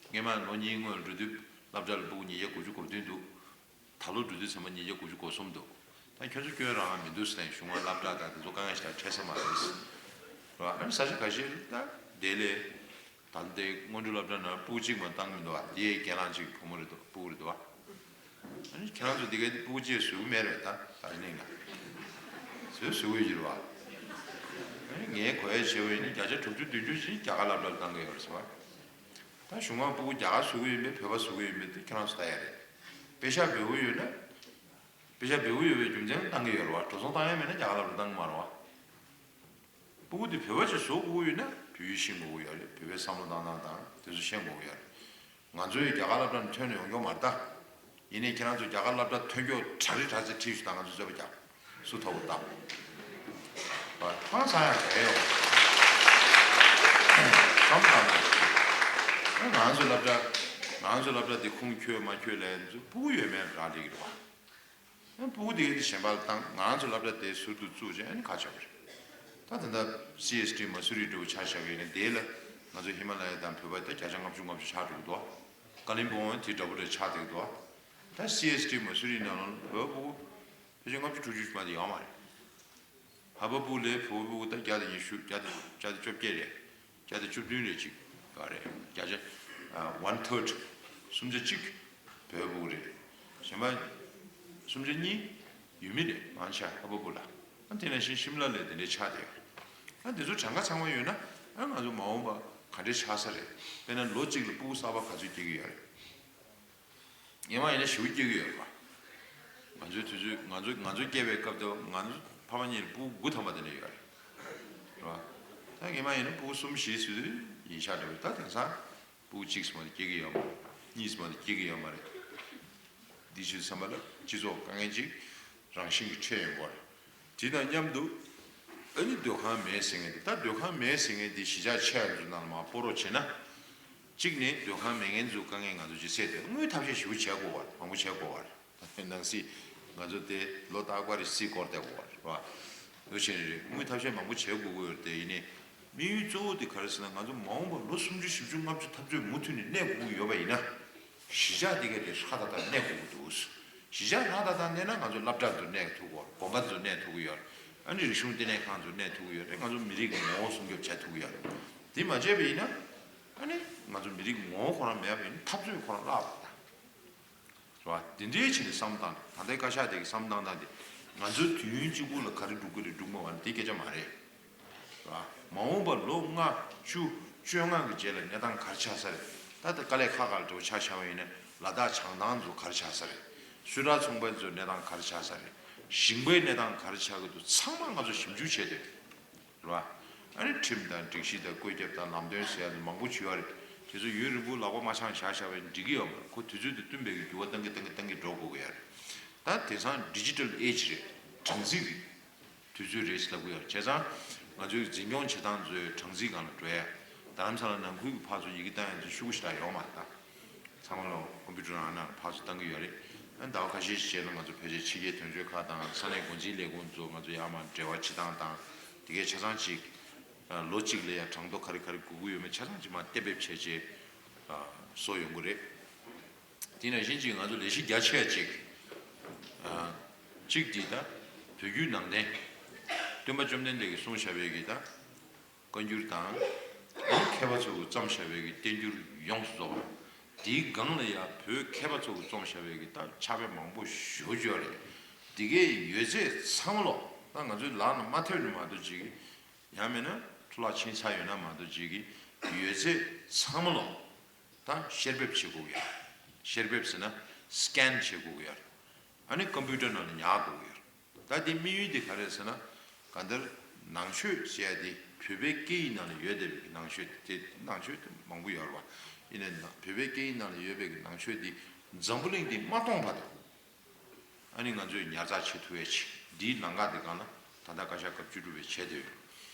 སྔོན་མ་ལོ་གཉིས་སྔོན་འགྲོ་དུས་སློབ་གྲྭ་ལ་སྤུ་གུ་ཉིས་བརྒྱ་དགུ་བཅུ་གོ་བདུན་འདུག་ད་ལོ་འགྲོ་དུས་ཚང་མ་ཉིས་བརྒྱ་དགུ་བཅུ་གོ་གསུམ་འདུག་ད་ཁྱོད་ཚོ་སྐྱོན་རང་མི་འདུག་ཟེར་ནས་གཞུང་ལ་སློབ་གྲྭ་དང་དེ་ཚོ་དཀའ་ངལ་ཞིག་དང་འཕྲད་ས་མ་རེད་ཟེར། རེད་བ། ཨ་ནི་ས་ཆ་ཁ་ཤས་ད་དེ་ལས་ད་ལྟའི་སྔོན་འགྲོ་སློབ་གྲྭ་ནང་སྤུ་གུ་གཅིག་མ་བཏང་གི་མི་འདུག་བ། དེ་ཡས་རྒན་ལགས་གཅིག་བུ་མོ་རེད་འདུག་སྤུ་གུ་རེད་འདུག་བ། ཨ་ནི་ཁྱེད་རང་ཚོ་འདི་གའི་སྤུ་གུ་གཅིག་བཟོ་གི་མེད་རེད་ད་ད་རིང་ལ། བཟོས་བཟོ་གི་ཡོད་རེད་བ། ཨ་ནི་ངའི་གོ་ཡ་བྱས་པ་ཡིན་ན་བརྒྱ་ཆ་དྲུག་ཅུ་བདུན་ཅུ་ཞིག་རྒྱ་གར་སློབ་གྲྭར་བཏང་གི་ཡོད་རེད་ཟེར་བ། ད་གཞུང་མང་སྤུ་གུ་རྒྱ་གར་བཟོ་གི་ཡོད་མེད་བོད་པ་བཟོ་གི་ཡོད་མེད་དེ་ཁྱེད་རང་ཚོ་ལྟ་ཡ་རེད། པེ་ཤག་འབེལ་པོ་ཡོད་ན། པེ་ཤག་འབེལ་པོ་ཡོད་པའི་རྒྱུ་མཚན་བཏང་གི་ཡོད་རེད་བ། འགྲོ་སོང་བཏང་ཡ་མེད་ན་རྒྱ་གར་སློབ་གྲྭར་བཏང་གི་མ་རེད་བ། སྤུ་གུ་དེ་བོད་པ་ཅིག་བཟོ་དགོས་ཀྱི་ཡོད་ན་བོད་ཡིག་ཤེས་དགོས་ཀྱི་ཡོད་རེད། བོད་པའི་བསམ་བློ་བཏང་སྟངས་དང་དེ་ཚོ་ཤེས་དགོས་ཀྱི་ཡོད་རེད། ང་ཚོའི་རྒྱ་གར་སློབ་གྲྭར་ཐོན་ནས་ཡོང་མཁན་མ་རེད་ད། ཡིན་ནའི་ཁྱེད་རང་ཚོ་རྒྱ་གར་སློབ་གྲྭར་ཐོན་མཁན་གྲ་སྒྲིག་བྱེད་ཤོག་དང་ང་ཚོ་རྩོད་པ་རྒྱག་སུ་ཐོབ་པ་བཏང་། ཧང་སང་ཡང་ག་ཡོད། བསམ་བཏང་ན། ང་ཚོའི་སློབ་གྲྭ་ང་ཚོའི་སློབ་གྲྭ་འདི་ཁུངས་འཁྱོལ་མ་འཁྱོལ་ལས་ཚོ་སྤུ་གུ་ཡོད་མེད་རག་ལས་ཀྱི་རེད་བ། ཨ་སྤུ་གུ་དེ་གའི་དེ་གཞན་པ་ལ་བཏང་། ང་ཚོ་སློབ་གྲྭ་དེ་ཟུར་དུ་བཙུགས་རྗེས་ཨ་ནི་ཁ་ཆགས་པ་རེད། ད་ད་ལྟ་སི་ཨེས་ཊི་མ་སུ་རི་འདྲ་བོ་ཆ་བཞག་པ་ཡིན་ན་དེ་ལ་ང་ཚོ་ཧི་མ་ལ་ཡ་དང་བོད་པ་ད་བརྒྱ་ཆ་ལྔ་བཅུ་ལྔ་བཅུ་ཆགས་འགྲོ་གི་འདུག་ཀ་ལིམ་པོང་དེ་འདྲ་བོ་འདྲ་ཆགས་བསྡད་ཀྱི་འདུག་ད་སི་ཨེས་ཊི་མ་སུ་རི་ནང་ལ་བོད་པ་སྤུ་གུ་ཕལ་ཆེར་ལྔ་བཅུ་དྲུག་ཅུ་མ་གཏོགས་ཡོད་མ་རེད། ལྷག་པ་སྤུ་གུ་ལས་བུ་བོ་སྤུ་གུ་ད་བརྒྱ་དང་ཉི་ཤུ་བརྒྱ་དང་བརྒྱ་དང་བཅོ་བརྒྱད་རེད། བརྒྱ་དང་བཅུ་བདུན་རེད་ཅིག་ག་རེད། བརྒྱ་ཆ་ཨ་ཝན་ཐར་ཌི། སུམ་ཆ་གཅིག་བོད་པ་སྤུ་གུ་རེད། གཞན་པ་སུམ་ཆ་གཉིས་ཡུལ་མི་རེད། མང་ཆེ་ལྷག་པ་སྤུ་གུ་ལ། ཨ་དེ་ནང་བཞིན་ཤིམ་ལ་ལ་དེ་འདྲའི་ཆགས་བསྡད་ཡོད། ཨ་དེ་ཚོ་གྲངས་ཀ་ཚང་མ་ཡོད་ན་ཨ་ང་ཚོ་མ་འོངས་པ་ག་འདྲའི་ཆགས་ས་རེད། དཔེར་ན་ལོ་གཅིག་ལ་སྤུ་གུ་གསར་པ་ག་ཚོད་སྐྱེ་གི་ཡོད་རེད། ངེས་མ་ཡིན་ན་ཞེ་པོ་སྐྱེ་གི་ཡོད་རེད་པ། ང་ཚོའི་དུས་ཚོད་ང་ཚོ་ང་ཚོ་སྐྱེས་པའི་སྐབས་དུ་ང་ཚོ་ཕ་མ་གཉིས་ལ་སྤུ་གུ་དགུ་ཐམ་པ་དེ་འདྲ་ཡོད་རེད། རེད་པ། ད་ངེས་མ་ཡིན་ན་སྤུ་གུ་གསུམ་བཞི་ཟེར་དུས་ཡིན་ཤག་འདྲ་བོ་རེད། ད་དེང་སང་སྤུ་གུ་གཅིག་ཙམ་མ་གཏོགས་སྐྱེ་གི་ཡོད་མ་རེད། གཉིས་ཙམ་མ་གཏོགས་སྐྱེ་གི་ཡོད་མ་རེད། འདི་ཚོའི་མཚམས་པ་ལ་སྤྱི་ཚོགས་དཀའ་ངལ་ཅིག་རང་བཞིན་གྱིས་འཕྲད་ཡོང་གི་རེད། དེ་དང་མཉམ་དུ་ཨ་ནི་སྡོད་ཁང་མེད་ཟེར་མཁན་དེ། ད་སྡོད་ཁང་མེད་ཟེར་མཁན་དེ་གཞིས་ཆགས་ཆེ་བ་ཚོའི་ནང་ལ་མར་སྤོ་རོགས་བྱས་ན། གཅིག་ནས་སྡོད་ཁང་མེད་མཁན་ཚོའི་དཀའ་ངལ་ང་ཚོ་ཅིག་སེལ་ཐུབ། དངུལ་ཐབས་ཤེས་ཞེ་པོ་བྱེད་དགོས་པ་རེད། མང་པོ་བྱེད་དགོས་པ་རེད། ད་ལྟའི་ནང་སྲིད་ང་ཚོ་དེ་ལོ་རྟག་པར་སྲིད་སྐོར་བསྡད་དགོས་པ་རེད་བ། འོ་བྱས་ནས་རེད། དངུལ་ཐབས་ཤེས་མང་པོ་བྱེད་དགོས་ཀྱི་ཡོད་རེད་དེ། ཡིན་ནའི་དམིགས་ཡུལ་གཙོ་བོ་དེ་ག་རེ་ཟེར་ན། ང་ཚོ་མ་འོངས་པར་ལོ་སུམ་ཅུ་བཞི་བཅུ་ལྔ་བཅུ་འཐབ་རྩོད་མུ་མཐུད་ནས་གནས་དགོས་ཀྱི་ཡོད་པ་ཡིན་ན། གཞིས་ཆགས་འདི་ག་དེ་ཧྲ་ཏག་ཏག་གནས་དགོས་ཀྱི་འདུག་གཞིས་ཆགས་ཧྲ་ཏག་ཏག་གནས་ན་ང་ཚོ་སློབ་གྲྭ་ཚོ་གནས་ཐུབ་ཀྱི་ཡོད་རེད། དགོན་པ་ཚོ་གནས་ཐུབ་ཀྱི་ཡོད་རེད། ཨ་ནི་རིག་གཞུང་བསྟི་གནས་ཁང་ཚོ་གནས་ཐུབ་ཀྱི་ཡོད་རེད། ང་ཚོ་མི་རིགས་ཀྱི་ངོ་བོ་སྲུང་སྐྱོབ་བྱ་ཐུབ་ཀྱི་ཡོད་རེད། དེ་མ་བྱས་པ་ཡིན་ན། ཨ་ནི་ང་ཚོ་མི་རིགས་ངོ་བོ་ཁོ་རང་མེད་པ་ཡིན་ན་འཐབ་རྩོད་ཁོ་རང་བརླག་པ་དང་། རེད་བ། འདི་འདྲའི་ཆེད་ནས་བསམ་བཏང་། ད་ལྟའི་བཀའ་ཤག་དེ་གི་བསམ་བཏང་སྟངས་དེ་ང་ཚོའི་དུས་ཡུན་གཅིག་པུ་ལ་ག་རེ་སྒྲུབ་ཀྱི་རེད་སྒྲུབ་མ་བ་ནི་དེ་སྐད་ཆ་མ་རེད། རེད་བ། མ་འོངས་པར་ལོ་ལྔ་བཅུ་བཅོ་ལྔ་གི་རྗེས་ལ་གནས་སྟངས་ག་རེ་ཆགས་ས་རེད། ད་ལྟ་དཀའ་ལས་ཁག་ཁག་ལ་འགྲོ་ཆ་བཞག་པ་ཡིན་ན་ལ་དྭགས་བྱང་ཐང་ཚོ་ག་རེ་ཆགས་ས་རེད། སུད་ཊར་ཚོང་པ་ཚོའི་གནས་སྟངས་ག་རེ་ཆགས་ས་རེད། ཞིང་པའི་གནས་སྟངས་ག་རེ་ཆགས་ཀྱི་འདུག་ཚང་མ་ང་ཚོ་ཞིབ་འཇུག་བྱས་ཏེ། རེད་བ། ཨ་ནི་ཁྲིམས་དང་སྒྲིག་གཞི་དང་བཀོད་ཁྱབ་དང་ལམ་སྟོན་ཟེར་ཡ་དེ་མང་པོ་བྱུང་བ་རེད། དེ་ཚོ་ཡུན་རིང་པོ་ལག་པ་མ་འཆང་བཞག་བཞག་པ་ཡིན་འགྲིག་གི་ཡོད་མ་རེད། ཁོ་དུས་ཚོད་དང་བསྟུན་པའི་གི་འགྱུར་བ་གཏང་གི་གཏང་གི་གཏང་གི་འགྲོ་དགོས་ཀྱི་ཡོད་རེད། ད་དེང་སང་ཌི་ཇི་ཊལ་ཨེ་ཇི་རེད། གྲངས་རྩིས་ཀྱི་དུས་ཚོད་རེད་ཟེར་ལབ་ཀྱི་ཡོད་རེད། བྱས་ཙང་ ང་ཚོའི་འཛིན་སྐྱོང་བྱེད་སྟངས་ཚོའི་གྲངས་རྩིས་སྒང་ལ་འགྲོ་ཡ། རྡ་རམ་ས་ལ་ནང་ཁུལ་གྱི་ཕར་ཚུར་ཡི་གེ་བཏང་ཡ་ཚོ་ཤུགས་ཞེ་དྲག་ཡོད་མ་རེད་ད། ཚང་མ་ལོ་ཀོམ་པུ་ཊར་ནང་ནང་ཕར་ཚུར་བཏང་གི་ཡོད་རེད། ཨ་ཟླ་བ་ཁ་ཤས་ཤིག་རྗེས་ལ་ང་ཚོ་བོད་ཆས་ཕྱི་རྒྱལ་དོན་གཅོད་ཁག་དང་ས་གནས་འགོ་འཛིན་ལས་ཁུངས་ཚོ་ང་ཚོ་ཡར་མར་འབྲེལ་བ་བྱེད་སྟངས་དང་དེ་གའི་ཆ་ཚང་ཅིག་ལོ་གཅིག་ལ་ཡ་གྲངས་ཐོ་ག་རེ་ག་རེ་དགོས་ཀྱི་ཡོད་མེད་ཆ་ཚང་ཅིག་མར་གཏན་འབེབས་བྱས་རྗེས་བཟོ་ཡོང་གི་རེད། དེ་ནང་བཞིན་ཅིག་ང་ཚོ་ལས་གཞི་རྒྱ་ཆེ་བ་ཅིག་ཨ། གཅིག་འདི་ད་བོད་བརྒྱུད་ནང་བསྟན། སྟོན་པ་བཅོམ་ལྡན་འདས་ཀྱིས་གསུངས་བཞག་པའི་གི་ད་བཀའ་འགྱུར་དང་། མཁས་པ་ཚོ་གིས་བརྩམས་བཞག་པའི་གི་བསྟན་འགྱུར་ཡོངས་སུ་རྫོགས་པ། དེའི་སྒང་ལ་ཡང་བོད་མཁས་པ་ཚོ་གིས་རྩོམ་བཞག་པའི་གི་ད་ཕྱག་དཔེ་མང་པོ་ཞེ་པོ་ཅིག་ཡོད་རེད། དེ་གའི་ཡོད་ཚད་ཚང་མ་ལོ་ད་ང་ཚོའི་ལག་ན་མ་ཐེབས་ནི་མ་གཏོགས་ཅིག་ཡང་མིན་ན་འཕྲོ་བརླག་ཕྱིན་ཚར་ཡོད་ན་མ་གཏོགས་ཅིག་གི་ཡོད་ཚད་ཚང་མ་ལོ། ད་བཤེར་འབེབས་བྱེད་དགོས་ཀྱི་ཡོད། བཤེར་འབེབས་ཟེར་ན་སི་ཀེན་བྱེད་དགོས་ཀྱི་ཡོད། ཨ་ནི་ཀམ་པུ་ཊར་ནང་ལ་ཉར་དགོས་ཀྱི་ཡོད། ད་དེ་དམིགས་ཡུལ་དེ་ག་རེ་ཟེར་ན། གང་ལྟར་ནང་ཆོས་ཟེར་ཡ་དེ་བོད་པའི་སྐད་ཡིག་ནང་ལ་ཡོད་བསྡད་པའི་ནང་ཆོས་དེ་ནང་ཆོས་དེ་མང་པོ་ཡོད་རེད་བ། ཡིན་ནའི་ན་བོད་པའི་སྐད་ཡིག་ནང་ལ་ཡོད་པའི་ནང་ཆོས་དེ་འཛམ་བུ་གླིང་འདི་མ་སྟོངས་བར་དུ། ཨ་ནི་ང་ཚོས་ཉར་ཚགས་བྱེད་ཐུབ་ཡས་ཆེད་འདིའི་ལམ་ཁ་དེ་སྒང་ལ་ད་ལྟ་བཀའ་ཤག་སྐབས་བཅུ་དྲུག་པས་བྱས་བསྡད་ཡོད།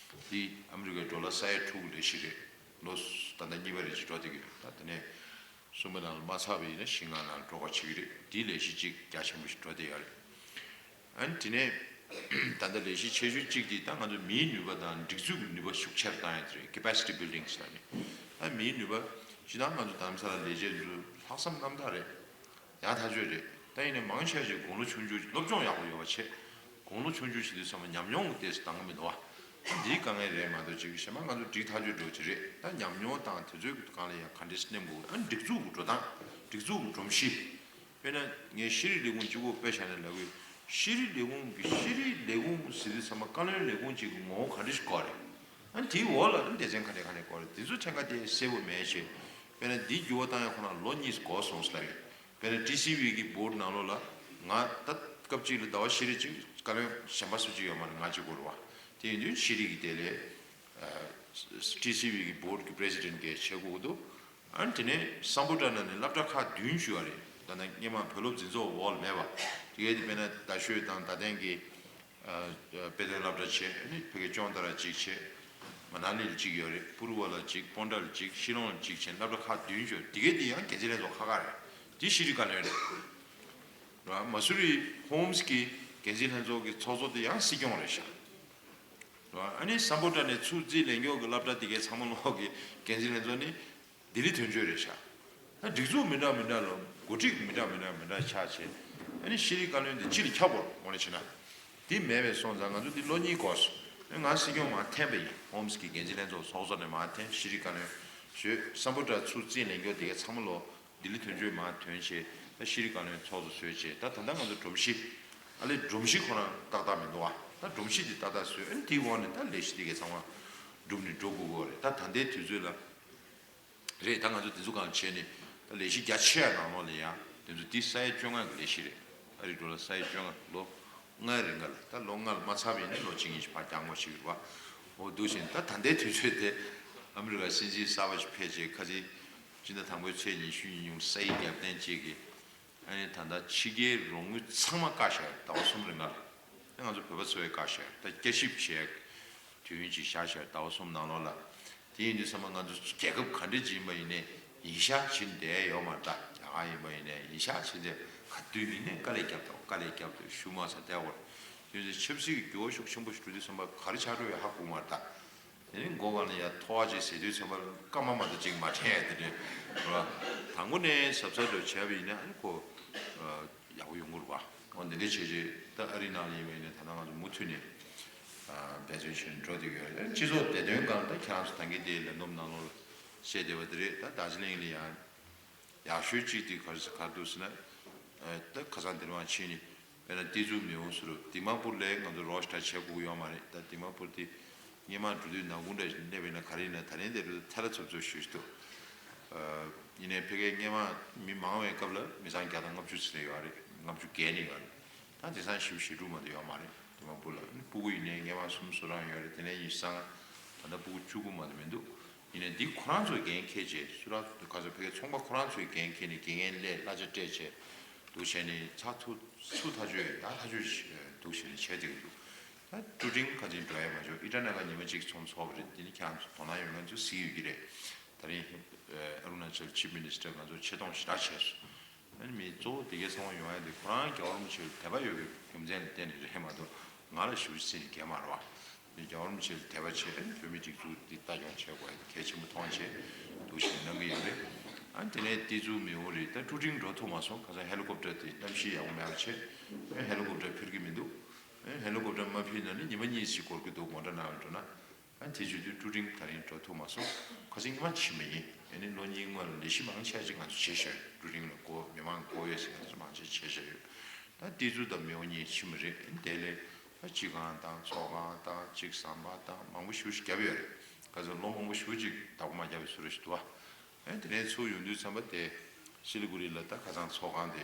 འདི་ཨ་མི་རི་ཀའི་ཌོ་ལར་ས་ཡ་དྲུག་གི་ལས་གཞི་རེད། ལོ་ད་ལྟ་གཉིས་པ་རེ་ཅིག་འགྲོ་བསྡད་ཀྱི་ཡོད། ད་དེ་ནས་གསུམ་པ་ནང་ལ་མ་ཚར་བ་ཡིན་ན་བཞི་ལྔ་ནང་ལ་འགྲོ་ག་བྱེད་ཀྱི་རེད། འདིའི་ལས་གཞི་གཅིག་རྒྱ་ཆེན་པོ་ཞིག་འགྲོ་བསྡད་ཡོད་རེད། ཨ་ནི་དེ་ནས་ད་ལྟ་ལས་གཞི་ཆེ་ཤོས་གཅིག་འདི་ད་ང་ཚོ་མིའི་ནུས་པ་དང་སྒྲིག་འཛུགས་ཀྱི་ནུས་པ་ཤུགས་ཆེར་བཏང་ཡ་དེ་རེད། capacity building ཟེར་ནས། ཨ་མིའི་ནུས་པ་སྤྱིར་བཏང་ང་ཚོ་རྡ་རམ་ས་ལ་ལས་བྱེད་ཚོ་ལྷག་བསམ་རྣམ་དག་རེད། ཡག་ཐག་ཆོད་རེད། ད་ཡིན་ནའི་མང་ཆེ་ཞིག་དགུང་ལོ་ཆུང་ཆུང་ཞིག་སློབ་སྦྱོང་ཡག་པོ་ཡོད་པ་བྱས། དགུང་ལོ་ཆུང་ཆུང་ཞིག་དུས་ཙམ་པ་ཉམས་མྱོང་གི་ཏོག་ཙམ་འདང་གི་མི་འདུག་བ། འདིའི་དཀའ་ངལ་རེད་མ་གཏོགས་ཅིག་གཞན་པ་ང་ཚོ་འགྲིག་ཐག་ཆོད་འགྲོ་གི་རེད། ད་ཉམས་མྱོང་དང་དེ་ཚོའི་སྒང་ལ་ཡང་ག་འདྲས་སེ་སྣེམ་དགོས། ཨ་ནི་སྒྲིག་འཛུགས་ཀྱི་འགྲོ་སྟངས། སྒྲིག་འཛུགས་ཀྱི་སྒྲོམ་གཞི། དཔེར་ན་ངས་ཤེས་རིག་ལས་ཁུངས་གཅིག་པོ་དཔེ་བཞག་ནས་ལབ་གི་ཡོད། ཤེས་རིག་ལས་ཁུངས་ཀྱི་ཤེས་རིག་ལས་ཁུངས་ཟེར་དུས་ཙམ་པ་བཀའ་བློན་ལས་ཁུངས་གཅིག་གི་ངོ་བོ་ག་འདྲས་ཤིག་དགོས་རེད། ཨ་ནི་དེའི་འོག་ལ་ཨ་ནི་སྡེ་ཚན་ག་འདྲས་ག་འདྲས་དགོས་རེད། དེ་ཚོ་ཕྲན་ཁ་དེ་གསལ་པོ་མེད་བྱས། དཔེར་ན་འདི་འགྱུར་བ་བཏང་ཡ་ཁོ་ན་ལོ་གཉིས་འགོར་སོང་ཟེར་ལབ་ཡོད། དཔེར་ན་ཊི་སི་ཝི་གི་བྷོར་ཌི་ནང་ལོགས་ལ་ང་ད་སྐབས་གཅིག་ལ་ཟླ་བ་ཕྱེད་རེ་གཅིག་བཀའ་བློན་གཞན་པ་སུ་གཅིག་ཡོད་མ་རེད། ང་གཅིག་པོ་རེད་བ། དེ་ཡིན་དུས་ཤེས་རིག་གི་དེ་ལས་ཊི་སི་ཝི་གི་བྷོར་ཌི་གི་པི་རེ་སི་ཌེན་ཊི་གིས་བྱེད་དགོས་ཀྱི་འདུག་ཨ་ནི་དེ་ནས་སམ་བྷོ་ཊ་ནང་ནས་སློབ་གྲྭ་ཁག་བདུན་བཅུག་ཡོད་རེད། ད་ནི་སྔོན་མ་བོད་སློབ་འཛིན་ཚོགས་འོག་ལ་མེད་པ། དེ་གས་དེ་དཔེར་ན་རྡ་ཤོད་དང་རྡ་སྟེང་གི་ཨ་དཔེ་སྟོན་སློབ་གྲྭ་བྱས། ཨ་ནི་ཕ་གིའི་ལྕང་ཐང་ལ་གཅིག་བྱས། མ་ན་ལི་ལ་གཅིག་ཡོད་རེད། པུ་རུ་ཝ་ལ་གཅིག་པོན་ཊ་ལ་གཅིག་ཤི་ལོང་ལ་གཅིག་བྱས། སློབ་གྲྭ་ཁག་བདུན་བཅུག་དེ་གས་དེ་ཡང་འགན་འཛིན་ལྷན་ཚོགས་ཁག་ཁག་རེད། དེ་ཤེས་རིག་བཀའ་བློན་རེད། རེད་བ། མ་སུ་རི་ཧོམ་སི་གི་འགན་འཛིན་ལྷན་ཚོགས་ཀྱི་ཚོགས་གཙོ་དེ་ཡང་སྲིད་སྐྱོང་རེད་ཤག་རེད་བ། ཨ་ནི་སམ་བྷོ་ཊ་ནས་ཚུར་རྩིས་ལེན་རྒྱུ་གི་སློབ་གྲྭ་དེ་གའི་ཚང་མ་ལོག་གི་འགན་འཛིན་ལྷན་ཚོགས་ནི་ལྡི་ལི་དོན་གཅོད་རེད་ཤག་ད་སྒྲིག་འཛུགས་མི་འདྲ་མི་འདྲ་ལ་འགོ་ཁྲིད་མི་འདྲ་མི་འདྲ་མི་འདྲ་ཆགས་བྱས། ཨ་ནི་ཤེས་རིག་བཀའ་བློན་དེ་སྤྱི་ལ་ཁྱབ་དགོས་རེད། དངོས་གནས་བྱས་ན། དེ་མེད་པའི་སོང་ཙང་ང་ཚོ་འདི་ལོ་གཉིས་འགོར་སོང་། ཨ་ནི་ང་སྲིད་སྐྱོང་མར་འཐེན་པ་ཡིན། ཧོམ་སི་གི་འགན་འཛིན་ལྷན་ཚོགས་ཚོགས་གཙོ་ནས་མར་འཐེན། ཤེས་རིག་བཀའ་བློན་བཟོས། སམ་བྷོ་ཊ་ཚུར་རྩིས་ལེན་རྒྱུ་དེ་གའི་ཚང་མ་ལོག་ལྡི་ལི་དོན་གཅོད་མར་ཐོན་བྱས། ད་ཤེས་རིག་བཀའ་བློན་ཚོགས་གཙོ་བཟོས་བྱས། ད་ད་ལྟ་ང་ཚོ་སྒྲོམ་གཞི། ཨ་ལས་སྒྲོམ་གཞི་ཁོ་རང་ཏག་ཏག་མི་འདུག་ཨ། ད་སྒྲོམ་གཞི་འདི་ཏག་ཏག་བཟོས། ཨ་ནི་དེའི་འོག་ནས་ད་ལས་གཞི་དེ་གའི་ཚང་མ་སྒྲུབ་ནས་འགྲོ་དགོས་ཀྱི་རེད། ད་ད་ལྟའི་དུས་ཚོད་ལ་རེད། ད་ང་ཚོ་དེ་ཚོ་གང་བྱས་ནས་ད་ལས་གཞི་རྒྱ་ཆེ་བ་ནང་ལོགས་ལ་ཡང་དེ་ཚོ་འདི་ས་ཡ་བཅོ་ལྔ་གི་ལས་གཞི་རེད། ཨ་རིའི་ཌོ་ལར་ས་ཡ་བཅོ་ལྔ། ལོ་ལྔའི་རིང་ག་ལ། ད་ལོ་ལྔ་ལ་མ་ཚར་བ་ཡིན་ན་ལོ་གཅིག་གཉིས་ཤིག་ཕར་རྒྱག་དགོས་ཞིག་རེད་བ། འོ་འདུག་བཞིན་ད་ད་ལྟའི་དུས་ཚོད་དེ་ཨ་མི་རི་ཀ་སྲིད་འཛིན་གསར་པ་ཞིག་ཕེབས་རྗེས་ཁ་སང་སྤྱི་ཟླ་དང་པོའི་ཚེས་ཉི་ཤུ་ཉིན་ཡོང་སའི་རྒྱབ་རྟེན་གཅིག་གིས། ཨ་ནི་ད་ལྟ་ཕྱི་རྒྱལ་རོགས་དངུལ་ཚང་མ་བཀག་བཞག་ཟླ་བ་གསུམ་རིང་ལ། ཨ་ང་ཚོ་བོད་པ་ཚོ་བས་བཀག་བཞག་ད་བསྐྱར་ཞིབ་བྱས་དུས་ཡུན་ཅིག་བཞག་བཞག་ཟླ་བ་གསུམ་ནང་ལོགས་ལ། དེ་ཡིན་དུས་ཙམ་པ་ང་ཚོ་རྒྱལ་ཁབ་ག་འདྲ་ཅིག་ཡིན་པ་ཡིན་ནའི་ཡིན་ཤག་བྱེད་བསྡད་ཡོད་མ་རེད། ད་རྒྱ་གར་ཡིན་པ་ཡིན་ནའི་ཡིན་ཤག་བྱེད་བསྡད། ག་དུས་ཡིན་ནའི་དཀའ་ལས་རྒྱབ་དང་། དཀའ་ལས་རྒྱབ་དང་ཞུ་མ་ཚར་བསྡད་ཡོད་རེད། དེ་ཚོ་ཆབ་སྲིད་ཀྱི་འགྱུར་བ་ཤུགས་ཆེན་པོ་ཞིག་འགྲོ་དུས་ཙམ་པ་ག་རེ་ཆགས་འགྲོ་ཡོད་ཧ་གོ་མ་རེད་ད། དེ་ནི་མགོ་སྒང་ལ་ཡར་ཐོ་བ་ཅིག་ཟེར་དུས་ཙམ་པར་སྐར་མ་མ་གཏོགས་ཅིག་མ་དྲན་ཡ་དེ་འདྲ་རེད་བ། དང་པོ་ནས་གཟབ་གཟབ་འདྲ་བྱས་པ་ཡིན་ན་ཨ་ནི་ཁོ་ཡག་པོ་ཡོང་གི་རེད་བ། འོ་འདི་འདྲ་བྱས་རྗེས་ད་ཨ་རི་ནང་ལ་ཡིན་པ་ཡིན་ན་ད་ལྟ་ང་ཚོ་མུ་མཐུད་ནས་འབད་བརྩོན་བྱས་ནས་འགྲོ་བསྡད་ཀྱི་ཡོད་རེད། སྤྱི་ཚོགས་བདེ་དོན་སྒང་ད་ཁྱེད་རང་ཚོ་ད་གིན་དེའི་ལས་བསྡོམས་ནང་ལོགས་ལ་བཤད་བསྡད་པ་དེ་རེད། ད་རྡོ་རྗེ་གླིང་ལ་ཡང་། ཡག་ཤོས་གཅིག་དེ་ག་རེ་ག་རེ་འདུག་ཟེར་ན། ཨ་ད་ཁ་སང་འདིར་མར་ཕྱིན་ནས་དཔེར་ན་ཏི་ཛུ་མི་འོང་ཟེར་རུ་དི་མ་པུར་ལ་ང་ཚོ་རོགས་ཞེ་དྲག་བྱེད་དགོས་ཀྱི་ཡོད་མ་རེད། ད་དི་མ་པུར་དེ་སྔོན་མ་འགྲོ་དུས་ནང་ཁུལ་འདྲ་ཞིག་སླེབས་པ་ཡིན་ན་ག་རེ་ཡིན་ན་ད་རིང་དེ་རུ་ཐལ་ཚུབ་ཚུབ་ཞུ་ཞུ་འདུག་ཨ་ཡིན་ནའི་ཕ་གིའི་སྔོན་མ་མི་མང་བའི་སྐབས་ལ་མི་ཚང་བརྒྱ་དང་ལྔ་བཅུ་ཙམ་ཡོད་རེད། ལྔ་བཅུ་བརྒལ་ནས་ཡོད་རེད། ད་དེང་སང་བཞི་བཅུ་ཞེ་དྲུག་མ་གཏོགས་ཡོད་མ་རེད། དི་མ་པུར་ལ། ཨ་ནི་སྤུ་གུ་ཡིན་ནའི་སྔོན་མ་གསུམ་བཟོ་རང་ཡོད་རེད། དེ་ནས་ཉི་ཤུ་རྩ་ལྔ། ད་ལྟ་སྤུ་གུ་བཅུ་དགུ་མ་གཏོགས་མི་འདུག་ཡིན་ནའི་འདི་ཁོ་རང་ཚོས་འགན་འཁྱེར་བྱས་སུ་ར་ག་ཚོད་ཕ་གིའི་ཚོང་པ་ཁོ་རང་ཚོས་འགན་འཁྱེར་ནས་དགེ་རྒན་སླེབས་གླ་ཆ་སྤྲད་བྱས་འདུག་བྱས་ནས་ཚགས་ཚུད་ཚུད་ཐག་ཆོད་ཡག་ཐག་ཆོད་འདུག་བྱས་ནས་བྱས་བསྡད་ཀྱི་འདུག་ད་ཀྲུ་ཀྲིང་ཁ་ཅིག་འགྲོ་ཡ་མ་བྱུང་། ཨི་ཊ་ནེ་ལ་ཉི་མ་གཅིག་ཚོགས་ཚོགས་པ་རེད། འདི་ནི་ཁྱེད་རང་ཚོ་དོ་སྣང་ཡོད་མཁན་ཚོ་གཟིགས་ཡོད་ཀྱི་རེད། ད་རིང་ཨ་རུ་ན་ཅལ་ཆིབ་མི་ནི་སི་ཊར་ང་ཚོ་ཆེ་མཐོང་ཞེ་དྲག་བྱས་སོང་། ཨ་ནི་མི་གཙོ་བོ་དེ་གའི་ཚང་མ་ཡོང་ཡ་དེ་ཁོ་རང་རྒྱལ་བ་རིན་པོ་ཆེ་ལ་དད་པ་ཡོད་པའི་རྒྱུ་མཚན་ལ་བརྟེན་ནས་རེད་མ་གཏོགས། ང་ལ་ཞེ་པོ་ཅིག་གལ་མ་རེད་བ། ནི་རྒྱལ་བ་རིན་པོ་ཆེ་ལ་དད་པ་བྱས། བོད་མི་སྒྲིག་འཛུགས་འདི་ལྟ་སྐྱོང་བྱེད་དགོས་ཡ་དེ་གལ་ཆེན་པོ་མཐོང་བྱས་འདུག་བཞིན་གནང་གི་ཡོད་རེད། ཨ་དེ་ནས་དེ་ཚོ་མི་འོང་རེད། ད་ཀྲུ་ཀྲིང་འགྲོ་ཐུབ་མ་སོང་། ཁ་སང་ཧེ་ལི་ཀོབ་ཊར་དེ་གནམ་གཤིས་ཡག་པོ་མེད་པ་བྱས། ཨ་ཧེ་ལི་ཀོབ་ཊར་ཕུལ་གི་མི་འདུག་ཨ་ཧེ་ལི་ཀོབ་ཊར་མ་ཕུལ་ན་ནི་ཉི་མ་གཉིས་ཤིག་འགོར་གི་འདུག་མོ་ཊ་ནང་ལ་འགྲོ་ན། ཨ་དེ་བྱེད་དུས་ཀྲུ་ཀྲིང་ད་རིང་འགྲོ་ཐུབ་མ་སོང་། ཁ་སང་ཉི་མ་ཕྱིན་པ་ཡིན། ཨ་ནི་ལོ་གཉིས་སྔོན་ལ་ལས་གཞི་མང་ཆེ་ཅིག་ང་ཚོ་བྱས་ཤག་ཀྲུ་ཀྲིང་ལ་སྐོར། མི་མང་སྐོར་ཡོད་ཟེར་ང་ཚོ་མང་ཆེ་བྱས་ཤག་ཡོད། ད་དེ་ཚོ་ད་མི་འོང་གཉིས་ཕྱིན་པ་རེད། ཨ་ནི་དེ་ལས་ད་སྤྱི་ཁང་དང་ཚོགས་ཁང་དང་ཅིག་ཟམ་པ་དང་མང་པོ་ཞེ་པོ་ཞིག་བརྒྱབ་ཡོད་རེད། ཁ་སང་ལོ་མང་པོ་ཞེ་པོ་ཅིག་བདག་པོ་མ་བརྒྱབ་པའི་བཟོ་འདྲ་ཞིག་འདུག་བ། ཨ་ནི་དེ་ནས་ཚུར་ཡོང་དུས་ཙམ་པ་དེ་སི་ལི་གུ་རི་ལ་ད་ཁ་སང་ཚོགས་ཁང་དེ་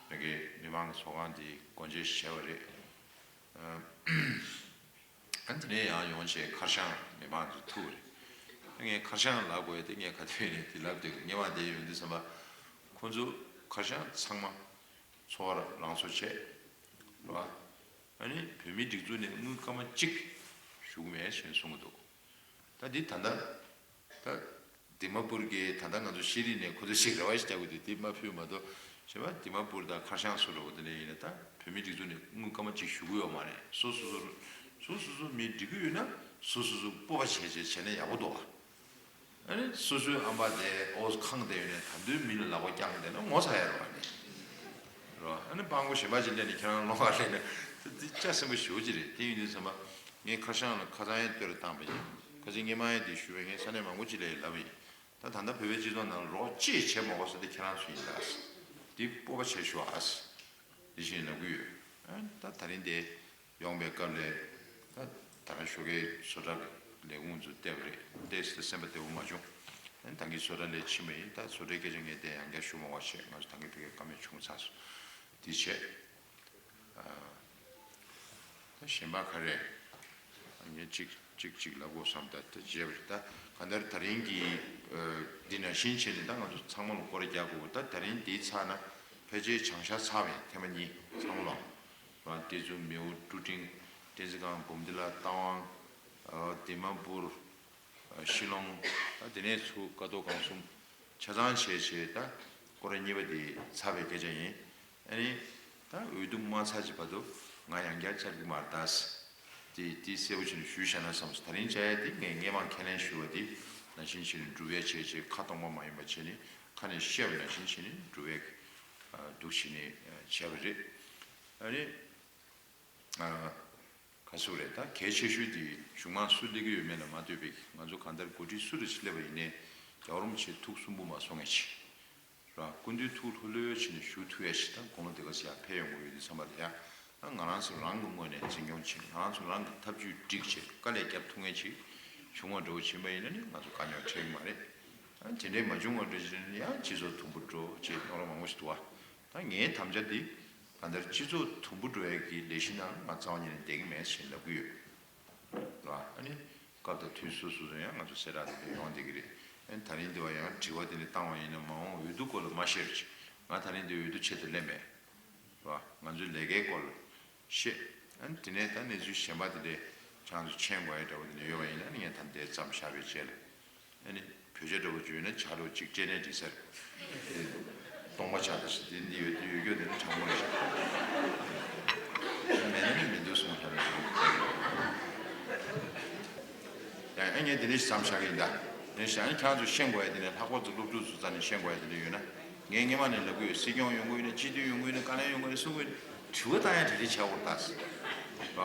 མི་གི་མི་མང་གི་ཚོགས་ཁང་དེ་སྒོ་འབྱེད་བྱས་པ་རེད། ཨ་དེ་ནས་ཡང་ཡོང་བྱས་ཁར་ཤང་མི་མང་ཚོ་ཐུག་རེད། ངས་ཁར་ཤང་ལབ་དགོས་ཏེ་ངས་ག་དུས་ནས་དེ་ལབ་དུས་ངས་མ་དེ་ཡོང་དུས་ཙམ་པ་ཁོང་ཚོ་ཁར་ཤང་ཚང་མ་འཚོ་བ་རང་སོ་བྱས་རེད་བ། ཨ་ནི་བོད་མིའི་སྒྲིག་འཛུགས་ནས་དངུལ་སྐར་མ་གཅིག་ཞུ་གི་མེད་ཞེས་གསུང་གི་འདུག་ད་འདི་ད་ལྟ་ད་དི་མ་པུར་གྱི་ད་ལྟ་ང་ཚོ་ཤེས་རིག་ནས་ཁོ་ཚོ་ཞིག་རེ་བ་ཞིག་རྒྱག་གི་འདུག་དེ་མ་ཕུལ་མ་གཏོགས་གཞན་པ་དི་མ་པུར་དང་ཁར་ཤང་སུ་འདྲ་བོ་དེ་འདྲ་ཡིན་ན་ད་བོད་མི་སྒྲིག་འཛུགས་ནས་དངུལ་སྐར་མ་གཅིག་ཞུ་གི་ཡོད་མ་རེད། སོ་སོ་སོ་སོ་སོ་སོ་མི་འགྲིག་གི་ཡོད་ན་སོ་སོ་སོ་སྤོབས་པ་བྱས་བྱས་བྱས་ན་ཡག་པོ་འདུག་ཨ། ཨ་ནི་སོ་སོའི་ཨམ་པ་དེ་ཨོ་ཁང་དེ་ཡོད་ནས་ད་དུང་མི་ལ་ལག་པ་བརྐྱངས་བསྡད་ན་ངོ་ཚ་ཡ་རེད་བ་ནི། རོ། ཨ་ནི་སྤྲང་པོ་གཞན་པ་ཅིག་སླེབས་ནས་ཁྱེད་རང་ལོགས་ཀ་སླེབས་ན་དེ་དེ་ལྕགས་སྲིན་པོ་ཞེ་པོ་ཅིག་རེད། དེ་ཡིན་དུས་ཙམ་པ་ངས་ཁར་ཤང་ལ་ཁ་སང་ཡང་ལྟོས་རེ་བཏང་པ་ཡིན། ཁ་སང་སྔོན་མ་ཡང་དེ་ཞུ་བས་ངས་ས་གནས་མང་པོ་ཅིག་ལ་ཡང་ལབ་པ་ཡིན། ད་ད་ལྟ་བོད་པའི་སྤྱི་ཚོགས་ནང་ལ་རོགས་ཅིག་བྱེད་མ་དགོས་ས་དེ་ཁྱེད་རང་ཚོ་ཡིན་ད། དེ་སྤོབས་པ་བྱས་ཞུ་ཨ། དེ་བཞིན་ལབ་གི་ཡོད། ཨ་ད་ད་རིང་དེ་ཡོང་པའི་སྐབས་ལ་ད་ད་རང་ཞོགས་ཀའི་བཟོ་གྲྭ་ལས་ཁུངས་ཚོ་བལྟས་པ་རེད། བལྟས་སུ་སེམས་པ་བདེ་པོ་མ་བྱུང་། ཨ་ད་གིན་བཟོ་གྲྭ་ལས་ཕྱིན་པ་ཡིན། ད་བཟོ་གྲྭའི་སྐད་ཆ་ངས་དེ་ཡང་བསྐྱར་ཞུ་མ་དགོས་བྱས་ང་ཚོ་ད་གིན་ཕ་གིར་བཀའ་མོལ་བྱུང་ཚར་སོང་། དེ་བྱས། ཨ་ད་གཞན་པ་ག་རེ། ངས་གཅིག་གཅིག་གཅིག་ལབ་དགོས་བསམ། ད་ད་བརྗེད་པ་རེད། ད་གང་ལྟར་ད་རིང་གི་ཨ་འདི་ནང་བཞིན་བྱས་ནས་ད་ང་ཚོ་ཚང་མ་ལ་སྐོར་ར་རྒྱག་དགོས། ད་ད་རིང་འདི་ཚར་ན་ཕལ་ཆེར་བྱང་ཤར་ཚར་བས་ཐེངས་མ་གཉིས་ཚང་མ་ལ། ང་བལྟས་ཚུལ་མེའོ་ཀྲུ་ཀྲིང་བསྟན་འཛིན་སྒང་འབུམ་སྡེ་ལ་རྟ་དབང་ཨ་དི་མ་པུར། ཤི་ལོང་། ད་དེ་ནས་ཚུར་ཀ་ཐོག་སྒང་གསུམ་ཆ་ཚང་བྱས་བྱས་ད་སྐོར་ར་གཉིས་པ་དེ་ཚར་བའི་སྐད་ཆ་ཡིན། ཨ་ནི་ད་འོས་བསྡུ་མ་ཚར་གྱི་བར་དུ་ང་ཡང་བསྐྱར་བཅར་གྱི་མ་རེད་ད། དེ་དེ་གསལ་པོ་བྱས་ནས་ཞུས་བཞག་ན་བསམ་སོང་། ད་རིང་བཅར་ཡ་དེ་ངས་སྔོན་མ་ཁས་ལེན་ཞུ་བ་དེ་ནང་བཞིན་བྱས་ནས་སྒྲུབ་ཡ་བྱས་བྱས་ཁ་སྟོང་པ་མ་ཡིན་པ་བྱས་ནས་ཁ་ནས་བཤད་པ་ནང་བཞིན་བྱས་ནས་སྒྲུབ་ཡ་འདུག་བྱས་ནས་བྱས་པ་རེད། ཨ་ནི། ག་ཟེར་རེད། ད་གལ་ཆེ་ཤོས་དེ་གཞུང་མང་སུ་སླེབས་ཀྱི་ཡོད་མེད་ལ་མ་ལྟོས་པའི་ང་ཚོ་གང་ལྟར་འགོ་ཁྲིད་སུ་རེ་ཞིག་སླེབས་པ་ཡིན་ནའི་རྒྱལ་བ་རིན་པོ་ཆེ་ཐུགས་སུན་པོ་མ་སོང་ངེས་ཅིག་ར། སྐུ་མདུན་ཐུགས་ལྷོད་ལྷོད་བྱས་ནས་བཞུགས་ཐུབ་ཡ་ཞིག་དང་དགུང་ལོ་དེ་ག་ཚོད་ཡར་འཕེལ་ཡོང་གི་ཡོད་དུས་ཙམ་པ་ལ་ཡ། ད་ང་རང་ཚོ་རང་གི་ངོས་ནས་འཛིན་སྐྱོང་བྱེད། ང་རང་ཚོ་རང་གི་ཐབས་ཇུས་སྒྲིག་བྱས་དཀའ་ལས་རྒྱབ་ཐུབ་མཁན་ཅིག་བྱུང་བ་འདྲ་བོ་ཕྱིན་པ་ཡིན་ན་ནི་ང་ཚོ་དཀའ་རྙོག་འཕྲད་ཀྱི་མ་རེད། ད་དེ་འདྲས་མ་བྱུང་བ་འདྲ་བྱས་ན་ཡང་སྤྱི་ཚོགས་དུམ་བུ་འགྲོ་བྱས་རྙོག་དྲ་མང་པོ་ཞིག་འདུག་བ། ད་ངའི་དམ་བཅའ་འདི། གང་ལྟར་སྤྱི་ཚོགས་དུམ་བུ་འགྲོ་ཡས་ཀྱི་ལས་གཞི་ནང་ང་རྩ་བ་ཉིད་ནས་བསྡད་ཀྱི་མེད་ཞེས་ལབ་ཀྱི་ཡོད། ར། ཨ་ནི། སྐབས་དང་དུས་སོ་སོ་སོ་ཡང་ང་ཚོ་གསལ་བསྒྲགས་དེ་འདྲ་ཡོང་བསྡད་ཀྱི་རེད། ཨ་ནི་ད་རིང་འདི་བ་ཡང་དྲི་བ་དེ་འདྲ་བཏང་བ་ཡིན་ན་མ་འོངས་འོས་བསྡུ་སྐོར་ལ་མ་བཤད་རོགས་གྱིས། ང་ད་རིང་འདི་འོས་བསྡུ་ཆེད་དུ་སླེབས་མེད། ར། ང་ཚོའི་ལས་ཀའི་སྐོར་ལ་བཤད། ཨ་ནི་དེ་ནས་ད་གནས་ཚུལ་གཞན་པ་དེ་འདྲ་ཁྱེད་རང་ཚོ་མཁྱེན་དགོས་ཡ་འདྲ་བོ་དེ་འདྲ་ཡོད་པ་ཡིན་ན་ཨ་ནི་ངས་ད་འདི་མཚམས་བཞག་པའི་རྗེས་ལ། ཨ་ནི་བོད་ཇ་འདྲ་བོ་བརྗོད་ན་ཇ་རོ་གཅིག་སྤྲད་ནས་འགྲིག་ས་རེད། དེ་སྟོང་པ་ཇ་དང་ཞིག་དེ་འདི་ཡོད་དེ་ཡོད་རྒྱུ་དེ་ནི་དྲང་མོ་རེད་ཤག་མེད་ན་ནི་མི་འདུག་གསུངས་ལབ་ནས་ཡང་ཨ་ངས་དེ་ནས་མཚམས་བཞག་གི་ཡིན་ད། དེ་ནས་བཞག་ན་ཁྱེད་རང་ཚོ་ཤེས་དགོས་ཡ་དེ་ནས་ལྷག་པར་དུ་སློབ་ཕྲུག་ཚོ་རྩ་ནས་ཤེས་དགོས་ཡ་དེ་འདྲ་ཡོད་ན་ངས་སྔོན་མ་ནས་ལབ་གི་ཡོད། སྲིད་སྐྱོང་ཡོང་གི་ཡོད་ན་སྤྱི་འཐུས་ཡོང་གི་ཡོད་ན་དཀའ་ལས་ཡོང་གི་ཡོད་ན་གསུང་གི་ཡོད་ན་དྲི་བ་བཏང་ཡ་དེ་འདྲ་བྱ་དགོས་ད།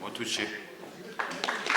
ཨོ་ཐུགས་རྗེ་ཆེ།